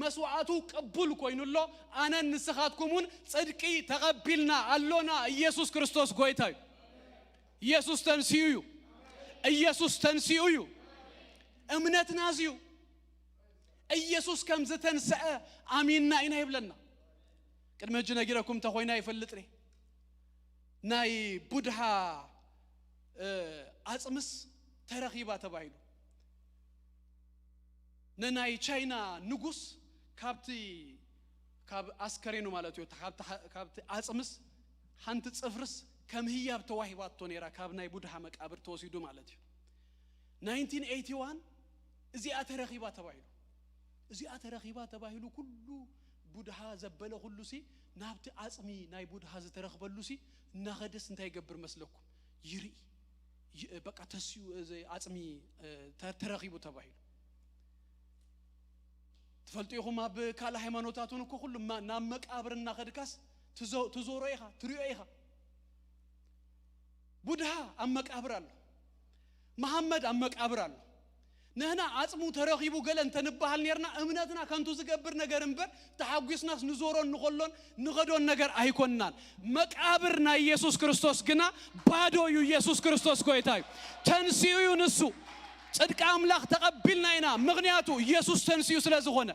መስዋዕቱ ቅቡል ኮይኑ ኣሎ። ኣነን ንስኻትኩም እውን ጽድቂ ተቐቢልና ኣሎና። ኢየሱስ ክርስቶስ ጎይታ እዩ። ኢየሱስ ተንስኡ እዩ። ኢየሱስ ተንስኡ እዩ። እምነትና እዚ እዩ። ኢየሱስ ከም ዝተንስአ ኣሚንና ኢና ይብለና። ቅድሚ ሕጂ ነጊረኩም እንተኾይና ይፈልጥ ርየ። ናይ ቡድሃ፣ እ፣ ኣጽምስ ተረኺባ ተባሂሉ። ንናይ ቻይና ንጉስ ካብቲ፣ ካብ ኣስከሬኑ ማለት እዩ፣ ካብቲ ሓ-፣ ካብቲ ኣጽምስ ሓንቲ ጽፍርስ ከም ህያብ ተዋሂባቶ ነይራ፣ ካብ ናይ ቡድሃ መቃብር ተወሲዱ ማለት እዩ። ናይንቲን ኤይቲ ዋን እዚኣ ተረኺባ ተባሂሉ። እዚኣ ተረኺባ ተባሂሉ ኩሉ ቡድሃ ዘበለ ኩሉ ሲ ናብቲ ኣጽሚ ናይ ቡድሃ ዝተረኽበሉ ሲ እናኸደስ እንታይ ይገብር መስለኩም? ይርኢ። ይ-፣ በቃ ተስዩ፣ እዚ ኣጽሚ፣ እ፣ ተ-፣ ተረኺቡ ተባሂሉ። ትፈልጡ ኢኹም፣ ኣብ ካልእ ሃይማኖታት እውን እኮ ኩሉ ማ-፣ ናብ መቃብር እናኸድካስ ትዞ-፣ ትዞሮ ኢኻ፣ ትሪኦ ኢኻ። ቡድሃ ኣብ መቃብር ኣሎ። መሓመድ ኣብ መቃብር ኣሎ። ንሕና ዓጽሙ ተረኺቡ ገለ እንተንበሃል ኔርና፣ እምነትና ከንቱ ዝገብር ነገር እምበር፣ ተሓጒስናስ ንዞሮን ንኸሎን ንኸዶን ነገር ኣይኮንናን። መቃብር ናይ ኢየሱስ ክርስቶስ ግና ባዶ እዩ። ኢየሱስ ክርስቶስ ጎይታ እዩ። ተንሲኡ እዩ ንሱ። ጽድቂ ኣምላኽ ተቐቢልና ኢና፣ ምኽንያቱ ኢየሱስ ተንሲኡ ስለ ዝኾነ።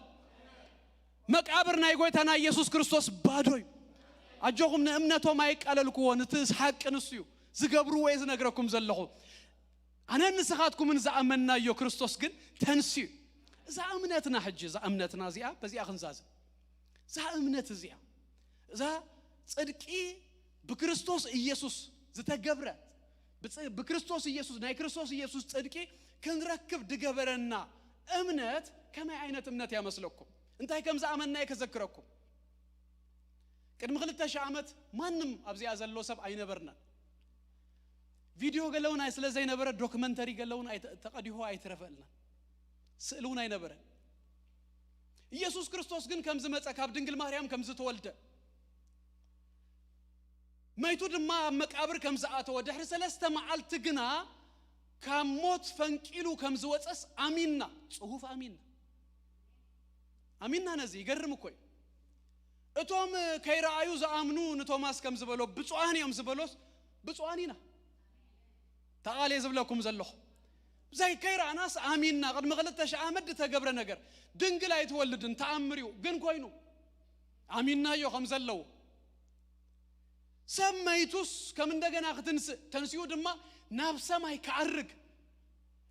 መቃብር ናይ ጎይታና ኢየሱስ ክርስቶስ ባዶ እዩ። ኣጆኹም፣ ንእምነቶም ኣይቃለልክዎ፣ ንቲ ሓቂ ንሱ እዩ። ዝገብርዎ እየ ዝነግረኩም ዘለኹ። ኣነን ንስኻትኩምን ዝኣመንናዮ ክርስቶስ ግን ተንስዩ። እዛ እምነትና ሕጂ፣ እዛ እምነትና እዚኣ፣ በዚኣ ክንዛዝም። እዛ እምነት እዚኣ፣ እዛ ጽድቂ ብክርስቶስ ኢየሱስ ዝተገብረ፣ ብጽ-፣ ብክርስቶስ ኢየሱስ፣ ናይ ክርስቶስ ኢየሱስ ጽድቂ ክንረክብ ድገበረና እምነት ከመይ ዓይነት እምነት እያ መስለኩም? እንታይ ከም ዝኣመንና እየ ከዘክረኩም። ቅድሚ ክልተ ሺህ ዓመት ማንም ኣብዚኣ ዘሎ ሰብ ኣይነበርናን። ቪድዮ ገለውን ኣይ-፣ ስለ ዘይነበረ ዶክመንተሪ ገለውን ኣይተ-፣ ተቐዲሆ ኣይትረፈልና። ስእሊ እውን ኣይነበረን። ኢየሱስ ክርስቶስ ግን ከም ዝመጸ፣ ካብ ድንግል ማርያም ከም ዝተወልደ፣ መይቱ ድማ ኣብ መቃብር ከም ዝኣተወ፣ ድሕሪ ሰለስተ መዓልቲ ግና ካብ ሞት ፈንቂሉ ከም ዝወጸስ ኣሚንና። ጽሁፍ ኣሚንና። ኣሚንና። ነዚ ይገርም እኮ እዩ። እቶም ከይረኣዩ ዝኣምኑ ንቶማስ ከም ዝበሎ፣ ብፁዓን እዮም ዝበሎስ፣ ብፁዓን ኢና። ተቓልየ ዝብለኩም ዘለኹ። ብዘይ ከይረኣናስ ኣሚንና። ቅድሚ ክልተ ሺህ ዓመት ዝተገብረ ነገር። ድንግል ኣይትወልድን፣ ተኣምር እዩ። ግን ኮይኑ። ኣሚንናዮ ከም ዘለዎ። ሰብ መይቱስ ከም እንደገና ክትንስእ፣ ተንሲኡ ድማ ናብ ሰማይ ክዓርግ።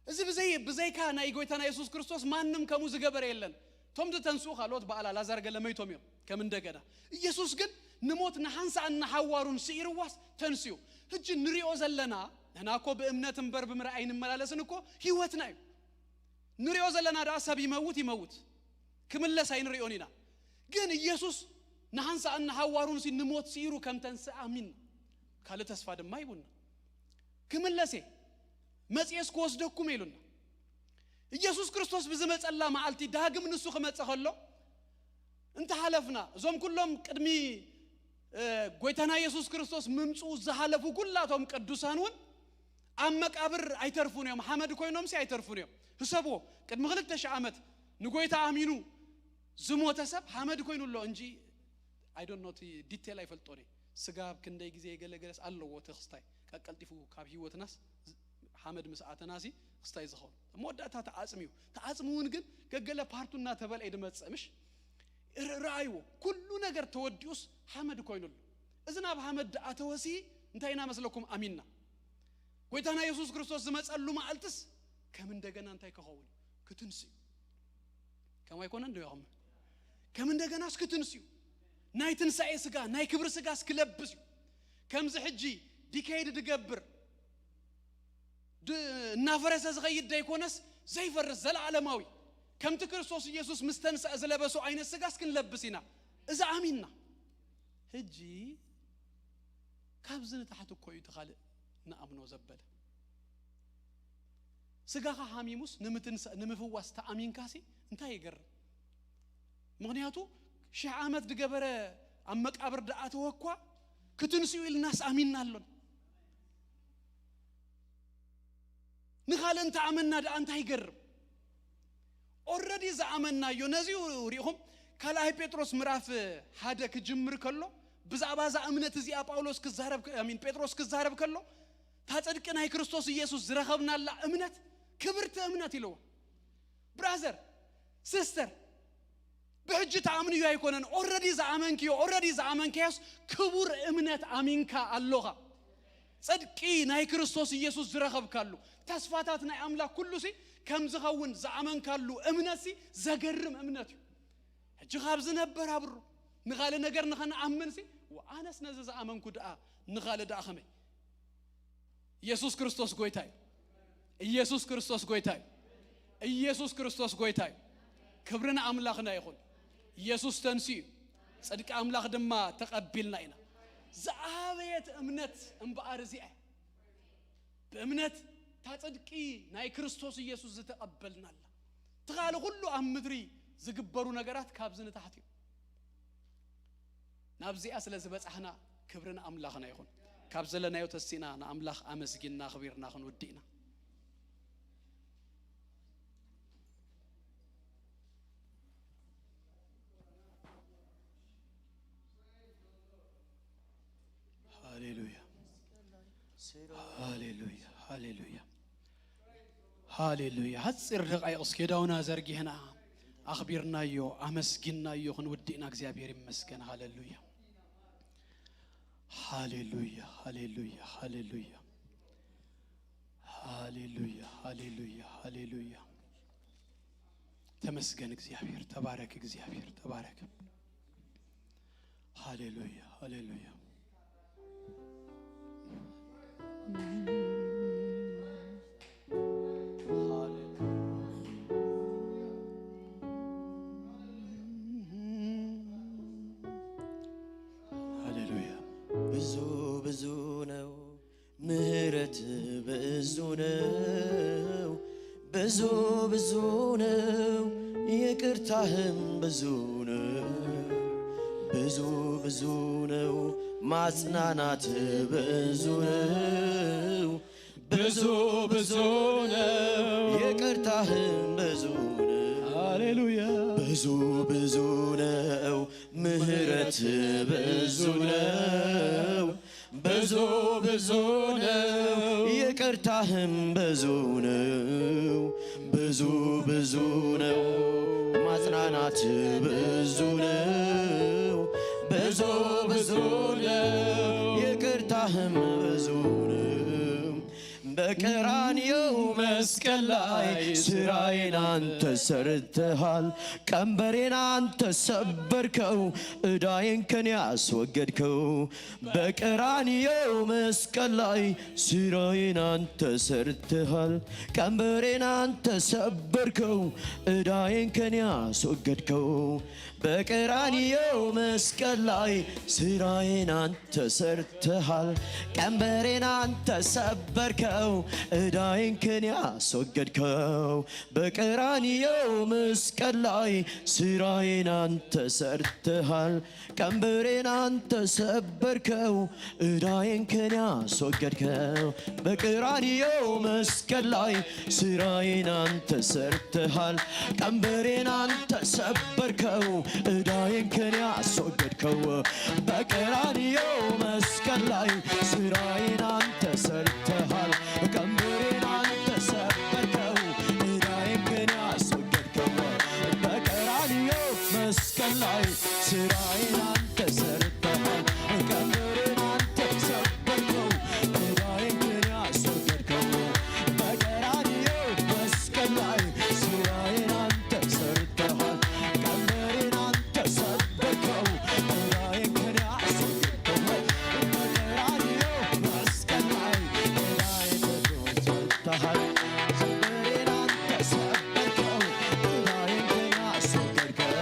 እዚ ብዘይ-፣ ብዘይካ ናይ ጎይታና የሱስ ክርስቶስ ማንም ከምኡ ዝገበረ የለን። እቶም ዝተንስኡ ካልኦት በኣላ ላዛር ገለ መይቶም እዮም፣ ከም እንደገና። ኢየሱስ ግን ንሞት ንሓንሳእን ንሓዋሩን ስኢርዋስ ተንስኡ። ሕጂ ንሪኦ ዘለና፣ ንሕና እኮ ብእምነት እምበር ብምርኣይ ኣይንመላለስን እኮ፣ ህይወትና እዩ። ንሪኦ ዘለና ደኣ ሰብ ይመውት ይመውት፣ ክምለስ ኣይንሪኦን ኢና። ግን ኢየሱስ ንሓንሳእን ንሓዋሩን ሲ ንሞት ስኢሩ ከም ተንስእ ኣሚን። ካልእ ተስፋ ድማ ይቡና። ክምለስ እየ፣ መጽኤስ ክወስደኩም እየ ኢሉና። ኢየሱስ ክርስቶስ ብዝመጸላ መዓልቲ ዳግም ንሱ ክመጽእ ከሎ እንተሓለፍና፣ እዞም ኩሎም ቅድሚ፣ እ፣ ጎይታና ኢየሱስ ክርስቶስ ምምጽኡ ዝሓለፉ ኩላቶም ቅዱሳን እውን ኣብ መቃብር ኣይተርፉን እዮም። ሓመድ ኮይኖም ሲ ኣይተርፉን እዮም። ህሰብዎ፣ ቅድሚ ክልተ ሺህ ዓመት ንጎይታ ኣሚኑ ዝሞተ ሰብ ሓመድ ኮይኑ ኣሎ እንጂ፣ I don't know፣ እቲ ዲቴል ኣይፈልጦን እየ። ስጋ ኣብ ክንደይ ግዜ ገለ ገለስ ኣለዎ እቲ ክስታይ። ቀቀልጢፉ ካብ ህይወትናስ ዝ-፣ ሓመድ ምስ ኣተናሲ ክስታይ ዝኸውን። መወዳእታ ተዓጽሚ እዩ። ተዓጽሚ እውን ግን ገገለ ፓርቱ እናተበልዐ ድመጽእ ምሽ? ር-፣ ረኣይዎ። ኩሉ ነገር ተወዲኡስ ሓመድ ኮይኑሉ። እዚ ናብ ሓመድ ድኣተወሲ እንታይ ኢና መስለኩም ኣሚንና? ጎይታና የሱስ ክርስቶስ ዝመጸሉ መዓልትስ ከም እንደገና እንታይ ክኸውን እዩ? ክትንስ እዩ። ከም ኣይኮነን ዶ ኢኹም? ከም እንደገናስ ክትንስ እዩ። ናይ ትንሳኤ ስጋ፣ ናይ ክብሪ ስጋስ ክለብስ እዩ። ከምዚ ሕጂ ዲኬይድ ድገብር፣ ድ-፣ እናፈረሰ ዝኸይድ ደይኮነስ ዘይፈርስ ዘለዓለማዊ፣ ከምቲ ክርስቶስ ኢየሱስ ምስ ተንስአ ዝለበሶ ዓይነት ስጋስ ክንለብስ ኢና። እዚ ኣሚንና። ሕጂ ካብዚ ንታሕቲ እኮ እዩ እቲ ካልእ ንኣምኖ ዘበለ። ስጋኻ ሓሚሙስ ንምትንሳ-፣ ንምፍዋስ ተኣሚንካሲ እንታይ ይገርም? ምኽንያቱ ሽሕ ዓመት ድገበረ ኣብ መቃብር ድኣተወ እኳ ክትንስኡ ኢልናስ ኣሚንና ኣሎን። ንኻልእ እንተኣመንና ደኣ እንታይ ይገርም? ኦረዲ ዝኣመንናዮ ነዚኡ ሪኢኹም። ካልኣይ ጴጥሮስ ምዕራፍ ሓደ ክጅምር ከሎ ብዛዕባ እዛ እምነት እዚኣ ጳውሎስ ክዛረብ፣ ኣሚን፣ ጴጥሮስ ክዛረብ ከሎ፣ እታ ጽድቂ ናይ ክርስቶስ ኢየሱስ ዝረኸብናላ እምነት ክብርቲ እምነት ኢልዎ። ብራዘር፣ ሲስተር፣ ብሕጂ ተኣምንዮ ኣይኮነን፣ ኦረዲ ዝኣመንክዮ፣ ኦረዲ ዝኣመንክዮስ ክቡር እምነት ኣሚንካ ኣሎኻ። ጽድቂ ናይ ክርስቶስ ኢየሱስ ዝረኸብካሉ፣ ተስፋታት ናይ ኣምላኽ ኩሉሲ ከም ዝኸውን ዝኣመንካሉ እምነትሲ ዘገርም እምነት እዩ። ሕጂ ካብ ዝነበር ኣብሩ ንኻልእ ነገር ንኸንኣምንሲ፣ ወኣነስ ነዚ ዝኣመንኩ ደኣ ንኻልእ ደኣ ኸመይ? ኢየሱስ ክርስቶስ ጎይታ እዩ። ኢየሱስ ክርስቶስ ጎይታ እዩ። ኢየሱስ ክርስቶስ ጎይታ እዩ። ክብሪ ንኣምላኽና ይኹን። ኢየሱስ ተንሲኡ እዩ። ጽድቂ ኣምላኽ ድማ ተቐቢልና ኢና። ዝዓበየት እምነት እምበኣር እዚኣ እያ። ብእምነት እታ ጽድቂ ናይ ክርስቶስ ኢየሱስ ዝተቐበልናላ። እቲ ካልእ ኩሉ ኣብ ምድሪ ዝግበሩ ነገራት ካብዚ ንታሕቲ እዩ። ናብዚኣ ስለ ዝበጻሕና ክብሪ ንኣምላኽና ይኹን። ካብ ዘለናዮ ተሲእና ንኣምላኽ ኣመስጊንና ኣኽቢርና ክንውድእ ኢና። ሃሌሉያ፣ ሃሌሉያ፣ ሃሌሉያ፣ ሃሌሉያ። ሓጺር ደቓይቕ እስኪ ዳውና ዘርጊሕና ኣኽቢርናዮ፣ ኣመስጊንናዮ ክንውድእ ኢና። እግዚኣብሔር ይመስገን። ሃሌሉያ፣ ሃሌሉያ፣ ሃሌሉያ፣ ሃሌሉያ፣ ሃሌሉያ፣ ሃሌሉያ፣ ሃሌሉያ። ተመስገን እግዚኣብሔር። ተባረክ እግዚኣብሔር፣ ተባረክ። ሃሌሉያ፣ ሃሌሉያ። ሃሌሉያ። ብዙ ብዙ ነው፣ ምህረት ብዙ ነው፣ ብዙ ብዙ ነው፣ ይቅርታህም ብዙ ነው። ብዙ ብዙ ነው፣ ማጽናናት ብዙ ነው። ብዙ ብዙ ነው፣ ይቅርታህም ብዙ ነው። ሃሌሉያ። ብዙ ብዙ ነው፣ ምህረት ብዙ ነው። ብዙ ብዙ ነው፣ ይቅርታህም ብዙ ነው። ብዙ ብዙ ነው፣ ማጽናናት ብዙ ነው። ብዙ ብዙ ነው፣ ይቅርታህም ብዙ ነው። በቀራንዮው መስቀል ላይ ስራዬን አንተ ሰርተሃል፣ ቀንበሬን አንተ ሰበርከው፣ ዕዳዬን ከኔ አስወገድከው። በቀራንዮው መስቀል ላይ ስራዬን አንተ ሰርተሃል፣ ቀንበሬን አንተ ሰበርከው፣ ዕዳዬን ከኔ አስወገድከው። በቀራንዮው መስቀል ላይ ስራዬን አንተ ሰርተሃል፣ ቀንበሬን አንተ ሰበርከው፣ ዕዳዬን ከኔ አስወገድከው። በቀራንዮው መስቀል ላይ ስራዬን አንተ ሰርተሃል፣ ቀንበሬን አንተ ሰበርከው፣ ዕዳዬን ከኔ አስወገድከው። በቀራንዮው መስቀል ላይ ስራዬን አንተ ሰርተሃል፣ ቀንበሬን አንተ ሰበርከው፣ ዕዳዬን ከኔ አስወገድከው። በቀራንዮው መስቀል ላይ ስራዬን አንተ ሰርተሃል፣ ቀንበሬን አንተ ሰበርከው፣ ዕዳዬን ከኔ አስወገድከው። በቀራንዮው መስቀል ላይ ስራዬን አንተ ሰርተሃል፣ ቀንበሬን አንተ ሰበርከው፣ ዕዳዬን ከኔ አስወገድከው። በቀራንዮው መስቀል ላይ ስራዬን አንተ ሰርተሃል፣ ቀንበሬን አንተ ሰበርከው፣ ዕዳዬን ከኔ አስወገድከው። በቀራንዮው መስቀል ላይ ዕዳዬን ከኔ ሰርተሃል፣ ቀንበሬን አንተ ሰበርከው፣ ዕዳዬን ከኔ አስወገድከው።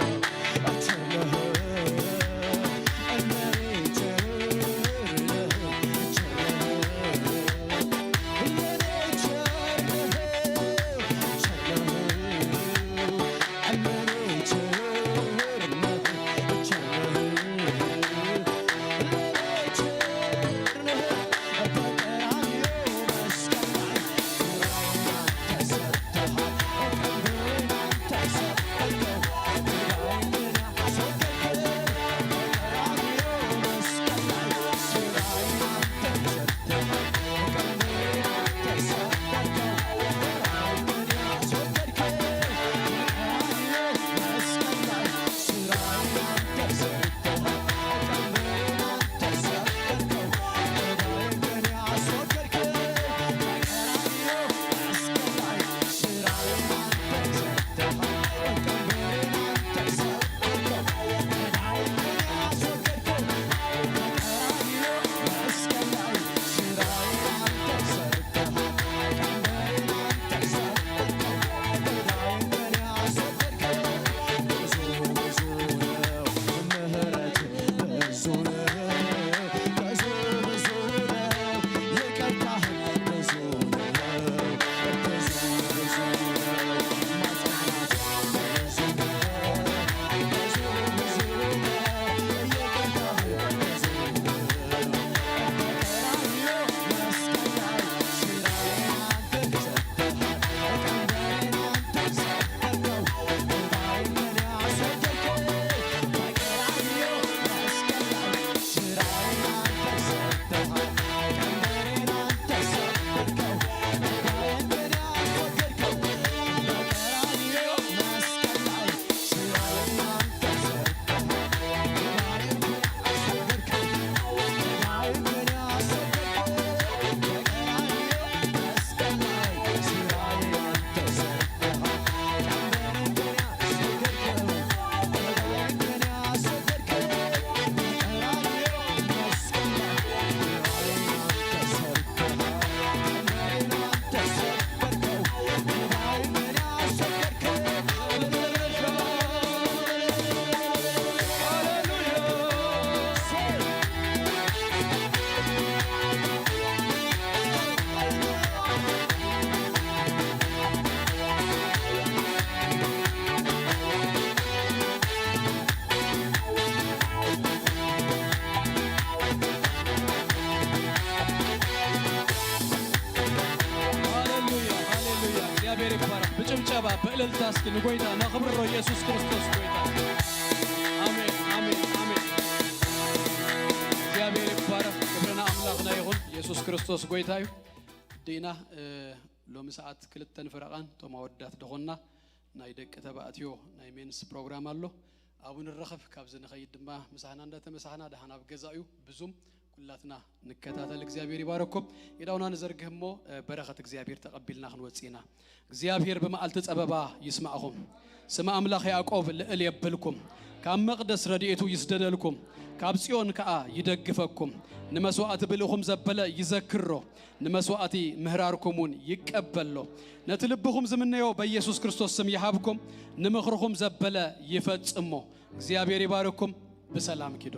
በእልልታ እስኪ ንጎይታ ነኽብሮ። ኢየሱስ ክርስቶስ ጎይታ። ኣሜን፣ ኣሜን፣ ኣሜን። እግዚኣብሔር ይባረክ። ክብርና ኣምላኽና ይኹን። ኢየሱስ ክርስቶስ ጎይታ እዩ። ዲና እ፣ ሎሚ ሰዓት ክልተን ፍረቓን እቶም ኣወዳት ደኾንና ናይ ደቂ ተባእትዮ ናይ ሜንስ ፕሮግራም ኣሎ። ኣብኡ ንረኸብ። ካብዚ ንኸይድ ድማ ምሳሕና እንዳተመሳሕና ደሓን ኣብ ገዛ እዩ። ብዙም ኩላትና ንከታተል። እግዚኣብሔር ይባረኩም። ኢዳውና ንዘርግህ እሞ እ፣ በረኸት እግዚኣብሔር ተቐቢልና ክንወፅእ ኢና። እግዚኣብሔር ብመዓልቲ ጸበባ ይስማዕኹም። ስም ኣምላኽ ያዕቆብ ልእል የብልኩም። ካብ መቕደስ ረድኤቱ ይስደደልኩም። ካብ ጽዮን ከኣ ይደግፈኩም። ንመስዋዕቲ ብልእኹም ዘበለ ይዘክሮ። ንመስዋዕቲ ምህራርኩም እውን ይቀበሎ። ነቲ ልብኹም ዝምነዮ በኢየሱስ ክርስቶስ ስም ይሃብኩም። ንምኽርኹም ዘበለ ይፈጽሞ። እግዚኣብሔር ይባርኩም። ብሰላም ኪዱ።